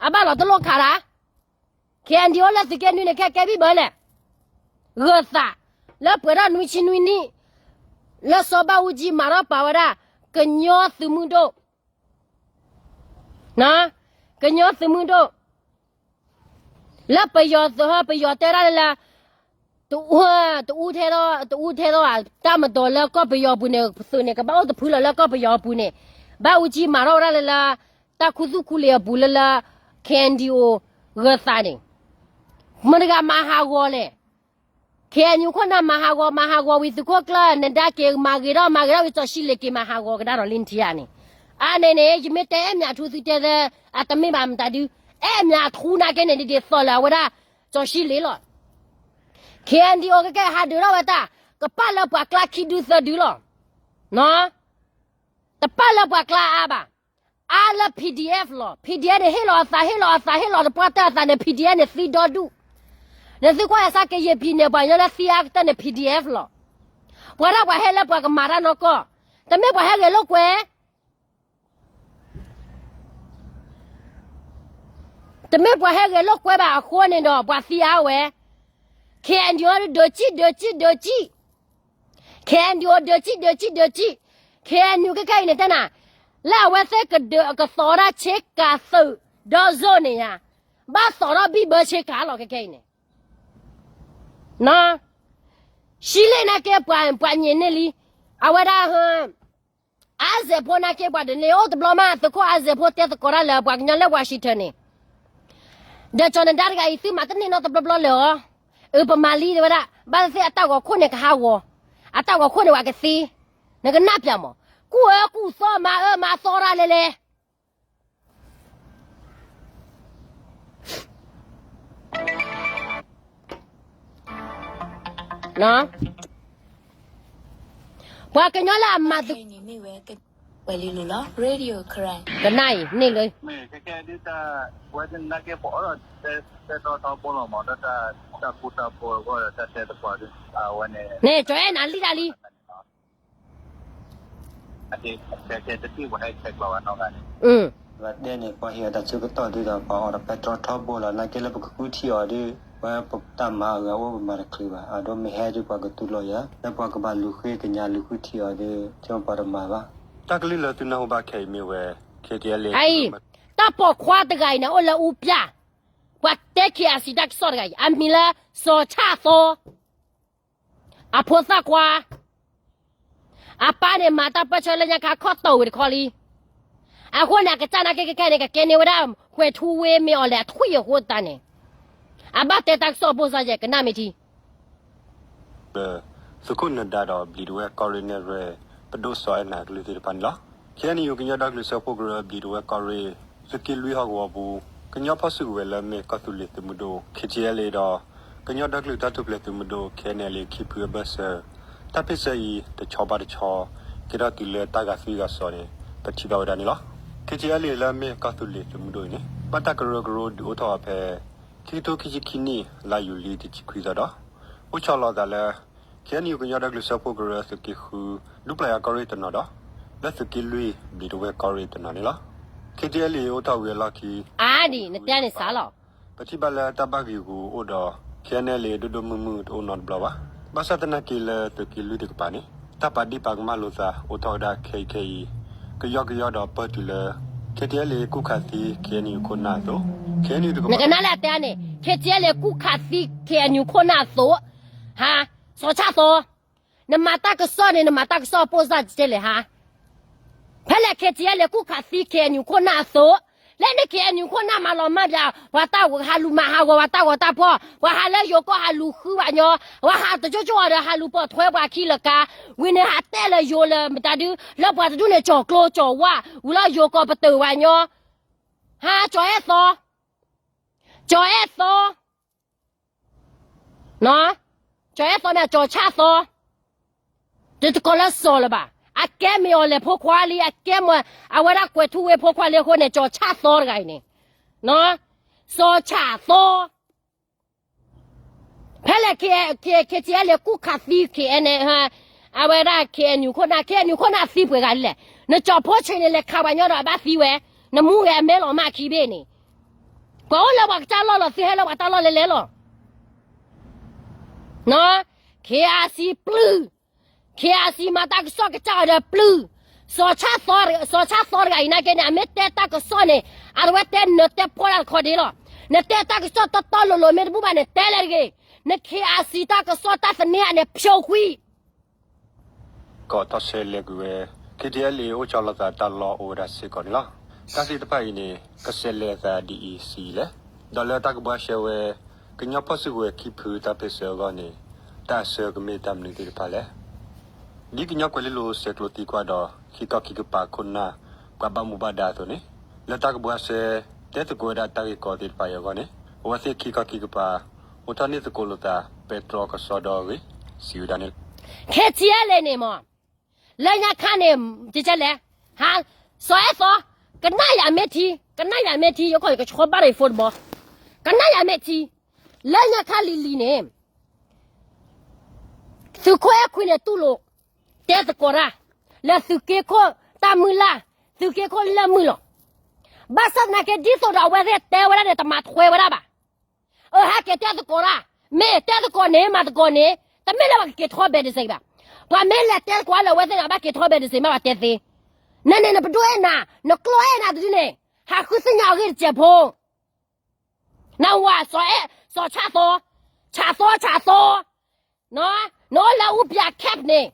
အဘၣ်လီၤတလိၣ်ခးဒၣ် ခ့ၣ်အဲၣ်ယူၣ်လၢသုးက့နွံန့ၣ် ခဲကဲဘံၣ်ဘၢလဲၣ်. ဂၢၢ်သး လၢပှဲၤထီၣ်နွံဆံနွံနံၣ် လၢစီၤဘၣ်အူကၠံမၤထီၣ်ပာ်ဝဲဒၣ် ကညီသုးမုၢ်ဒိၣ် ကညီသုးမုၢ်ဒိၣ် လၢပယီၤသဟၢ ပယီၤတဲဒၣ်လၢ တအူ တအူထဲထီၣ် တအူထဲထီၣ် တၢ်မတီၤလၢကီၢ်ပယီၤအပူၤန့ၣ် ပသုးန့ၣ် ကဘၣ်အိၣ်တဖုလီၤလၢကီၢ်ပယီၤအပူၤန့ၣ် ဘၣ်အူကၠံမၤထီၣ်ဝဲဒၣ်လၢလၢ တၢ်ခူသူၣ်ခူလံၤအပူၤလၢလၢ ခ့ၣ်အဲၣ်ယူၣ် ဂၢၢ်သးန့ၣ် မတၤတဂၤမၤဟးဂီၤလဲၣ်. ခ့ၣ်အဲၣ်ယူၣ်ခိၣ်နၢ်မၤဟးဂီၤ မၤဟးဂီၤဝံၤသုးခိၣ်ကျၢၢ် နဒါက့ၤမၤဂ့ၤထီၣ် မၤဂ့ၤထီၣ်ဝံၤစီၤၡံလ့ၣ်က့ၤမၤဟးဂီၤကဒါဒီးလံထံဧါန့ၣ်, အါန့ၣ်န့ၣ် ယမ့ၢ်တဲအဲၣ်မၠးထူသုတဲလၢ အတမ့ၢ်ဘၣ်မတၤဒု အဲၣ်မၠးထူနာ်က့န့ၣ် ဒ်ဒ်သိးလၢအဝဲဒၣ် စီၤၡံလ့ၣ်လီၤ. ခ့ၣ်အဲၣ်ယူၣ် ကကဲဟးဒုးထီၣ်ဝဲတၢ် ကပာ်လၢပှၤကျါခံဒုသၢဒုလီၤ. တပာ်လၢပှၤကျါအါဘၣ်. အါလၢ PDF လီၤ. PDF န့ၣ် ဟ့ၣ်လီၤအသး ဟ့ၣ်လီၤအသး ဟ့ၣ်လီၤတပှၢ်တၢၢ်အသးန့ၣ် PDF န့ၣ် သံဒီဒူၣ်. နသုကွၢ်ယၤစးကယဲၢ်ဖံန့ၣ် ပှၤကညီလၢသံအါကတၢၢ်န့ၣ် PDF လီၤ. ပှၤဒၣ်ပှၤဟဲလၢပှၤကမၤတၢ်နီၢ်ကီၢ်, တမ့ၢ်ပှၤဟဲဂဲၤလိာ်ကွဲ တမ့ၢ်ပှၤဟဲဂဲၤလိာ်ကွဲဘၣ်အဃိန့ၣ်ဒီး ပှၤသံအါဝဲ. KNU ဒုးစံၣ် ဒုးစံၣ် ဒုးစံၣ်, KNU ဒုးစံၣ် ဒုးစံၣ် ဒုးစံၣ်, KNU ခဲခဲအံၤန့ၣ်တဲနၤ, လၢအဝဲသ့ၣ်ကဒုး ကသီထီၣ်ဆ့ကၤသုးဒီး zone န့ၣ်ယါ, ဘၣ်သီထီၣ်ဘံၣ်ဘၢဆ့ကၤလီၤခဲခဲအံၤန့ၣ်, နီၤ, ဆံလ့ၣ်နာ်က့ ပှၤ ပှၤညံးန့ၢ်လံ, အဝဲဒၣ် အါစဲးဖိနာ်က့ ပှၤတန့ၢ်အိၣ်တဘျီမး သုးခိၣ်အါစဲးဖိတဲသကိးတၢ်လၢပှၤကညီလၢ Washington န့ၣ်, ဒီးကၠီၤနဒါတဂၤအံၤ သုမၤတန့ၢ်နီတဘျီဘျီလၢၤအီၤ, အၢ ပမၤလံတဲဝဲဒၣ် ဘၣ်သ့ၣ်သ့ၣ်အတၢ်ဂီၤခိၣ်န့ၣ်ကဟးဂီၤ, အတၢ်ဂီၤခိၣ်န့ၣ်ဝဲကသ့, နကနၣ်ပျးမး, ကူၣ်အၢကူၣ်သီ မၤအၢမၤသီတၢ်လဲၣ်လဲၣ် ပှၤကညီလၢအမၤသုး, ကနၣ်အံၤန့ၣ်လၢ န့ၣ် ကၠီၤအဲၣ်နၤလံတၢ်လံ, တဲန့ၣ် ပှၤဟဲဆဲးကတီၢ်ဒုဒီး ပှၤအိးထီၣ်ပဲတြီထီဘိလီၤ, နာ်က့လၢပကဃုထံၣ်အီၤဒု, ပတၢ်မၤအဂၤအိၣ်ပမၤတချုးဘၣ်, အဒိမ့ၢ်ဟဲဒုပှၤကတူၢ်လိာ်ယၤ, လၢပှၤကဘၣ်လူၤဃ့ကညးလူၤဃုထံၣ်အီၤဒု, ဆိပှၤတမၤဘၣ်. တၢ်ကလုၢ်လၢသုနၢ်ဟူဘၣ်ခဲအံၤမ့ၢ်ဝဲ ခဲကဲလ့, တၢ်ပိာ်ခွါတဂၤအံၤန့ၣ် အိၣ်လၢအူပျၢ်, ပှၤတဲ KIC တၢ်ကစီၣ်တဂၤအံၤ အမံၤလၢ စီၤဆၣ်သီ အဖိသၣ်ခွါ, အပၢ်န့ၣ်မၤတၢ်ပၢၢ်ဆၢလၢညါခါခီၣ်တီၢ်ဝံၤတခီလံ, အဃိန့ၣ် အကစၢ်နာ်က့ခဲခဲန့ၣ် ကကဲန့ၢ်ဝဲဒၣ် ကွဲၤထူဝ့မ့ၢ်အီၤလဲၣ် အထွံၣ်အဃိသတးန့ၣ်, အဘၣ်တဲတၢ်ကစီၣ်အပိၢ်စါယဲၢ် ကနၣ်မ့ၢ်ထံ သုးခိၣ်နဒါဒီးဘျံးဒဝဲၢ်ကီၢ်ရ့ၣ်နဲၣ်ရွဲၣ် ပဒိၣ်စီၤအဲၣ်နၤကလုၢ်သ့ၣ်တဖၣ်န့ၣ်လီၤ. KNU ကညီဒီကလုာ်စၢဖှိၣ်ကရၢဘျံးဒဝဲၢ်ကီၢ်ရ့ၣ် သုးက့လွံၢ်ဟီၣ်ကဝီၤပူၤ ကညီဖီၣ်စုကဝဲၤလၢအမ့ၢ်ကီၢ်သူလ့ၤသုးမုၢ်ဒိၣ် KTLA ဒီး ကညီဒီကလုာ်တၢ်ထူၣ်ဖျဲးသုးမုၢ်ဒိၣ် KNLA ခံဖုအဘၢၣ်စၢၤ တၢ်ဖ့ၣ်ဆၢအံၤ တဆီဘၣ်တဆီ ကဲထီၣ်တုၤလၢတၢ်ဂာ်သွံၣ်ဂာ်စီၤန့ၣ် ပထံၣ်ဘၣ်ဝဲဒၣ်န့ၣ်လီၤ. KTLA လၢအမ့ၢ်ကီၢ်သူလ့ၤသုးမုၢ်ဒိၣ်အံၤန့ၣ် ဘၣ်တၢ်ကရၢကရိဒုးအိၣ်ထီၣ်အီၤဖဲ ခံကထိခံဆံခံနံၣ် လါယူၤလံတဆံခွံသီဒီး အိၣ်ဆီလီၤအသးလၢ KNU ကညီဒီကလုာ်စၢဖှိၣ်ကရၢသုးက့ဃု ဒူပျၢ်ယၤကီၢ်ရ့ၣ်တနီၤဒီး လၢသုးက့လွံၢ်ဘျံးဒဝဲၢ်ကီၢ်ရ့ၣ်တနီၤန့ၣ်လီၤ. KTLA အိၣ်ထီၣ်ဝံၤအလီၢ်ခံ အါဒံး နတဲန့ၣ်စးလီၤ. ပထံၣ်ဘၣ်လၢတၢ်ဘၣ်ဂံာ်ဂူာ်အိၣ်ဒီး KNLA ဒိၣ်ဒိၣ်မုၢ်မုၢ်တအိၣ်နီတဘျီဘၣ်. ဘၣ်ဆၣ်သနာ်က့လၢသုးက့လွံၢ်တကပၤန့ၣ် တၢ်ပာ်ဒ့ၣ်ပာ်ကမၣ်လိာ်သးအိၣ်ထီၣ်ဝဲဒၣ်ခဲအံၤခဲအံၤ ကယီကယီဒီးပၢၢ်တုၤလၢ KTLA ကူၣ်ခးသံ KNU ခိၣ်နၢ်အသိး KNU တကပၤ နကနၣ်လၢအတဲန့ၣ် KTLA ကူၣ်ခးသံ KNU ခိၣ်နၢ်အသိး, ဟါ, စီၤဆၣ်သီ နမၤတၢ်ကစီၣ်န့ၣ် နမၤတၢ်ကစီၣ်ပိၢ်စါတဲလဲၣ်ဟါ, ဖဲလဲၣ် KTLA ကူၣ်ခးသံ KNU ခိၣ်နၢ်အသိး, လၢန့ၣ် KNU ခိၣ်နၢ်မၤလီၤမၢ်ဘၣ် ပှၤတၢ်ဟးလူၤမၤဟးဂီၤ ပှၤတၢ်ဂီၤတၢ်ဖီၣ် ပှၤဟးလၢယိၤကီၢ်ဟးလူၤဃုပှၤညီ, ပှၤဟးတကၠိကၠိအီၤဒီး ဟးလူၤပိာ်ထွဲပှၤခံလၢကါ, ဝံၤန့ၣ်ဟးတဲလၢယိၤလၢမတၤဒု လၢပှၤတဒူၣ်န့ၣ် ကၠီၤကျိကၠီၤဝါ ဝံၤလီၤယိၤကီၢ်ပတုာ်ပှၤညီ, ဟါ ကၠီၤအဲၣ်သီ ကၠီၤအဲၣ်သီ ကၠီၤအဲၣ်သီန့ၣ် ကၠီၤဆၣ်သီ, တတကိးလၢစီၤလၢၤဘၣ်. အကဲမ့ၢ်အီၤလဲၤဖိခွါလံ, အကဲမ့ၢ်အဝဲဒၣ်ကွဲၤထူဝ့ဖိခွါလံအဃိန့ၣ် ကၠီၤဆၣ်သီတဂၤအံၤန့ၣ်, စီၤဆၣ်သီ, ဖဲလဲၣ် KTLA ကူၣ်ခးသံ KNA အဝဲဒၣ် KNU ခိၣ်နၢ်, KNU ခိၣ်နၢ်သံပှဲၤဂၤလံလဲၣ်. နကၠီၤဖိဆ့းန့ၣ် လဲၤခးပှၤညီဒီးအဘၣ်သံဝဲ, နမူဂဲၤအမဲလီၤမၢ်ခံဘ့ၣ်န့ၣ်, ပှၤအိၣ်လၢပှၤကစၢ်လီၢ်လီၤ သုဟဲလၢပှၤတၢ်လီၢ်လဲၤလဲၤလီၤ. KIC ပျုၢ်, KIC မၤတၢ်ကစီၣ်ကစၢ်အီၤဒီးပျုၢ်, စီၤဆၣ်သီတဂၤအံၤနာ်က့န့ၣ် အမ့ၢ်တဲတၢ်ကစီၣ်န့ၣ် အဝဲတဲနတဲဖီၣ်တၢ်တခီဒ့လီၤ. နတဲတၢ်ကစီၣ်တီတီလိၤလိၤမ့ၢ်တဘူၣ်ဘၣ်န့ၣ် တဲလဲၣ်တဂ့ၤ. န KIC တၢ်ကစီၣ်တၢ်သန့ၤအန့ၣ် ဖျိခွံ ကီးထီၣ်ဆဲးလဲၤကွံာ်ဝဲ KTLA အိၣ်ဆီလီၤသးတၢ်လီၢ်အိၣ်ဝဲဒၣ်စ့ၢ်ကီးန့ၣ်လီၤ. တၢ်သ့ၣ်တဖၣ်အံၤန့ၣ် ကဆဲးလဲၤအသးဒ်အံၤဆံးလဲၣ်. ဒီးလၢတၢ်ကဘှါရှဲဝဲ ကညီဖီၣ်စုကဝဲၤခံဖုတၢ်ဖ့ၣ်ဆၢအဂီၢ်န့ၣ် တၢ်အဆၢကမ့ၢ်တၢ်မနုၤသ့ၣ်တဖၣ်လဲၣ်. ဒ်ကညီကွဲၤလ့လိၤဆဲးကျိးသံကွၢ်ဒီး ခံခီခံကပၤခိၣ်နၢ် ပှၤဘၣ်မူဘၣ်ဒါအသိးန့ၣ် လၢတၢ်ကဘှါရှဲ တဲသကိးဝဲဒၣ်တၢ်ဂ့ၢ်ကီသ့ၣ်တဖၣ်အံၤအဂီၢ်န့ၣ် အဝဲသ့ၣ်ခံခီခံကပၤ အိၣ်ထီၣ်န့ၢ်သကိးလိာ်သး ပဲတြီကစီဒီအဂ့ၢ် စံးဝဲဒၣ်န့ၣ်လီၤ. KTLA န့ၣ်မ့ၢ် လၢညါခါန့ၣ် ကလဲၣ်, ဟါ, စီၤအဲၣ်သီ, ကနၣ်ယၤမ့ၢ်ထံ, ကနၣ်ယၤမ့ၢ်ထံ, ယကီၢ်ယကဆှီဘၣ်ရံၤဖိတဘီ, ကနၣ်ယၤမ့ၢ်ထံ, လၢညါခါလံၤလံၤန့ၣ် သုးခိၣ်အဲၣ်ခွံန့ၣ်တူၢ်လိာ် တဲသကိးတၢ် လၢသုးက့ခိၣ်တၢ်မုၢ်လၢ်, သုးက့ခိၣ်လၢၢ်မုၢ်လီၤ. ဘၣ်ဆၣ်သနာ်က့ ဒ်သိးဒီးအဝဲသ့ၣ်တဲဝဲဒၣ်န့ၣ် တမၤထွဲဝဲဒၣ်ဘၣ်. အဟဲက့ၤတဲသကိးတၢ် မ့ၢ်တဲသကိးန့ၣ် မၤသကိးန့ၣ် တမ့ၢ်လၢပှၤကက့ၤထီၣ်ဘဲဒစ့ဘၣ်. ပှၤမ့ၢ်လဲၤတဲသကိးလၢအဝဲသ့ၣ်န့ၣ် အဘၣ်က့ၤထီၣ်ဘဲဒစ့ မ့ၢ်ပှၤတဲသ့. နန့ၣ် နပဒိၣ်အဲၣ်နၤ, နကျိၣ်အဲၣ်နၤတဒုန့ၣ်, ဟးဃုသ့ၣ်ညါအဂ့ၢ်တစဲးဖိ. နဝၤ စီၤအဲၣ် စီၤဆၣ်သီ, ဆၣ်သီ ဆၣ်သီ, နအိၣ်လၢအူပျးခဲပန့ၣ်,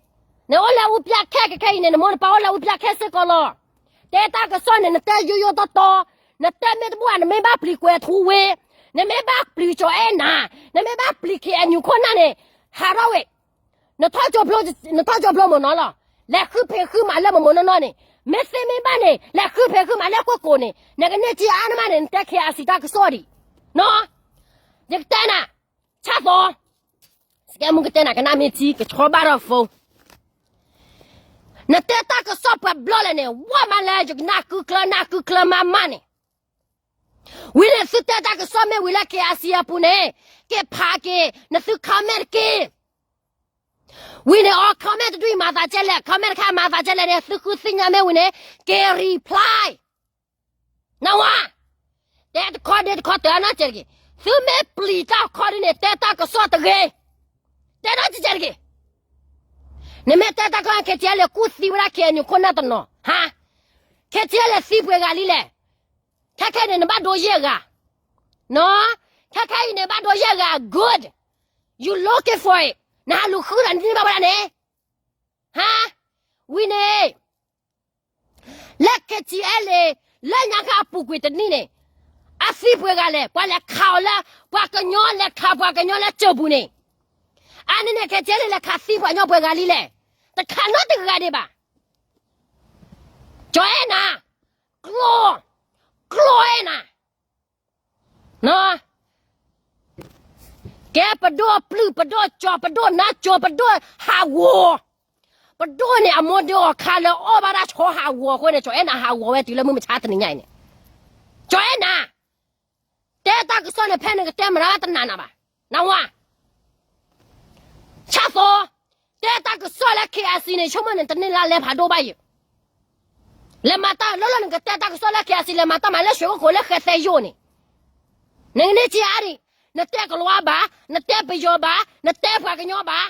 နအိၣ်လၢအူပျးခဲကခဲအံၤန့ၣ် နမိၢ်နပၢ်အိၣ်လၢအူပျးခဲစ့ၢ်ကီးလီၤ. တဲတၢ်ကစီၣ်န့ၣ် နတဲယိယိတီတီ, နတဲမ့ၢ်တဘူၣ်ဧါ နမ့ၢ်ဘၣ်ပျံၤကွဲၤထူဝ့, နမ့ၢ်ဘၣ်ပျံၤကၠီၤအဲၣ်နၤ, နမ့ၢ်ဘၣ်ပျံၤ ခ့ၣ်အဲၣ်ယူၣ် ခိၣ်နၢ်န့ၣ်, ဟးထီၣ်ဝဲ, နထီၣ်ကၠိဖျိ, နထီၣ်ကၠိဖျိမ့ၢ်နီၤလီၤ. လဲၤဃုဖံးဃုမၤလၢမ့ၢ်မ့ၢ်နီၢ်နီၢ်န့ၣ်, မ့ၢ်သ့မ့ၢ်ဘၣ်န့ၣ် လဲၤဃုဖံးဃုမၤလၢကွၢ်ကိးန့ၣ်, နကန့ၢ်က့ၤအါန့ၢ်မးန့ၣ် နတဲ ခ့ၣ်အဲၣ်ယူၣ် တၢ်ကစီၣ်ဒံး, နီၤ, ယကတဲနၤ, ဆၣ်သီ, စကဲမူကတဲနၤ ကနၣ်မ့ၢ်ထံ ကဆီဘၣ်ထီၣ် phone နတဲတၢ်ကစီၣ်ပှဲၤဘျီလဲၣ်န့ၣ် ဝဲမးလၢယကနၢ်ကုချၢနၢ်ကုချၢမးမးန့ၣ်, ဝံၤန့ၣ်သုတဲတၢ်ကစီၣ်မ့ၢ်ဝံၤလၢ ခ့ၣ်အဲၣ်ယူၣ် အပူၤန့ၣ်, က့ၤဖးက့ၤ နသု comment တက့ၢ်. ဝံၤန့ၣ် အီၤ comment တဒူၣ်အံၤမၤသးကဲလဲၣ်, comment တခါမၤသးကဲလဲၣ်န့ၣ် သုဃုသ့ၣ်ညါမ့ၢ်ဝံၤန့ၣ် က့ၤ reply နဝၤ, တဲတခီဒ့တခီတၢ်နီတစဲးတက့ၢ်. သုမ့ၢ်ပျံၤတၢ်ခီဒ်န့ၣ် တဲတၢ်ကစီၣ်တဂ့ၤ, တဲနီတစဲးတက့ၢ်. နမ့ၢ်တဲတၢ်ကစီၣ် ခ့ၣ်အဲၣ်ယူၣ် ကူၣ်သံဝဲဒၣ် ခ့ၣ်အဲၣ်ယူၣ် ခိၣ်နၢ်တနီၤ, ဟါ, ခ့ၣ်အဲၣ်ယူၣ် သံပှဲၤဂၤလံလဲၣ်. ခဲခဲအံၤန့ၣ် နဘၣ်ဒိယဲၢ်ဂၤ, နီၤ, ခဲခဲအံၤန့ၣ် ဘၣ်ဒိယဲၢ်ဂၤ good, you looking for it, နဟးလူၤဃုဒီးန့ၢ်ဘၣ်ဝဲဒၣ်န့ၣ်, ဟါ, ဝံၤန့ၣ် လၢ ခ့ၣ်အဲၣ်ယူၣ် လၢညါခါအပူၤကွံာ်တနံၣ်န့ၣ်, အသံပှဲၤဂၤလဲၣ်, ပှၤလဲၤခးအီၤလၢ, ပှၤကညီလဲၤခးပှၤကညီလၢကၠိပူၤန့ၣ်, အန့ၣ်န့ၣ် ခ့ၣ်အဲၣ်ယူၣ် လဲၤခးသံပှၤကညီပှဲၤဂၤလံလဲၣ်, တခးနီတဂၤဒံးဘၣ်. ကၠီၤအဲၣ်နၤ, ကျိ, ကျိအဲၣ်နၤ ကဲပဒိၣ်ပျုၢ်ပဒိၣ်ကၠီၤပဒိၣ်နါကၠီၤပဒိၣ်ဟးဂီၤ, ပဒိၣ်န့ၣ် အမိၢ်ဒိၣ်အီၤခါလၢအီၣ်ဘၣ်တၢ်ဆီဟးဂီၤအဃိန့ၣ် ကၠီၤအဲၣ်နၤဟးဂီၤဝဲတုၤလၢမုၢ်မဆါတနံၤညါအံၤန့ၣ်, ကၠီၤအဲၣ်နၤ, တဲတၢ်ကစီၣ်န့ၣ် ဖဲနကတဲမတၤတနၤနၤဘၣ်, နဝၤ ဆၣ်သီ, တဲတၢ်ကစီၣ်လၢ ခ့ၣ်အဲၣ်ယူၣ် န့ၣ် ဆိကမိၣ်န့ၣ် တန့ၢ်လၢလဲၤဖးဒိၣ်ဘၣ်ယၤ, လဲၤမၤတၢ်လၢလၢနကတဲတၢ်ကစီၣ်လၢ ခ့ၣ်အဲၣ်ယူၣ် လဲၤမၤတၢ်မၤလၢရွှေကုက္ကို လၢဃဲသဲယိာ်န့ၣ်, နကန့ၢ်က့ၤအါဒံး, နတဲကလီၤဘၣ်, နတဲပယီၤဘၣ်, နတဲပှၤကညီဘၣ်,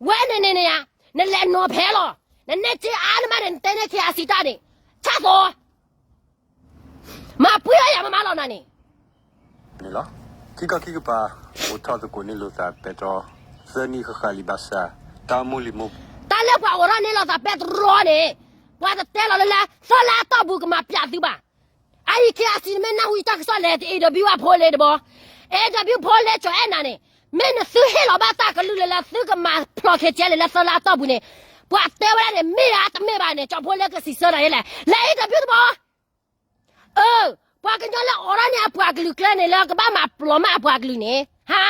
ဝဲန့ၣ်န့ၣ်န့ၣ်ဧါ, နလဲၤနီၤဖဲလီၤ, နန့ၢ်က့ၤအါန့ၢ်မးန့ၣ် နတဲန့ၢ် ခ့ၣ်အဲၣ်ယူၣ် တၢ်န့ၣ်, ဆၣ်သီ မၤပှံၤအီယၤမမါလီၤနၤန့ၣ်, န့ၣ်လီၤ. ခံခီခံကပၤ အိးထီၣ်သကိးန့ၢ်လိာ်သးပဲတြီ သၢနံၣ်ဃၣ်ဃၣ်လံဘၣ်ဆၣ် တၢ်အိၣ်မူလံာ်မူ တၢ်လၢပှၤအိးထီၣ်န့ၢ်လိာ်သးပဲတြီန့ၣ်, ပှၤတတဲလီၤလၢလၢ သၢလါအတီၢ်ပူၤကမၤပျးသုဘၣ်. အအံၤ ခ့ၣ်အဲၣ်ယူၣ် နမ့ၢ်နၢ်ဟူယတၢ်ကစီၣ်လဲၣ် တ interview အဖိလ့တဘီ, interview ဖိလ့ ကၠီၤအဲၣ်နၤန့ၣ်, မ့ၢ်နသုဟ့ၣ်လီၤဘၣ်တၢ်ကလုၢ်လၢလၢသုကမၤဖျိး ခ့ၣ်အဲၣ်ယူၣ် လၢသၢလါအတီၢ်ပူၤန့ၣ်, ပှၤတဲဝဲဒၣ်န့ၣ် မ့ၢ်ဧါတမ့ၢ်ဘၣ်န့ၣ် ကၠီၤဖိလ့ကစံးဆၢနၤယဲလဲၣ်, လဲၤ interview တဘီ အၢ, ပှၤကညီလၢအိးထီၣ်န့ၢ်အပှၤကလုာ်ကျဲန့ၣ် လၢကဘၣ်မၤပျီမးအပှၤကလုာ်န့ၣ်, ဟါ,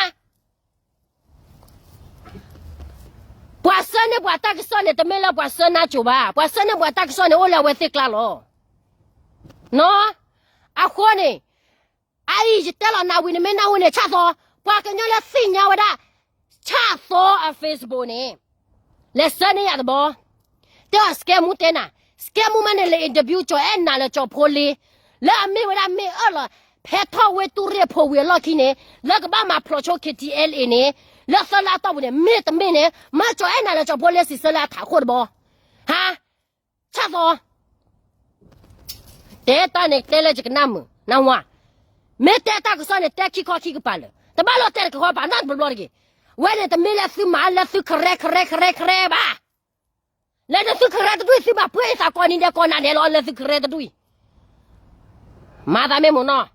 ပှၤဆှၢန့ၢ်ပှၤတၢ်ကစီၣ်န့ၣ် တမ့ၢ်လၢပှၤဆှၢနါကိၤဘၣ်, ပှၤဆှၢန့ၢ်ပှၤတၢ်ကစီၣ်န့ၣ် အိၣ်လၢအဝဲသ့ၣ်ကျါလီၤ. နီၤ, အဃိန့ၣ် အအံၤယတဲလီၤနၤဝံၤ နမ့ၢ်နၢ်ဟူန့ၣ် ဆၣ်သီ, ပှၤကညီလၢသ့ၣ်ညါဝဲဒၣ် ဆၣ်သီအ Facebook န့ၣ် လဲၤဆှၢန့ၢ်ယၤတဘီ, တဲအီၤ စကဲမူတဲနၤ, စကဲမူမးန့ၣ် လဲၤ interview ကၠီၤအဲၣ်နၤလၢကၠီၤဖိလ့, လၢအမ့ၢ်ဝဲဒၣ်မ့ၢ်အၢၣ်လီၤ ဖဲထီၣ်ဝ့ၢ်တူၢ်ရ့ၣ်ဖိဝံၤအလီၢ်ခံန့ၣ် လၢကဘၣ်မၤဖျိးဆိ ခ့ၣ်အဲၣ်ယူၣ် န့ၣ်, လၢသၢလါအတီၢ်ပူၤန့ၣ် မ့ၢ်တမ့ၢ်န့ၣ် မ့ၢ်ကၠီၤအဲၣ်နၤလၢကၠီၤဖိလ့စံးဆၢလၢအထးခိၣ်တဘီ, ဟါ ဆၣ်သီ, တဲတၢ်န့ၣ်တဲလၢယကနၣ်မုာ်, နဝၤ, မ့ၢ်တဲတၢ်ကစီၣ်န့ၣ် တဲခံခီခံကပၤလၢာ်, တဘၣ်လီၤတဲာ်တကဟီပၤနီတဘျီတက့ၢ်, ဝဲန့ၣ်တမ့ၢ်လၢသုမၤလၢသုကရဲကရဲကရဲကရဲဘၣ်, လၢနသုကရဲတဒူၣ် သုဘၣ်ပှ့ၤသးကိးနံၤဒဲးကိးနၤဒဲးလီၤ လၢသုကရဲတဒူၣ်အံၤ, မၤသးမ့ၢ်မ့ၢ်နီၤ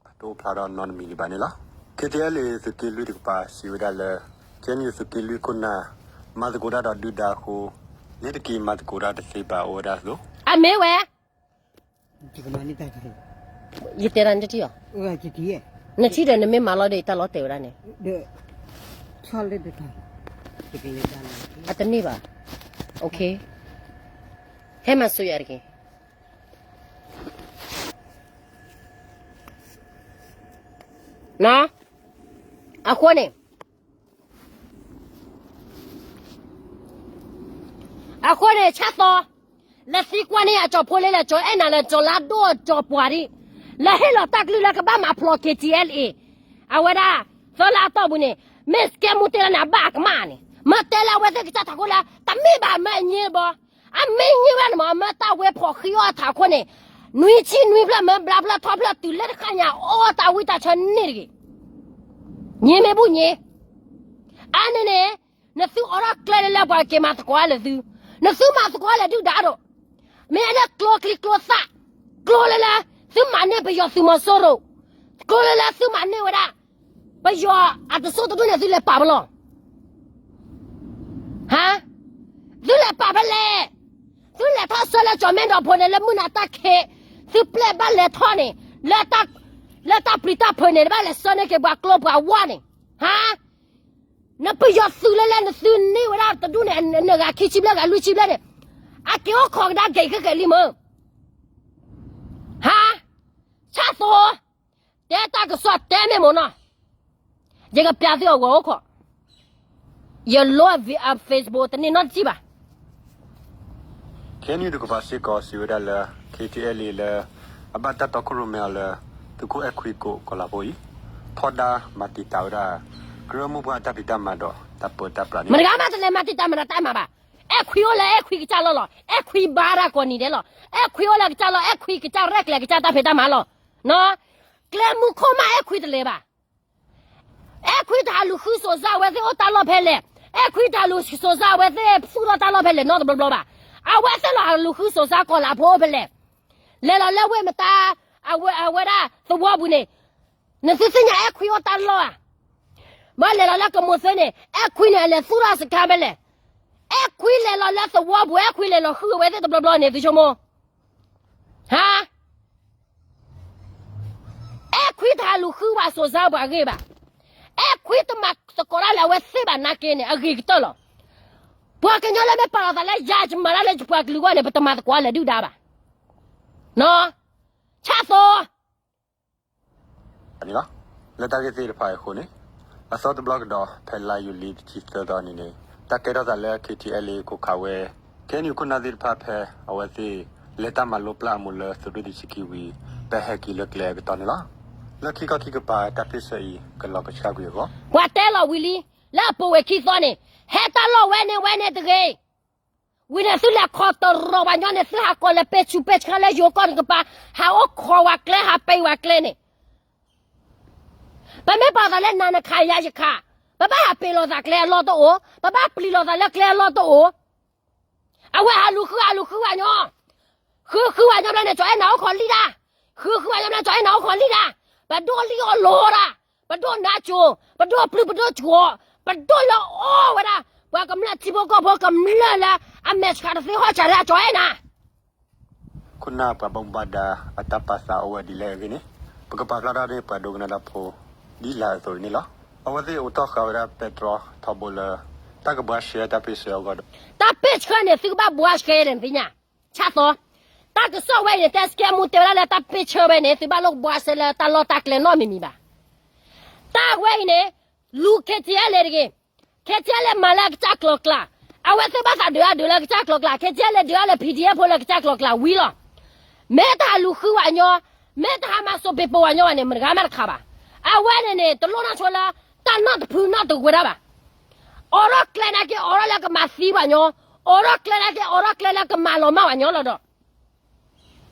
တအိၣ်ဖျါထီၣ်နီတမံၤလၢၤဘၣ်န့ၣ်လီၤ. ခ့ၣ်အဲၣ်ယူၣ် သုးက့လွံၢ်တကပၤစံးဝဲဒၣ်လၢ ခ့ၣ်အဲၣ်ယူၣ် သုးက့လွံၢ်ခိၣ်နၢ် မၤသကိးတၢ်ဒီးဒုၣ်ဒါအဃိ လ့ၤတက့ၤမၤသကိးတၢ်တသ့ဘၣ်အိၣ်ဝဲဒၣ်အသိး, အမ့ၢ်ဝဲ ယတဲဒၣ်နထံၣ်အီၤ, နထံၣ်ဒီးနမ့ၢ်မၤလီၤဒီး ယတၢ်လီၤတဲာ်ဝဲဒၣ်န့ၣ်, အတန့ၢ်ဘၣ်, ဟဲမၤစၢၤယၤတက့ၢ်. အဃိန့ၣ်, အဃိန့ၣ် ဆၣ်သီ, လဲၤသံကွၢ်န့ၢ်အကၠီၤဖိလ့လဲၣ်, ကၠီၤအဲၣ်နၤလၢကၠီၤလါဒိၣ်ကၠီၤပှၤဒံး, လဲၤဟ့ၣ်လီၤတၢ်ကလုၢ်လၢကဘၣ်မၤဖျိး ခ့ၣ်အဲၣ်ယူၣ် အဝဲဒၣ် သၢလါအတီၢ်ပူၤန့ၣ် မ့ၢ်စကဲမူတ့ၢ်လၢန့ၣ် အဘၣ်အကမၣ်န့ၣ် မ့ၢ်တဲလၢအဝဲသ့ၣ်ကစၢ်ထးခိၣ်လၢ တမ့ၢ်ဘၣ်မ့ၢ်အည့ဘီ, အမ့ၢ်ည့ဝဲန့ၣ်မ့ၢ် အမ့ၢ်တၢ်ဝဲဖီၣ်ဃံအီၣ်အထးခိၣ်န့ၣ် နွံဆံနွံဖျၢၣ်မ့ၢ်ဘျါဖျၢၣ်ထီၣ်ဖျၢၣ်တုၤလၢတခါညါအီၣ်တၢ်ဝံတၢ်ဆၢန့ၣ်တဂ့ၤ, ည့မ့ၢ်ဘူၣ်ည့, အါန့ၣ်န့ၣ် နသုအိးထီၣ်ကျဲလၢလၢပှၤက့ၤမၤသကိးလၢသု, နသုမၤသကိးလၢဒုၣ်ဒါဒီး, မ့ၢ်အဲၣ်ဒိးကျိချံကျိသၣ်, ကျိလၢလၢ သုမၤန့ၢ်ပယီၤသုးမီၤစိရိၤ, ကျိလၢလၢသုမၤန့ၢ်ဝဲဒၣ် ပယီၤအတစိၢ်တဒူၣ်န့ၣ် သုလဲၤပာ်ဖဲလဲၣ်, ဟါ, သုလဲၤပာ်ဖဲလဲၣ်, သုလဲၤထီၣ်ဆၢလၢကၠီၤမဲဒီးဖိန့ၣ် လၢမုၢ်နၤတၢ်ခံး, သုပျဲၢ်ဘၣ်လဲၤထီၣ်န့ၣ်, လၢတၢ်ပျံၤတၢ်ဖုးန့ၣ် ဘၣ်လဲၤဆှၢန့ၢ်က့ၤပှၤကျိပှၤဝါန့ၣ်, ဟါ နပယီၤသုးလၢလၢနသုန့ၢ်ဝဲဒၣ်တဒူၣ်န့ၣ် နဂၤခံဆံဘျဲၣ်ဂၤလွံၢ်ဆံဘျဲၣ်န့ၣ်, အက့ၤအိၣ်ခိးကဒါက့ၤခဲကဲလံမ့ၢ်, ဟါ, ဆၣ်သိ, တဲတၢ်ကစီၣ်တဲမ့ၢ်မ့ၢ်နီၤ, ယကပျးသုအဂီၢ်အိၣ်ခိး, ယလိၣ်အ Facebook တန့ၢ်နီတစံၣ်ဘၣ် ခ့နံၤတကပၤစ့ၢ်ကီးစံးဝဲဒၣ်လၢ KTLA လၢ အဘၣ်တၢ်တီခိၣ်ရိၣ်မဲအီၤလၢ သုးခိၣ်အဲၣ်ခွံကိးကီၤလၤဖိအံၤ ဖီဒါမၤတံာ်တာ်ဝဲဒၣ် ကရၢမိၢ်ပှၢ်အတၢ်ဖံးတၢ်မၤဒီးတၢ်ပၢတၢ်ပြးန့ၣ်လီၤ. မတဂၤမးတလဲၤမၤတံာ်တာ်မၤတၢ်တၢ်မၤဘၣ်. အဲၣ်ခွံအိၣ်လၢအဲၣ်ခွံကစၢ်လီၢ်လီၤ. အဲၣ်ခွံဘါတၢ်ကိးနံၤဒဲးလီၤ. အဲၣ်ခွံအိၣ်လၢကစၢ်လီၢ် အဲၣ်ခွံကစၢ်ရဲၣ်ကျဲၤကစၢ်တၢ်ဖံးတၢ်မၤလီၤ. ကျဲမုၢ်ခိၣ်မးအဲၣ်ခွံတလဲၤဘၣ်. အဲၣ်ခွံတဟးလူၤဃုစိၤစါအဝဲသ့ၣ်အိၣ်တၢ်လီၢ်ဖဲလဲၣ်, အဲၣ်ခွံတဟးလူၤစိၤစါအဝဲသ့ၣ်သူၣ်ထီၣ်တၢ်လီၢ်ဖဲလဲၣ် နီတဘျီဘျီဘၣ်. အဝဲသ့ၣ်လီၤဟးလူၤဃုစိၤစါကီၤလၤဖိအိၣ်ဖဲလဲၣ်, လဲၤလီၤလၢဝ့ၢ်မတၤ, အဝဲဒၣ်သဝီပူၤန့ၣ်, နသုသ့ၣ်ညါအဲၣ်ခွံအိၣ်တၢ်လီၢ်ဧါ. ဘၣ်လဲၤလီၤလၢကမိၢ်သၢန့ၣ် အဲၣ်ခွံန့ၣ် အလဲၤသူၣ်ထီၣ်စခါဖဲလဲၣ်. အဲၣ်ခွံလဲၤလီၤလၢသဝီပူၤ အဲၣ်ခွံလဲၤလီၤဃုအဝဲသ့ၣ်တဘျီဘျီန့ၣ် သုဆိကမိၣ်, ဟါ အဲၣ်ခွံတဟးလူၤဃုဝဲစိၤစါပှၤဂ့ၢ်ဘၣ်. အဲၣ်ခွံတမၤသကိးတၢ်လၢအဝဲသ့ၣ်ဘၣ်နာ်က့န့ၣ် အဂ့ၤကတၢၢ်လီၤ. ပှၤကညီလၢမ့ၢ်ပာ်လီၤသးလၢယၤယမၤတၢ်လၢပှၤကလုာ်အဂီၢ်န့ၣ် ပတမၤသကိးလၢဒုၣ်ဒါဘၣ်. ဆၣ်သိ န့ၣ်လီၤ. လၢတၢ်ဂ့ၢ်သ့ၣ်တဖၣ်အံၤအဃိန့ၣ်, အသီတဘျီကဒီး ဖဲလါယူၤလံတဆံသၢသီအနံၤန့ၣ် တၢ်ကဲထီၣ်သးလၢ KTLA ခိးခးဝဲ KNU ခိၣ်နၢ်သ့ၣ်တဖၣ်ဖဲအဝဲသ့ၣ် လဲၤတၢ်မၤလိပျၢ်အမူးလၢသုးရ့ၣ်တဆံခံဝံၤ ပဟဲက့ၤလၢကျဲအကတီၢ်န့ၣ်လီၤ. လၢခံခီခံကပၤတၢ်ပ့ၢ်ဆၢအံၤ ကလီၤကဆှၣ်ကွံာ်အဂီၢ် ပှၤတဲလီၤဝံၤလံ, လၢအပူၤဝဲခံသီန့ၣ် ဟဲတၢ်လီၢ်ဝဲန့ၣ်ဝဲန့ၣ်တဂ့ၤ ဝံၤန့ၣ်သုလဲၤခီတရီပှၤညီန့ၣ် သုဟးကိးလဲၤပ့ၢ်ဆူးပ့ၢ်ဆှါလၢယိၤကီၢ်တကပၤ, ဟးအိၣ်ခိးဝဲကျဲ ဟးပ့ၤဝဲကျဲန့ၣ်, ပမ့ၢ်ပာ်သးလၢနၤနခးယၤယခး, ပဘၣ်ဟးပ့ၤလိာ်သးကျဲအလီၢ်တအိၣ်, ပဘၣ်ပျံၤလိာ်သးလၢကျဲအလီၢ်တအိၣ်, အဝဲဟးလူၤဃုဟးလူၤဃုဝဲညီ ဃုဃုဝဲညီဘျီန့ၣ် ကၠီအဲၣ်နၤအိၣ်ခိးလံတၢ်, ဃုဃုဝဲညီဘျီ ကၠီအဲၣ်နၤအိၣ်ခိးလံတၢ်, ပဒိၣ်လံအီၣ်လိာ်တၢ်, ပဒိၣ်နါကိၤ, ပဒိၣ်ပျုၢ်ပဒိၣ်ကၠီ, ပဒိၣ်လၢအီၣ်ဝဲဒၣ်, ပှၤကမျၢၢ်ထံဖိကီၢ်ဖိကမျၢၢ်လၢ အမဲာ်ဆှးတသ့ဟီၣ်ဆှးလၢအကၠီအဲၣ်နၤ ခိၣ်နၢ်ပှၤဘၣ်မူဘၣ်ဒါအတၢ်ပာ်သးအိၣ်ဝဲဒ်လဲၣ်အဂ့ၢ်န့ၣ်, ပကပာ်ဖျါထီၣ်န့ၢ်ပှၤဒိကနၣ်တၢ်ဖိ ဒ်လာ်အသိးအံၤန့ၣ်လီၤ. အဝဲသ့ၣ်အိးထီၣ်ဃာ်ဝဲဒၣ်ပဲတြီထီဘိလၢ တၢ်ကဘှါရှဲတၢ်ပ့ၢ်ဆၢအဂီၢ်ဒီး တၢ်ပ့ၢ်ဆၢန့ၣ် သုကဘၣ်ဘှါရှဲန့ၣ်သ့ၣ်ညါ, ဆၣ်သီ, တၢ်ကစီၣ်ဝဲအံၤန့ၣ် တဲစကဲမူတဲဝဲဒၣ်လၢတၢ်ပ့ၢ်ဆၢဝဲန့ၣ် သုဘၣ်လိၣ်ဘှါရှဲလၢတၢ်လီၢ်တၢ်ကျဲနီတမံၤမံၤဘၣ်. တၢ်ဝဲအံၤန့ၣ် လူၤ KTLA တဂ့ၤ, KTLA မၤလၢအကစၢ်ကျိၤကျါ, အဝဲသ့ၣ်ဘၣ်သးဒုးအဒုးလၢကစၢ်ကျိၤကျါ, KTLA ဒုးအလၢ PDF ဖိလၢကစၢ်ကျိၤကျါဝံၤလီၤ. မ့ၢ်တဟးလူၤဃုဝဲညီ, မ့ၢ်တဟးမၤစိးပ့ၤပိာ်ဝဲညီဘၣ်န့ၣ် မတဂၤမးတခါဘၣ်. အဝဲန့ၣ်န့ၣ် တလိၣ်နီၢ်ဆိလၢ တၢ်နီၢ်တဖုနီၢ်တဝဲဒၣ်ဘၣ်. အိးထီၣ်ကျဲနာ်က့ အိးထီၣ်လၢကမၤသံပှၤညီ, အိးထီၣ်ကျဲနာ်က့ အိးထီၣ်ကျဲလၢကမၤလီၤမၢ်ပှၤညီလီၤဒီး ဆၣ်သီ,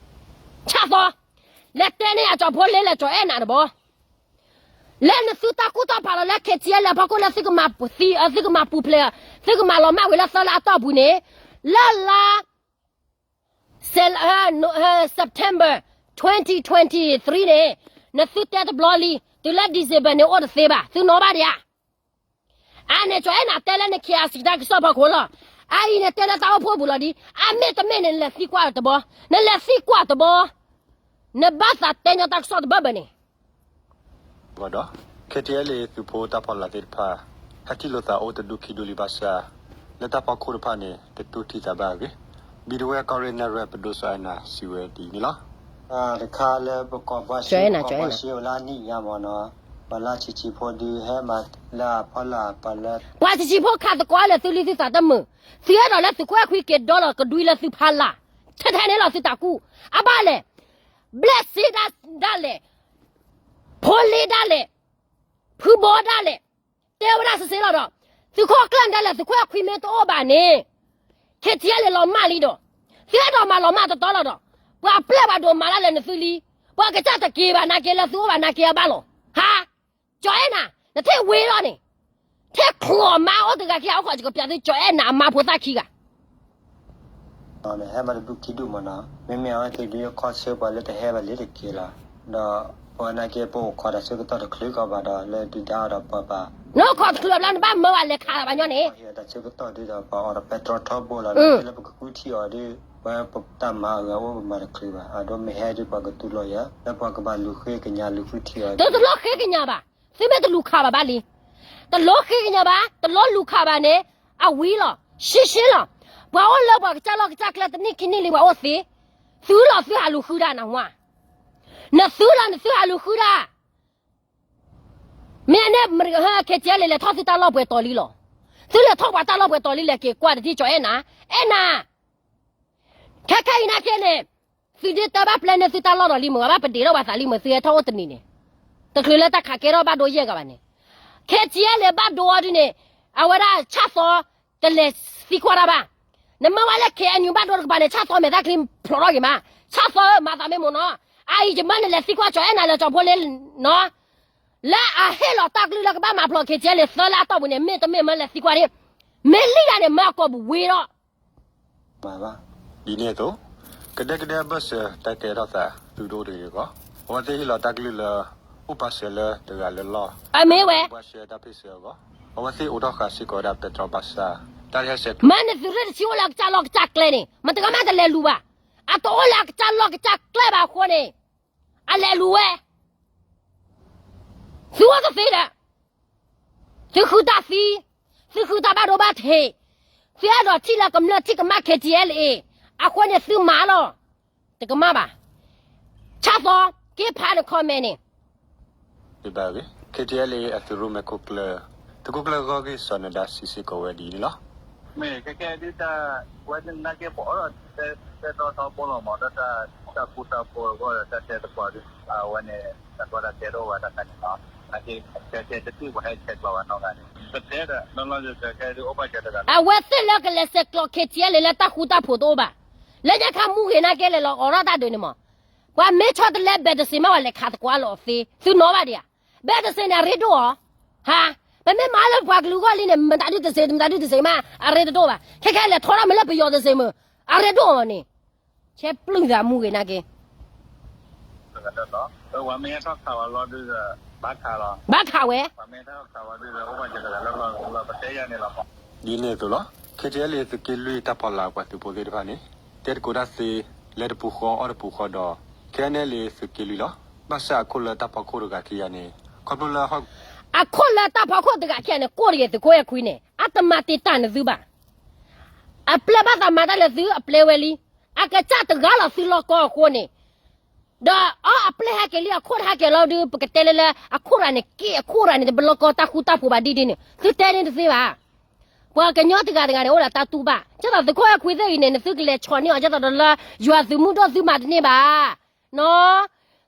လဲၤတဲန့ၢ်အကၠီဖိလ့လၢကၠီအဲၣ်နၤတဘီ, လၢနသုတၢ်ကူၣ်တၢ်ဖးလီၤလၢ KTLA ဖီခိၣ်လၢသုကမၤပူၤဖျဲး, သုကမၤပူၤဖျဲး, သုကမၤလီၤမၢ်ဝဲလၢသၢလါအတီၢ်ပူၤန့ၣ်, လၢလါ September twenty twenty-three န့ၣ်, နသုတဲတဘျီလံ, တုၤလၢ December န့ၣ်အိၣ်တသ့ဘၣ်, သုနီၣ်ဘၣ်ဒံးဧါ. အန့ၣ် ကၠီအဲၣ်နၤတဲလၢန KIC တၢ်ကစီၣ်ဖီခိၣ်လီၤ. အအံၤန့ၣ်တဲလၢတၢ်အိၣ်ဖှိၣ်ပူၤလီၤဒ်, အမ့ၢ်တမ့ၢ်န့ၣ် နလဲၤသံကွၢ်တဘီ, နလဲၤသံကွၢ်တဘီ, နဘၣ်သးတဲညီတၢ်ကစီၣ်တဘၣ်ဘၣ်န့ၣ် ဒီး KTLA သုးဖိတၢ်ဖီလာ်သ့ၣ်တဖၣ် ဟဲထံၣ်လိာ်သးအိၣ်တဒူၣ်ခံဒူၣ်လံဘၣ်ဆၣ်, လၢတၢ်ဖီခိၣ်တဖၣ်န့ၣ် တတူၢ်ထံၣ်သးဘၣ်အဂ့ၢ်, ဘံၣ်တဝဲၢ်ကီၢ်ရ့ၣ်နဲၣ်ရွဲၣ်ပဒိၣ်စီၤအဲၣ်နၤစံးဝဲဒ်အံၤန့ၣ်လီၤ. တခါလၢပကိးပှၤဆှၢ ပကိးပှၤဆှၢလၢအနံၣ်ညါမ့ၢ်နီၤ, ပှၤလၢဆံးဆံးဖိဒုးဟဲမၤလၢအဖီလာ် ပှၤလၢ ပှၤဆံးဆံးဖိခးသကိးလၢသုလံသုသးတမုာ်, သုအဲၣ်ဒိးလၢသုးခိၣ်အဲၣ်ခွံက့ၤဒီလီၤကဒွံလၢသုဖီလာ်, ထဲထဲန့ၣ်လီၤသုသးကူၣ်, အဘၣ်လဲၣ်, ဘျဲၣ်စ့ဒၣ်လဲာ်, ဖိလ့ဒၣ်လဲာ်, ဖုဘီဒၣ်လဲာ် တဲဝဲဒၣ်စ့ၢ်လီၤဒီး, သုးခိၣ်ကျၢၢ်ဒၣ်လဲာ် သုးခိၣ်အခွံမ့ၢ်တအိၣ်ဘၣ်န့ၣ် ခဲထံအလဲၤလီၤမၢ်လံဒီး, သုအဲၣ်ဒိးမၤလီၤမၢ်တတီလီၤဒီး, ပှၤပျဲၢ်ပှၤဒိးမၤဒၣ်လဲာ်နသုလံ, ပှၤကစၢ်တက့ၤဘၣ်နာ်က့လၢသုအိၣ်ဘၣ်နာ်က့အဘၣ်လီၤ. ဟါ, ကၠီၤအဲၣ်နၤ, နထံၣ်ဝ့လီၤန့ၣ်, ထဲချီမါအိၣ်တဂၤခံဂၤအိၣ်ခိးကပျးသု ကၠီၤအဲၣ်နၤအမါဖိသၣ်ခံဂၤ နဟဲမၤတဒူၣ်ခံဒူၣ်မးနီၤ, မ့မ့ၢ်အဝဲသ့ၣ်ဒုးခီဆၢပှၤလၢတဟဲဘၣ်လံတက့ၢ်လီၤ. ဒီးပဝဲနာ်က့ ပအိၣ်ခိးတၢ်ဆၢကတီၢ်တချုးကီးဘၣ်ဒီးလၢဒုၣ်ဒါအီၤဒီးပှၤဘၣ်, နအိၣ်ခိးတချုးဘၣ် နဘၣ်မၢဝဲလဲၤခးလီၤဘၣ်ညီန့ၣ်, တၢ်ဆၢကတီၢ်ဒုးဒီးပှၤအီၤဒီးပဲတြီထီဘိလီၤ, လၢပကဃုထံၣ်အီၤဒုး ပဝဲပတၢ်မၤအဂၤအိၣ်ပမၤတချုးဘၣ်, အဒိမ့ၢ်ဟဲဒုးပှၤကတူၢ်လိာ်ယၤ လၢပှၤကဘၣ်လူၤဃ့ကညးလူၤဃုထံၣ်အီၤ, တတလိၣ်ဃ့ကညးဘၣ်, သုမ့ၢ်တလူၤခးဘၣ်ဘၣ်လံ တလိၣ်ဃ့ကညးဘၣ်, တလိၣ်လူၤခးဘၣ်န့ၣ်, အဝံၤလီၤ, ရှင်းရှင်းလီၤ. ပှၤအိၣ်လၢပှၤကစၢ်လီၢ်ကစၢ်ကျဲတနံၣ်ခံနံၣ်လံ ပှၤအိၣ်သ့, သုလီၤသုဟးလူၤဃုတၢ်နဟါ, နသုလီၤနသုဟးလူၤဃုတၢ်, မ့ၢ်အန့ၣ် မတဂၤဟဲ ခဲကဲလဲၤလဲၤထီၣ်သုတၢ်လီၢ်ပှဲၤတီၤလံလီၤ. သုလဲၤထီၣ်ပှၤတၢ်လီၢ်ပှဲၤတီၤလံ လဲၤက့ၤကွၢ်တထံၣ်ကၠီၤအဲၣ်နၤ, အဲၣ်နၤ ခဲခဲအံၤနာ်က့န့ၣ်, သုဒ့တၢ်ဘၣ်ပျဲန့ၢ်သုတၢ်လီၢ်ဒီးလံမုၢ် ဘၣ်ပဒ့းထီၣ်ပှၤသးလံမုၢ် သုဟဲထီၣ်အိၣ်တနံၤန့ၣ်, တချုးလၢတၢ်ခးကဲထီၣ်ဘၣ်ဒိယဲၢ်ဂၤဘၣ်န့ၣ်, ခဲကဲလဲၤဘၣ်ဒိအီၤဒုန့ၣ်, အဝဲဒၣ်ဆၣ်သီ တလဲၤသံကွၢ်တၢ်ဘၣ်. နမ့ၢ်ဝဲလၢ KNU ဘၣ်ဒိတကပၤန့ၣ် ဆၣ်သီမဲာ်သၣ်ချံဖျိးထီၣ်က့ၤမး, ဆၣ်သီဧၢ မၤသးမ့ၢ်မိၢ်နီၤ, အအံၤယမၢနလဲၤသံကွၢ်ကၠီၤအဲၣ်နၤလၢကၠီၤဖိလ့နီၤ, လၢအဟ့ၣ်လီၤတၢ်ကလုၢ်လၢကဘၣ်မၤဖျိး ခဲကဲလဲၤသၢလၢအတီၢ်ပူၤန့ၣ် မ့တမ့ၢ်မၢလဲၤသံကွၢ်န့ၣ်, မ့ၢ်လံဒၣ်န့ၣ် မၢအကိာ်ပူၤဝ့ထီၣ် ဒ်န့ၣ်အသိး, ကဒဲကဒဲအဘၢၣ်စၢၤတၢ်ကဲထီၣ်သးသုးဒိၣ်တဂ့ၤအဂီၢ်, အဝဲသ့ၣ်ဟ့ၣ်လီၤတၢ်ကလုၢ်လၢ အိၣ်ပာ်စၢၤလၢတဂၤလၢလီၢ်, အမ့ၢ်ဝဲ, ဘှါရှဲတၢ်ဖ့ၣ်စၢၤအဂီၢ်, အဝဲသ့ၣ်အိးထီၣ်ဃာ်စ့ၢ်ကီးဝဲဒၣ်ပဲတြီဘၣ်ဆၣ်, တၢ်ဟဲဆဲးကျိး မ့ၢ်န့ၣ်သုးရ့ၣ်တဆံအိၣ်လၢအကစၢ်လီၢ်ကစၢ်ကျဲန့ၣ် မတဂၤမးတလဲၤလူၤဘၣ်, အတအိၣ်လၢအကစၢ်လီၢ်ကစၢ်ကျဲဘၣ်အဃိန့ၣ်, အလဲၤလူၤဝဲ သုအိၣ်တသ့ဒီး, သုဃုတၢ်သံ, သုဃုတၢ်ဘၣ်ဒိဘၣ်ထံး, သုအဲၣ်ဒိးထံၣ်လၢကမျၢၢ်ထံၣ်ကမၣ် KTLA, အဃိန့ၣ်သုမၤလီၤ, တကမၣ်ဘၣ်, ဆၣ်သီ, က့ၤဖးန comment န့ၣ် ဘၣ်ဂ့ၤ KTLA အသုးရိၣ်မဲာ်ခိၣ်ကျၢၢ်, သုးခိၣ်ကျၢၢ်ဂီၢ်ဂ့ၢ်စီၤနဒါစံးစ့ၢ်ကီးဝဲဒ်အံၤန့ၣ်လီၤ. မ့ၢ်ခဲကဲဒ်တၢ်, ဝဲနာ်က့ပအိးထီၣ်တဲတြီထီဘိလီၤမး ဒီးတၢ်ဃူတၢ်ဖိးအဂီၢ်ဒီးတၢ်တဲသပှၢ်ဒ်, အဝဲန့ၣ်, တၢ်ကီတၢ်ခဲတအိၣ်ဘၣ်တခါန့ၣ်လီၤ, နာ်က့ခဲကဲတထံၣ်ပှၤဟဲဆဲးကျိးဘၣ်နီတဂၤန့ၣ်, ပတဲဒီးနီၢ်နီၢ်ယဲခဲကဲဒ်အိၣ်ဘၣ်စၢၤတဂၤလီၤ, အဝဲသ့ၣ်လၢကလဲၤဆဲးကျိး KTLA လၢတၢ်ဃူတၢ်ဖိးတအိၣ်ဘၣ်, လၢညါခါမူဂ့ၤနာ်က့လဲၤလီၤအိးထီၣ်တၢ်ဒုးန့ၣ်မး, ပှၤမ့ၢ်ဆီတလဲဘဲးတစ့မး ပှၤလဲၤခးသကွၢ်လီၤအီၤသ့ သုနီၣ်ဘၣ်ဒံးဧါ, ဘဲးတစ့န့ၣ် အရ့ဒိၣ်အီၤ, ဟါ, ပမ့ၢ်မၤလၢပှၤကလုာ်ဂီၢ်လံန့ၣ် မတၤဒုးတစ့ မတၤဒုးတစ့မး အရ့တဒိၣ်ဘၣ်, ခဲခဲလဲၤထီထီၣ်မ့ၢ်လၢပယီၤတစ့မး, အရ့ဒိၣ်အီၤန့ၣ်, ဆဲးပျုၢ်သးမူဂ့ၤနာ်က့ ဘၣ်ခးဝဲ, ဒ်န့ၣ်အသိးလီၤ, KTLA သုးက့လွံၢ်တၢ်ဖီလာ်ပှၤသုးဖိသ့ၣ်တဖၣ်န့ၣ်, တဲတကိးတၢ်သ့, လဲၤတပူၤဃီအီၣ်တပူၤဃီဒီး, KNLA သုးက့လွံၢ်လီၤ, ဘၣ်ဆၣ်အခိၣ်လၢတၢ်ဖီခိၣ်တဂၤခံဂၤန့ၣ်, ခီဖျိလၢ အခိၣ်လၢတၢ်ဖီခိၣ်တဂၤခံဂၤန့ၣ် ကိၢ်တဂ့ၤသုးခိၣ်အဲၣ်ခွံန့ၣ် အတမၤတ့ၢ်တၢ်နသုဘၣ် အပျဲၢ်ဘၣ်သးမၤတၢ်လၢသုအပျဲၢ်ဝဲလံ, အကစၢ်တဂၤလီၤသုလီၢ်ကီၢ်အဃိန့ၣ်, ဒီးအပျဲၢ်ဟဲက့ၤလံအခိၣ်တဟဲက့ၤလီၤဒုး ပကတဲလၢလၢအခိၣ်ရၤန့ၣ် က့ၢ်အခိၣ်ရၤန့ၣ် တပလီၢ်ကီၢ်တၢ်ဃူတၢ်ဖိးဘၣ်ဒ်ဒ်န့ၣ် သုတဲန့ၣ်တသ့ဘၣ်. ပှၤကညီတဂၤတဂၤန့ၣ် အိၣ်ဒီးတၢ်တူၢ်ဘၣ် ကဲသိးသုးခိၣ်အဲၣ်ခွံသ့ၣ်ဂ့ၤန့ၣ် နသုကလဲၤဆီၣ်န့ၢ်အီၤ ကဲသိးဒီးလၢ ယွၤသုးမုၢ်ဒိၣ်သုမၤတန့ၢ်ဘၣ် နီၢ်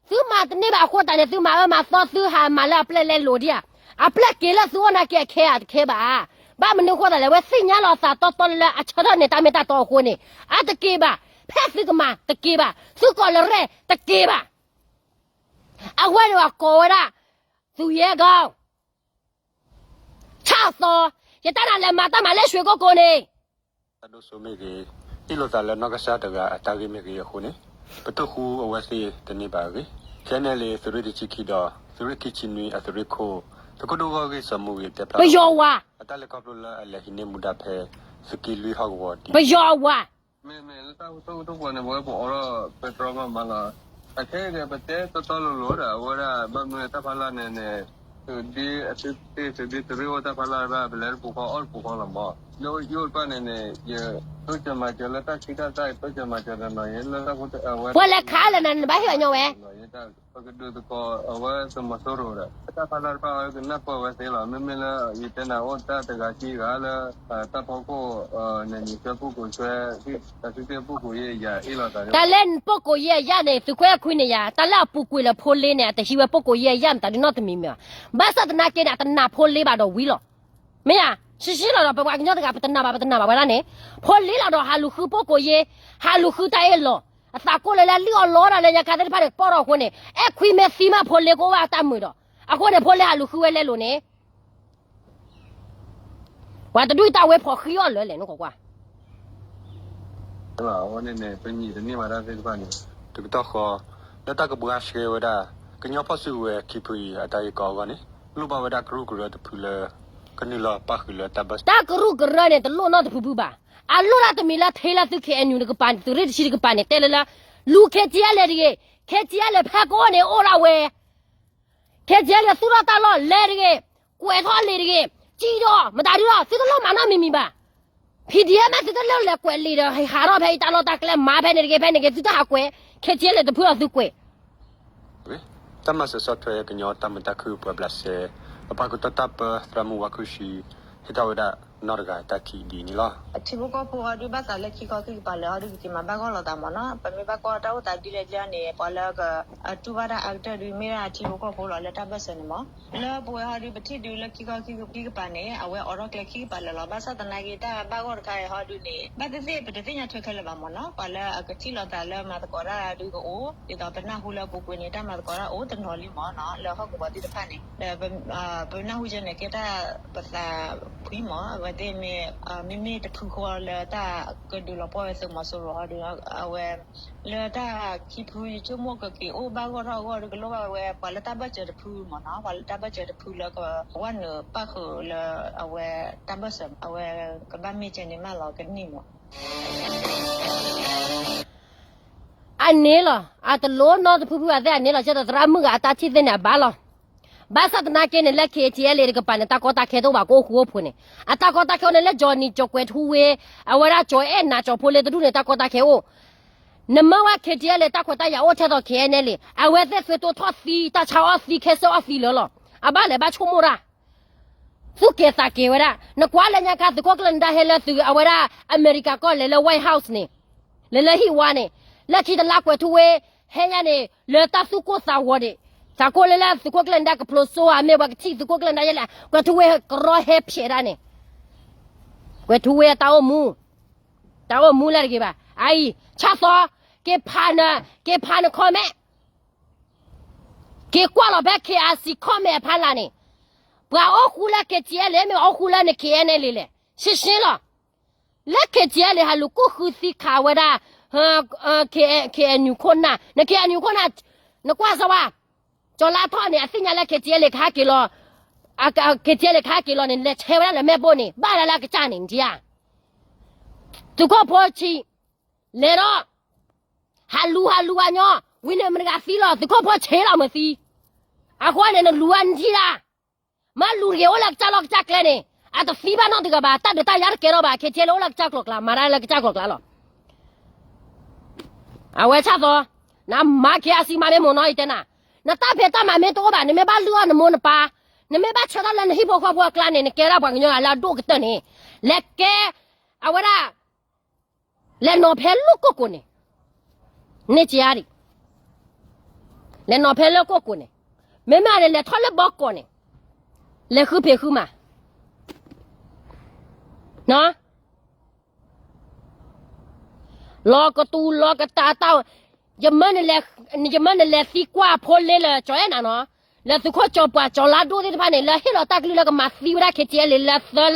သုမၤတန့ၢ်ဘၣ်အဃိသတးန့ၣ် သုမၤအၢမၤသီ သုဟးမၤလၢအပျဲၢ်လဲလိာ်ဒံးဧါ. အပျဲၢ်က့ၤလၢသုအိၣ်နာ်က့အခဲဧါ တခဲဘၣ်. ဘၣ်မနုၤအဃိသတးလဲၣ် ဝဲသ့ၣ်ညါလီၤသးတီတီလၢအဆၢထၢၣ်န့ၣ် တၢ်မ့ၢ်တၢ်တီအဃိန့ၣ် အတက့ၤဘၣ်. ဖဲသုကမၤတက့ၤဘၣ်. သုကိးလၢရဲၣ်တက့ၤဘၣ်. အဝဲန့ၣ်ပှၤကိးဝဲဒၣ် သူရဲကောင်း ဆၣ်သီ ယတၢ်နၤလဲၤမၤတၢ်မၤလၢရွှေကုက္ကိုန့ၣ် တၢ်ဒိၣ်စိမ့ၢ်ဂ့ၤ, ဟ့ၣ်လိာ်သးလၢနီၢ်ကစၢ်တဂၤအတၢ်ဂ့ၢ်မ့ၢ်ဂ့ၤအဃိန့ၣ်, ပတိၢ်ဃူအဝဲသ့ၣ်တန့ၢ်ဘၣ်အဂ့ၢ်, ခဲန့ၣ်လံ သုးရ့ၣ်တဆံခံဒီး သုးရ့ၣ်ခံဆံနွံအသုးရ့ၣ်ခိၣ် သုးခိၣ်ဒိၣ်ဂီၢ်ဂ့ၢ်စီၤမူဂ့ၤတဲဖျါ ပယီၤဝၤ အတၢ်လဲၤခီဖျိလၢအလဲၤဟံးန့ၢ်မူဒါဖဲ သုးက့လွံၢ်ဟီၣ်ကဝီၤဒ် ပယီၤဝၤ မ့မ့ၢ်လၢတၢ်ဃူတၢ်ဖိးန့ၣ် ပဝဲပအိးထီၣ်ပဲတြီမးမးလီၤ. အခဲအံၤန့ၣ် ပတဲတီတီလိၤလိၤဒီး အဝဲဒၣ် ဘၣ်မနုၤတၢ်ဖးလၢ်န့ၣ်န့ၣ် သုးဒ့အသုးသ့ၣ် သုးဒ့သုးရ့ၣ်အိၣ်တၢ်ဖးလၢ်ဘၣ် ပလဲၤတပူၤဃီအီၣ်တပူၤဃီလီၤမး. ယိၣ်တဖၣ်န့ၣ်န့ၣ် ယတိစၢၤမၤစၢၤလၢတၢ်ဆံးတၢ်သၣ် တိစၢၤမၤစၢၤတနီၤ ယလၢတၢ်ဖိအဝဲ ပှၤလဲၤခးလၢနၤ နဘၣ်ဟ့ၣ်အညီဝဲ ပကဒုးသကိးအဝဲ သုးမီၤစိရိၤဒီး တၢ်ဖးလၢ်တဖၣ်အဝဲကနၢ်ပၢၢ်ဝဲသ့လီၤ. မ့မ့ၢ်လၢယတဲနၤအိၣ်တၢ်တဂၤခံဂၤလၢ တၢ်ဖီခိၣ် နနံၤဆွဲပူၣ်ကိးဆွဲ တၢ်သုးသ့ၣ်ပူၣ်ကိးယဲၢ်ယၤအ့ၣ်လိာ်သး တၢ်လၢပူၣ်ကိးယဲၢ်အယၣ်န့ၣ် သုးခွဲခွံန့ၣ်ယၤ တၢ်လၢအပူၤကွံာ်လၢဖိလ့န့ၣ် အတဟံးဝဲပူၣ်ကိးယဲၢ်အယၣ်မတၤဒုနီတမံၤမ့ၢ်ဘၣ်. ဘၣ်ဆၣ်သနာ်က့န့ၣ် အတနာ်ဖိလ့ဘၣ်ဒီးဝံၤလီၤ. မ့ၢ်ဧါ, ရှဲရှဲလီၤဒီး ပပှၤကညီတဂၤ ပတနာ်ဘၣ် ပတနာ်ဘၣ်ဝဲဒၣ်န့ၣ် ဖိလ့လီၤဒီး ဟးလူၤဃုပူၣ်ကိးယဲၢ်, ဟးလူၤဃုတၢ်အ့ၣ်လိာ်, အသးကိၢ်လၢလၢလုၢ်အီၣ်လီတၢ်လၢညါခါသ့ၣ်တဖၣ်န့ၣ် ပီၢ်ထီၣ်အဃိန့ၣ် အဲၣ်ခွံမ့ၢ်သံမးဖိလ့ကအိၣ်ဘၣ်တၢ်မုာ်ဒီး အဃိန့ၣ် ဖိလ့ဟးလူၤဃုဝဲလဲလိာ်န့ၣ် ပှၤတဒူၣ်တၢ်ဝဲဖီၣ်ဃံအီၤလၢလဲၣ် နကွၢ်ကွၢ် တကတီၢ်ဃီ လၢတၢ်ကဘှါရှဲဝဲဒၣ် ကညီဖီၣ်စုကဝဲၤခံဖုအံၤ အတၢ်ဂ့ၢ်ကီအဂီၢ်န့ၣ် လိၣ်ဘၣ်ဝဲဒၣ်ကရူၢ်ကရၢတဖုလၢ ကနုာ်လီၤပၣ်ဃုာ်လၢတၢ်ဘၢၣ်စၢၤ တၢ်ကရူၢ်ကရၢန့ၣ် တလိၣ်နီတဖုဖုဘၣ်. အလိၣ်ဒၣ်တမံၤလၢထဲလၢသု K N U တကပၤန့ၣ် သုးရ့ၣ်တဆံတကပၤန့ၣ် တဲလၢလၢ လူၤ K T L A တဂ့ၤ, K T L A ဖဲကအိၣ်န့ၣ်အိၣ်ဒၣ်ဝဲ K T L A သူၣ်ထီၣ်တၢ်လီၢ်လဲၤတဂ့ၤ, ကွဲးထီၣ်လံာ်တဂ့ၤ, စံၣ်ထီၣ် မတၤဒုဒီး သုတလိၣ်မၤနီတမံၤမံၤဘၣ်. P D F မ့ၢ်သုတလိၣ်လဲၤကွဲးလံာ်ဒီး ဟးထီၣ်ဖဲအံၤတၢ်လီၢ်တၢ်ကျဲ မၤဖဲန့ၣ်တဂ့ၤ ဖဲန့ၣ်တဂ့ၤ သုတဟးကွဲး, K T L A တဖုဒီးသုကွဲး တၢ်မၤစၢၤဆီၣ်ထွဲကညီတၢ်မုာ်တၢ်ခုၣ်ပှၤဘျးစဲ အပှၤကတီၢ်တၢ်ပၢသရၣ်မုၣ်ဝါခုၣ်ဆှံ ဟ့ၣ်ထီၣ်ဝဲဒၣ်နီၢ်တဂၤတၢ်ခံးဒ်န့ၣ်လီၤ. အထံဖိကီၢ်ဖိအီၤဒုးဘၣ်သးလၢခံခီခံကပၤလၢအီၤဒုးကက့ၤမၤဘၣ်ဂီၢ်လိာ်သးမ့ၢ်နီၤ ပမ့ၢ်ဘၣ်ကွၢ်တၢ်အိၣ်သးဒ်လဲၣ်ဒ်လဲၣ်န့ၣ် ပှၤလၢအတူၢ်ဘၣ်တၢ်အါကတၢၢ်ဒုး မ့ၢ်ဒၣ်အထံဖိကီၢ်ဖိလီၤလၢတၢ်ဘၢၣ်စၢၤန့ၣ်မ့ၢ် လၢပဝဲဟီဒုးပထံၣ်ဒုးလၢခံခီခံကပၤန့ၣ် အဝဲအိးထီၣ်ကျဲခံကပၤလၢာ်လီၤ. ဘၣ်ဆၣ်သနာ်က့ တၢ်ဘၣ်ဂီၢ်တခါအံၤဟီဒုးန့ၣ် ဘၣ်သ့ၣ်သ့ၣ် ပတသ့ၣ်ညါထွဲခဲလၢာ်ဘၣ်မ့ၢ်နီၤ ပှၤလၢအကထံၣ်လိာ်သးလၢမၤသကိးတၢ်ဒုးကအိၣ် ဒ်သိးပနၢ်ဟူလၢအပူၤကွံာ်န့ၣ် တၢ်မၤသကိးတၢ်အိၣ်တနီၤလံမ့ၢ်နီၤ လၢဟီၣ်ကဝီၤသ့ၣ်တဖၣ်န့ၣ် ဒီးပနၢ်ဟူကဲန့ၣ် ကဲတၢ်ပသးဖှံမ့ၢ် အဝဲသ့ၣ်မ့ၢ် မ့မ့ၢ်တဖုဃီလၢတၢ်ကဒုးလီၤပှီၢ်ဝဲသုးမီၤစိရိၤဟီဒုး အဝဲ လၢတၢ်ခံဖုယဆိကမိၣ်ကက့ၤအိၣ်ဘၣ်ဂီၢ်ထီၣ်အဂီၢ်ဒုး ကလိၣ်ဘၣ်ဝဲပှၤလၢတၢ်ဘၢၣ်စၢၤတဖုမ့ၢ်နီၤ ပှၤလၢတၢ်ဘၢၣ်စၢၤတဖုလၢကဝဲနုာ်ပၣ်ဃုာ်လၢအဝဲတၢ်ဘၢၣ်စၢၤ အဝဲကဘၣ်မ့ၢ်ကဲန့ၣ်မးလီၤကန့ၢ်မ့ၢ် အန့ၣ်လီၤ အတလိၣ်နီတဖုဖုဘၣ်သ့ၣ်အန့ၣ်လီၤ ကဲဒီးသရၣ်မုၣ်ဂၤအတၢ်ထံၣ်သ့ၣ်န့ၣ်အဘၣ်လီၤ. ဘၣ်ဆၣ်သနာ်က့န့ၣ် လၢ K T L A တကပၤန့ၣ် တၢ်ကီတၢ်ခဲတအိၣ်ဘၣ် ကအိၣ်ဃူအိၣ်ဖိးန့ၣ် အတၢ်ကီတၢ်ခဲအိၣ်န့ၣ် လၢကၠီၤနံၤ ကၠီၤကွဲၤထူဝ့ အဝဲဒၣ်ကၠီၤအဲၣ်နၤ ကၠီၤဖိလ့တဒူၣ်န့ၣ် တၢ်ကီတၢ်ခဲအိၣ် နမ့ၢ်ဝဲ K T L A တၢ်ခွဲးတၢ်ယာ်အိၣ်ထဲသိး K N L A အဝဲသ့ၣ်သုးတိၢ်ထီၣ်သံ တၢ်ဆါအီၣ်သံ ခဲစၢၣ်အီၣ်သံလၢာ်လီၤ. အဘၣ်လဲၤဘၣ်ဆိကမိၣ်တၢ် သူၣ်ကဲၤသးကဲၤဝဲဒၣ် နကွၢ်လၢညါခါ သုးခိၣ်ကျၢၢ်နဒါဟဲလၢသုး အဝဲဒၣ်အမဲရကၤကီၢ်လဲၤလၢ White House န့ၣ် လဲၤလၢဟံၣ်ဝါန့ၣ် လၢခံတလါကွဲၤထူဝ့ ဟဲညါန့ၣ် လၢတၢ်သူၣ်ကိၢ်သးဂီၤန့ၣ် သးကိၢ်လၢလၢသုးခိၣ်ကျၢၢ်နဒါကဖျိးစိအမ့ၢ်ပှၤကထံၣ်သုးခိၣ်ကျၢၢ်နဒါယဲလဲၣ် ကွဲၤထူဝ့ကရီဟဲဖျဲးဒၣ်န့ၣ် ကွဲၤထူဝ့အတၢ်အိၣ်မူ တၢ်အိၣ်မူလၢတဂ့ၤဘၣ် အအံၤ ဆၣ်သီ က့ၤဖးန က့ၤဖးန comment က့ၤကွၢ်လီၤဖဲ K R C comment အဖီလာ်န့ၣ် ပှၤအိၣ်ဃူလၢ K T L A မ့ၢ်အိၣ်ဃူလၢန K N L A လဲၣ် ရှင်းရှင်းလီၤ. လၢ K T L A ဟးလူၤကူၣ်ဃုသံခးဝဲဒၣ် K N U ခိၣ်နၢ် န K N U ခိၣ်နၢ် နကွၢ်စၢၤဝဲ ကၠီၤလါထီၣ်န့ၣ် အသ့ၣ်ညါလၢ K T L A ကဟဲက့ၤလီၤ K T L A ကဟဲက့ၤလီၤန့ၣ် လဲၤဆဲးဝဲဒၣ်လၢမဲာ်ဘိၣ်န့ၣ် ဘၣ်ဒၣ်လၢအကစၢ်န့ၣ် နထံၣ်ဧါ သုးခိၣ်ဖိဆံး လဲၤဒီး ဟးလူၤဟးလူၤဝဲညီ ဝံၤန့ၣ်မတၤတဂၤသံလီၤ သုးခိၣ်ဖိဆံးလီၤမ့ၢ်သံ အဃိန့ၣ် နလူၤဝဲနထံၣ်ဒၣ် မ့ၢ်လူၤတဂ့ၤ အိၣ်လၢကစၢ်လီၢ်ကစၢ်ကျဲန့ၣ် အတသံဘၣ်နီတဂၤဘၣ် တၢ်ဒုးတၢ်ယၤတကဲထီၣ်ဘၣ် K T L A အိၣ်လၢကစၢ်ကျိၤကျါ မၤတၢ်လၢကစၢ်ကျိၤကျါလီၤ အဝဲဆၣ်သီ နမၤ K R C မၤမ့ၢ်မိၢ်နီၤ ယတဲနၤ နတၢ်ဖံးတၢ်မၤမ့ၢ်တအိၣ်ဘၣ် နမ့ၢ်ဘၣ်လုၢ်အီၣ်နမိၢ်နပၢ် နမ့ၢ်ဘၣ်ဆၢထၢၣ်လၢနဟံၣ်ဖိဃီဖိအကျါန့ၣ် နကဲဒၣ်ပှၤကညီဂၤလၢအဒိၣ်ကတၢၢ်န့ၣ် လဲၤကဲ အဝဲဒၣ် လဲၤနီၤဖဲလၢကိၢ်ကိၢ်န့ၣ် န့ၢ်ကယါဒံး လဲၤနီၤဖဲလၢကိၢ်ကိၢ်န့ၣ် မ့မ့ၢ်န့ၣ် လဲၤထီၣ်လၢဘီကီးန့ၣ် လဲၤဃုဖံးဃုမၤ လီၤကတူၤလီၤကတၢ် ယမၢနလဲၤ ယမၢနလဲၤသံကွၢ်ဖိလ့လၢကၠီၤအဲၣ်နၤနီၤ လၢသုးခိၣ်ကၠီၤပှၤကၠီၤလါဒိၣ်သ့ၣ်တဖၣ်န့ၣ် လၢဟ့ၣ်လီၤတၢ်ကလုၢ်လၢကမၤသံဝဲဒၣ် K T L A လၢသၢ